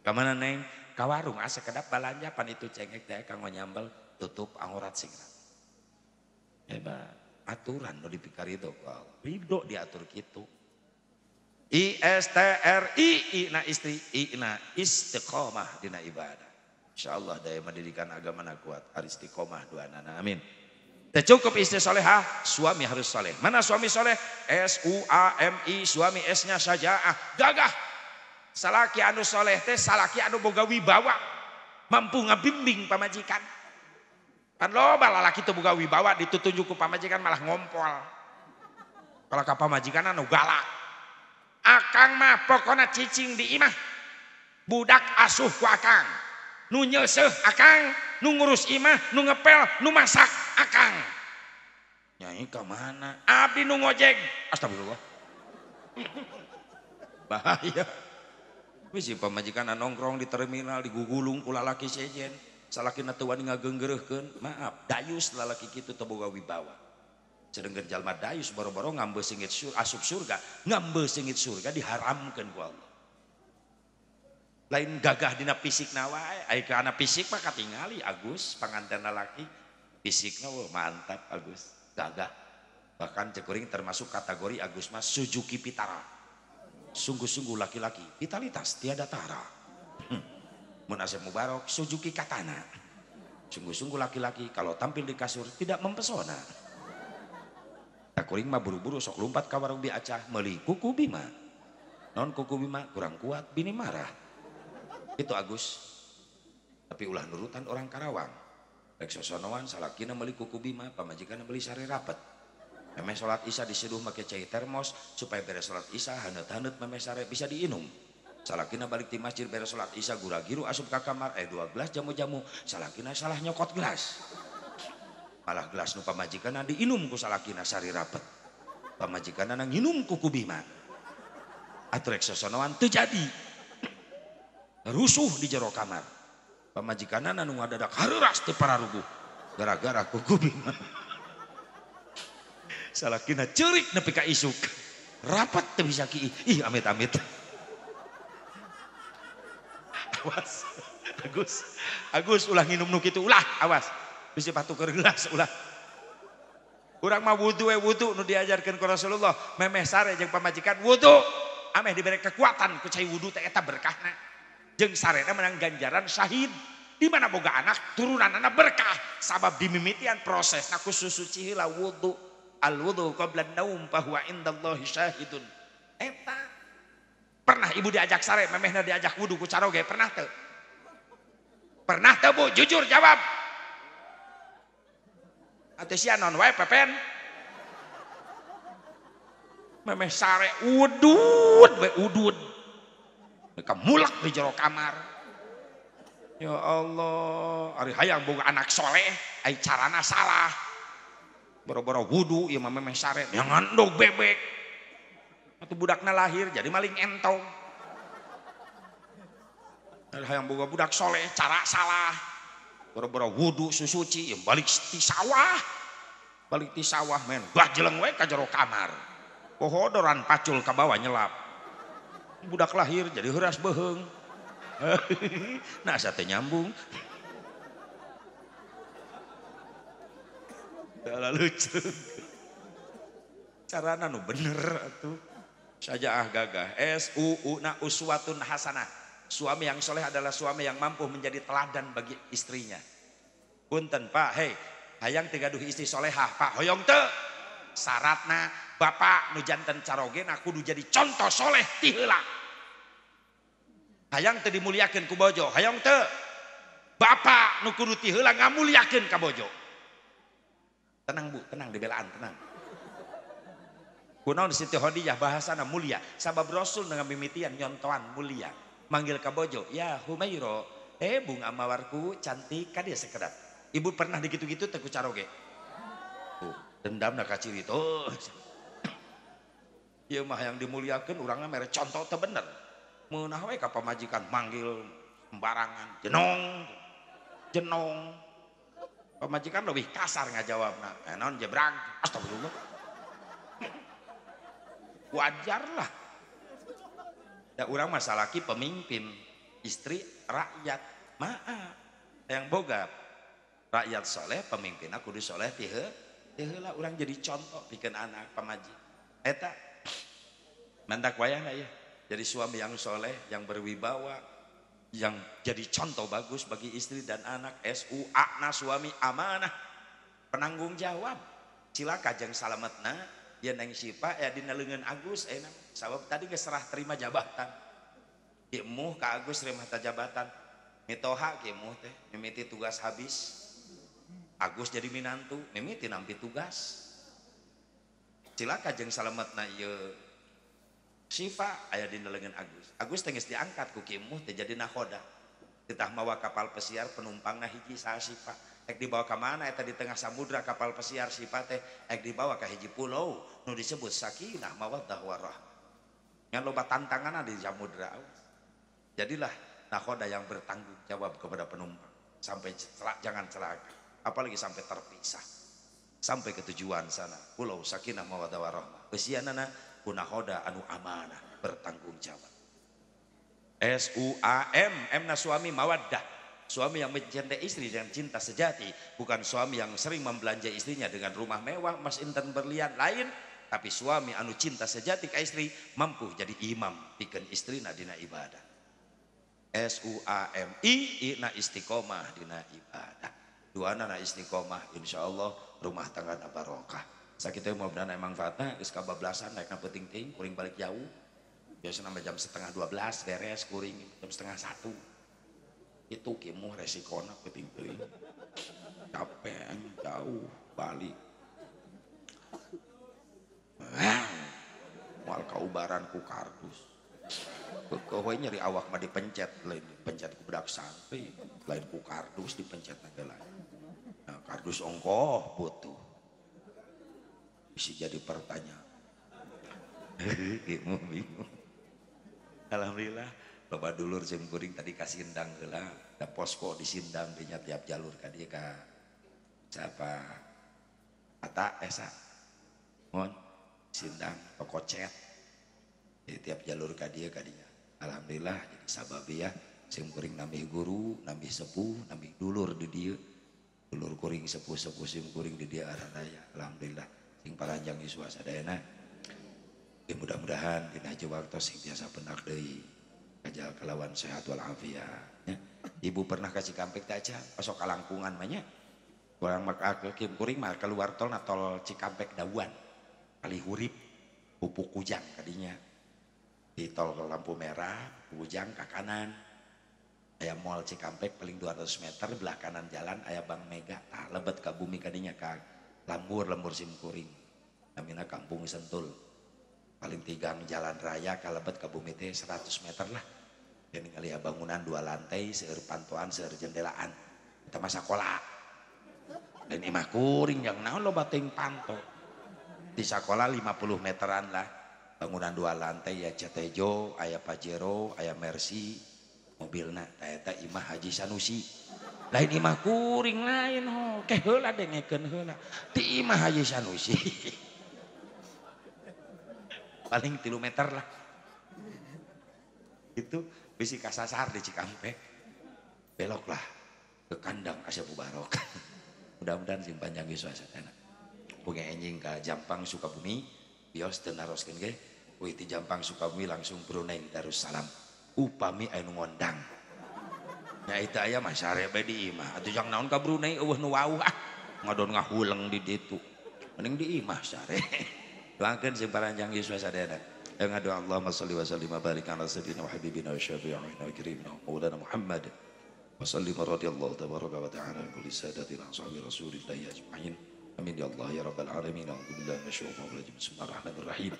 Ka mana neng? Ka warung asa kedap balanja pan itu cengek teh kanggo nyambel tutup aurat sing. Hebat aturan nu dipikarido ku Allah. Ridho diatur kitu. I S T R I I na istri I na istiqomah dina ibadah. Insyaallah daya mendidikan agama na kuat harus istiqomah dua nana amin. Teu cukup istri solehah, suami harus soleh. Mana suami soleh? S U A M I, suami S-nya sajaah, gagah. Salaki anu soleh teh salaki anu boga wibawa, mampu ngabimbing pamajikan. Pan loba lalaki teu boga wibawa ditutunjuk ku pamajikan malah ngompol. Kalau ka pamajikan anu galak. Akang mah pokona cicing di imah. Budak asuh ku akang. Nu nyeuseuh akang, nu ngurus imah, nu ngepel, nu masak akang. Nyai ka mana? Abdi nu ngojek. Astagfirullah. Bahaya. Wis pamajikan nongkrong di terminal digugulung ku lalaki sejen. Salakina teu wani ngageunggeureuhkeun. Maaf, dayus lalaki kitu teu boga wibawa. Sedangkan jalma dayus boro-boro ngambe singit surga, asup surga, ngambe singit surga diharamkeun ku Allah. Lain gagah dina fisikna wae, ai ka ana fisik mah katingali Agus panganten lalaki fisikna wah mantap Agus, gagah. Bahkan cek kuring termasuk kategori Agus mah Suzuki Vitara. Sungguh-sungguh laki-laki, vitalitas tiada tara. Mun Asep Mubarok Suzuki Katana. Sungguh-sungguh laki-laki kalau tampil di kasur tidak mempesona. Kuring mah buru-buru sok lumpat ka warung biacah meuli kuku bima. Non kuku bima kurang kuat bini marah. Itu Agus. Tapi ulah nurutan orang Karawang. Rek sosonoan salakina meuli kuku bima, pamajikanna meuli sare rapet. Memeh salat Isya diseduh make cai termos supaya beres salat Isya haneut-haneut memeh sare bisa diinum. Salakina balik di masjid beres salat isya gura-giru asup ka kamar 2 gelas jamu-jamu. Salakina salah nyokot gelas. Malah gelas nu pamajikanna diinum ku salakina sari rapet. Pamajikanna nginum ku Bima. Atuh rek sosonoan teu jadi. Rusuh di jero kamar. Pamajikanna nu ngadadak hareuras teu pararuguh gara-gara ku Bima. Salakina ceurik nepi ka isuk. Rapat teu bisa kiih. Ih amit-amit. Awas. Agus. Agus ulah nginum nu kitu ulah, awas. Bisi patuker gelas ulah. Urang mah wudu we wudu nu diajarkeun ku Rasulullah, memeh sare jeung pamajikan wudu. Ameh dibere kekuatan ku cai wudu teh eta berkahna. Jeung sarena menang ganjaran syahid. Di mana boga anak turunanana berkah sabab dimimitian prosesna ku susuci heula wudu. Al wudu qabla naum fa huwa indallahi syahidun. Eta pernah ibu diajak sare memehna diajak wudu ku caroge pernah teu? Pernah teu Bu? Jujur jawab. Atuh sia naon wae pepen. Memeh sare udud we udud. Mereka mulak di jero kamar. Ya Allah, ari hayang boga anak soleh, ai carana salah. Boro-boro wudu ieu mah memeh sare yang ngandog bebek. Atuh budakna lahir jadi maling entong. Ari hayang boga budak soleh, cara salah. Boro-boro wudu susuci ieu balik ti sawah. Balik ti sawah men, gajeleng we ka jero kamar. Pohodoran pacul ka bawah nyelap. Budak lahir jadi heuras beuheung. Nah asa teu nyambung. Dalah lucu. Carana nu bener atuh. Sajaah gagah. S U U na uswatun hasanah. Suami yang soleh adalah suami yang mampu menjadi teladan bagi istrinya. Punten Pak, hei, hayang teu gaduh istri solehah, Pak, hoyong teu. Syaratna bapak nu janten carogena kudu jadi contoh soleh ti heula. Hayang teu dimuliakeun ku bojo, hayang teu. Bapak nu kudu ti heula ngamuliakeun ka bojo. Tenang Bu, tenang dibelaan, tenang. Kunaon Siti Khadijah bahasana mulia, sabab Rasul dengan mimitian nyontoan mulia. Manggil ka bojo, ya Humairo, bunga mawarku cantik ka dia sekedap. Ibu pernah digitu-gitu teu ku caroge. Tuh, dendamna ka ciri tuh. Ieu mah yang dimuliakeun urangna mere contoh teu bener. Meunah we ka pamajikan manggil sembarangan, jenong. Jenong. Pamajikan lebih kasar ngajawabna. Naon jebrang, astagfirullah. Wajar lah. Da urang mah salaki pemimpin, istri rakyat. Maaf, yang boga rakyat soleh, pemimpinna kudu soleh ti heula urang jadi contoh pikeun anak pamajikan. Eta mantak wayahna ya. Jadi suami yang soleh, yang berwibawa, yang jadi contoh bagus bagi istri dan anak. S U A na suami amanah, penanggung jawab. Cilaka jeung salametna ya neng Sipa ya dina leungeun Agus enak. Sabab tadi geus serah terima jabatan. Ki emuh ka Agus remah ta jabatan. Mitoha ki emuh teh mimiti tugas habis. Agus jadi minantu, mimiti nampi tugas. Cilaka jeung salametna ieu Sifa aya dina leungeun Agus. Agus teh geus diangkat ku Ki Emuh teh jadi nahoda. Titah mawa kapal pesiar penumpangna hiji saha Sifa. Ek dibawa ka mana eta di tengah samudra kapal pesiar Sifa teh ek dibawa ka hiji pulau nu disebut sakinah mawaddah warahmah. Ngan loba tantanganna di samudra. Jadilah nahoda yang bertanggung jawab kepada penumpang sampai jangan celaka, apalagi sampai terpisah. Sampai ke tujuan sana, pulau sakinah mawaddah warahmah. Beusianana ku nahoda anu amanah, bertanggung jawab. S U A M, M na suami mawaddah. Suami yang mencintai istri dengan cinta sejati, bukan suami yang sering membelanja istrinya dengan rumah mewah, mas intan berlian lain, tapi suami anu cinta sejati ka istri mampu jadi imam pikeun istrina dina ibadah. S U A M I, I na istiqomah dina ibadah. Duana na istiqomah, insyaallah rumah tangga na barokah. Sakitu mudah-mudahan emang manfaatna geus kabablasan naikna peuting-ting kuring balik jauh. Biasana mah jam 11:30 beres kuring jam 12:30. Itu kimuh resikona peuting-teuing. Capek jauh balik. Moal kaubaran ku kardus. Keuh we nyeri awak mah dipencet, lain dipencet ku budak santri, lain ku kardus dipencet lagi lain. Nah, kardus ongkoh butuh. Bisa jadi pertanyaan. Bingung. Alhamdulillah, loba dulur sim kuring tadi ka Sindang heula, da posko di Sindang dinya tiap jalur ka dieu ka siapa? Ata esa. Mohon Sindang toko cet. Jadi tiap jalur ka dieu ka dinya. Alhamdulillah jadi sababiah sim kuring nambih guru, nambih sepuh, nambih dulur di dieu. Dulur kuring sepuh-sepuh sim kuring di dieu araraya. Alhamdulillah sing paranjang yuswa sadayana. Ya, mudah-mudahan dina hiji waktu sing tiasa pendak deui kajal kalawan sehat wal afiat ya. Ibu pernah ka Cikampek teh aja osok kalangkungan mah nya. Urang mah ka kuring mah keluar tol na tol Cikampek Dawan. Kalihurip Pupuk Kujang kadinya. Di tol ke lampu merah, Kujang ke kanan. Aya mall Cikampek paling 200 meter belah kanan jalan aya Bank Mega tah lebet ka bumi kadinya ka lembur lembur sim kuring. Namina Kampung Sentul. Paling tigang jalan raya kalebet ke bumi teh 100 meter lah. Dan ningali bangunan 2 lantai, seueur pantoan, seueur jendelaan. Eta mah sakola. Lain imah kuring yang naon loba teuing panto. Di sakola 50 meteran lah. Bangunan 2 lantai ya Cetejo, aya Pajero, aya Mercy, mobilna tah eta imah Haji Sanusi. Lain imah kuring lain ho, ke heula dengekeun heula. Ti imah Haji Sanusi. Paling 3 meter lah. Itu bisi kasasar di Cikampek. Beloklah ke kandang Asep Mubarok. Mudah-mudahan sing panjang yuswa sadayana. Punya enjing ka Jampang Sukabumi, bios teu naroskeun ge, euy ti Jampang Sukabumi langsung Brunei Darussalam. Upami aya nu ngondang. Nya eta aya mah sare bae di imah. Atuh jang naon ka Brunei eueuh nu wauh ah. Ngadon ngahuleng di ditu. Mending di imah sare. Doakeun sing paranjang yuswa sadayana. Yang ngadoa Allahumma shalli wa sallim wa barik ala sayyidina wa habibina wa syafi'ina wa karimina maulana Muhammad wa sallim radhiyallahu tabaraka wa ta'ala an kulli sadatina ashabi rasulillahi ajma'in. Amin ya Allah ya rabbal alamin. A'udzu billahi minasyaitonir rajim. Bismillahirrahmanirrahim.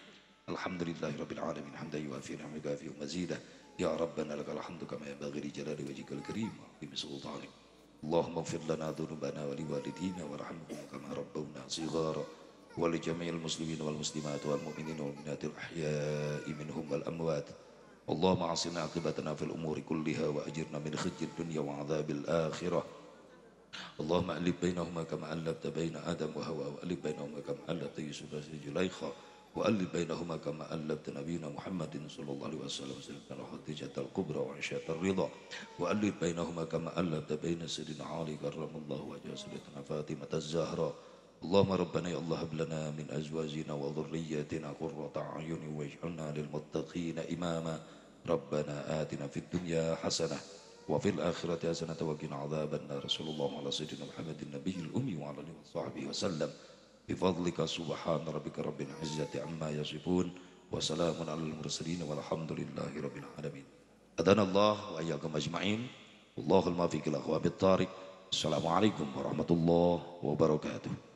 Alhamdulillahi rabbil alamin hamdan yuwafi ni'amahu wa mazidah. Ya rabbana lakal hamdu kama yanbaghi li jalali wajhikal karim wa 'azimi sultanik. Allahumma ighfir lana dzunubana wa liwalidina warhamhum kama rabbawna shighara. ولجميع المسلمين والمسلمات والمؤمنين والمؤمنات الأحياء منهم والأموات. اللهم أعصنا عاقبتنا في الأمور كلها وأجرنا من خزي الدنيا وعذاب الآخرة. اللهم ألف بينهما كما ألفت بين آدم وحواء، وألف بينهما كما ألفت يوسف وزليخا، وألف بينهما كما ألفت نبينا محمد صلى الله عليه وسلم سيدنا خديجة الكبرى وعائشة الرضا، وألف بينهما كما ألفت بين سيدنا علي كرم الله وجه سيدتنا فاطمة الزهراء. اللهم ربنا يا الله هب لنا من أزواجنا وذرياتنا قرة أعين واجعلنا للمتقين إماما. ربنا آتنا في الدنيا حسنة وفي الآخرة حسنة وقنا عذاب النار. صلى الله على سيدنا محمد النبي الأمي وعلى آله وصحبه وسلم. بفضلك سبحان ربك رب العزة عما يصفون وسلام على المرسلين والحمد لله رب العالمين. هدانا الله وإياكم أجمعين. الله الموفق إلى أقوام الطريق. السلام عليكم ورحمة الله وبركاته.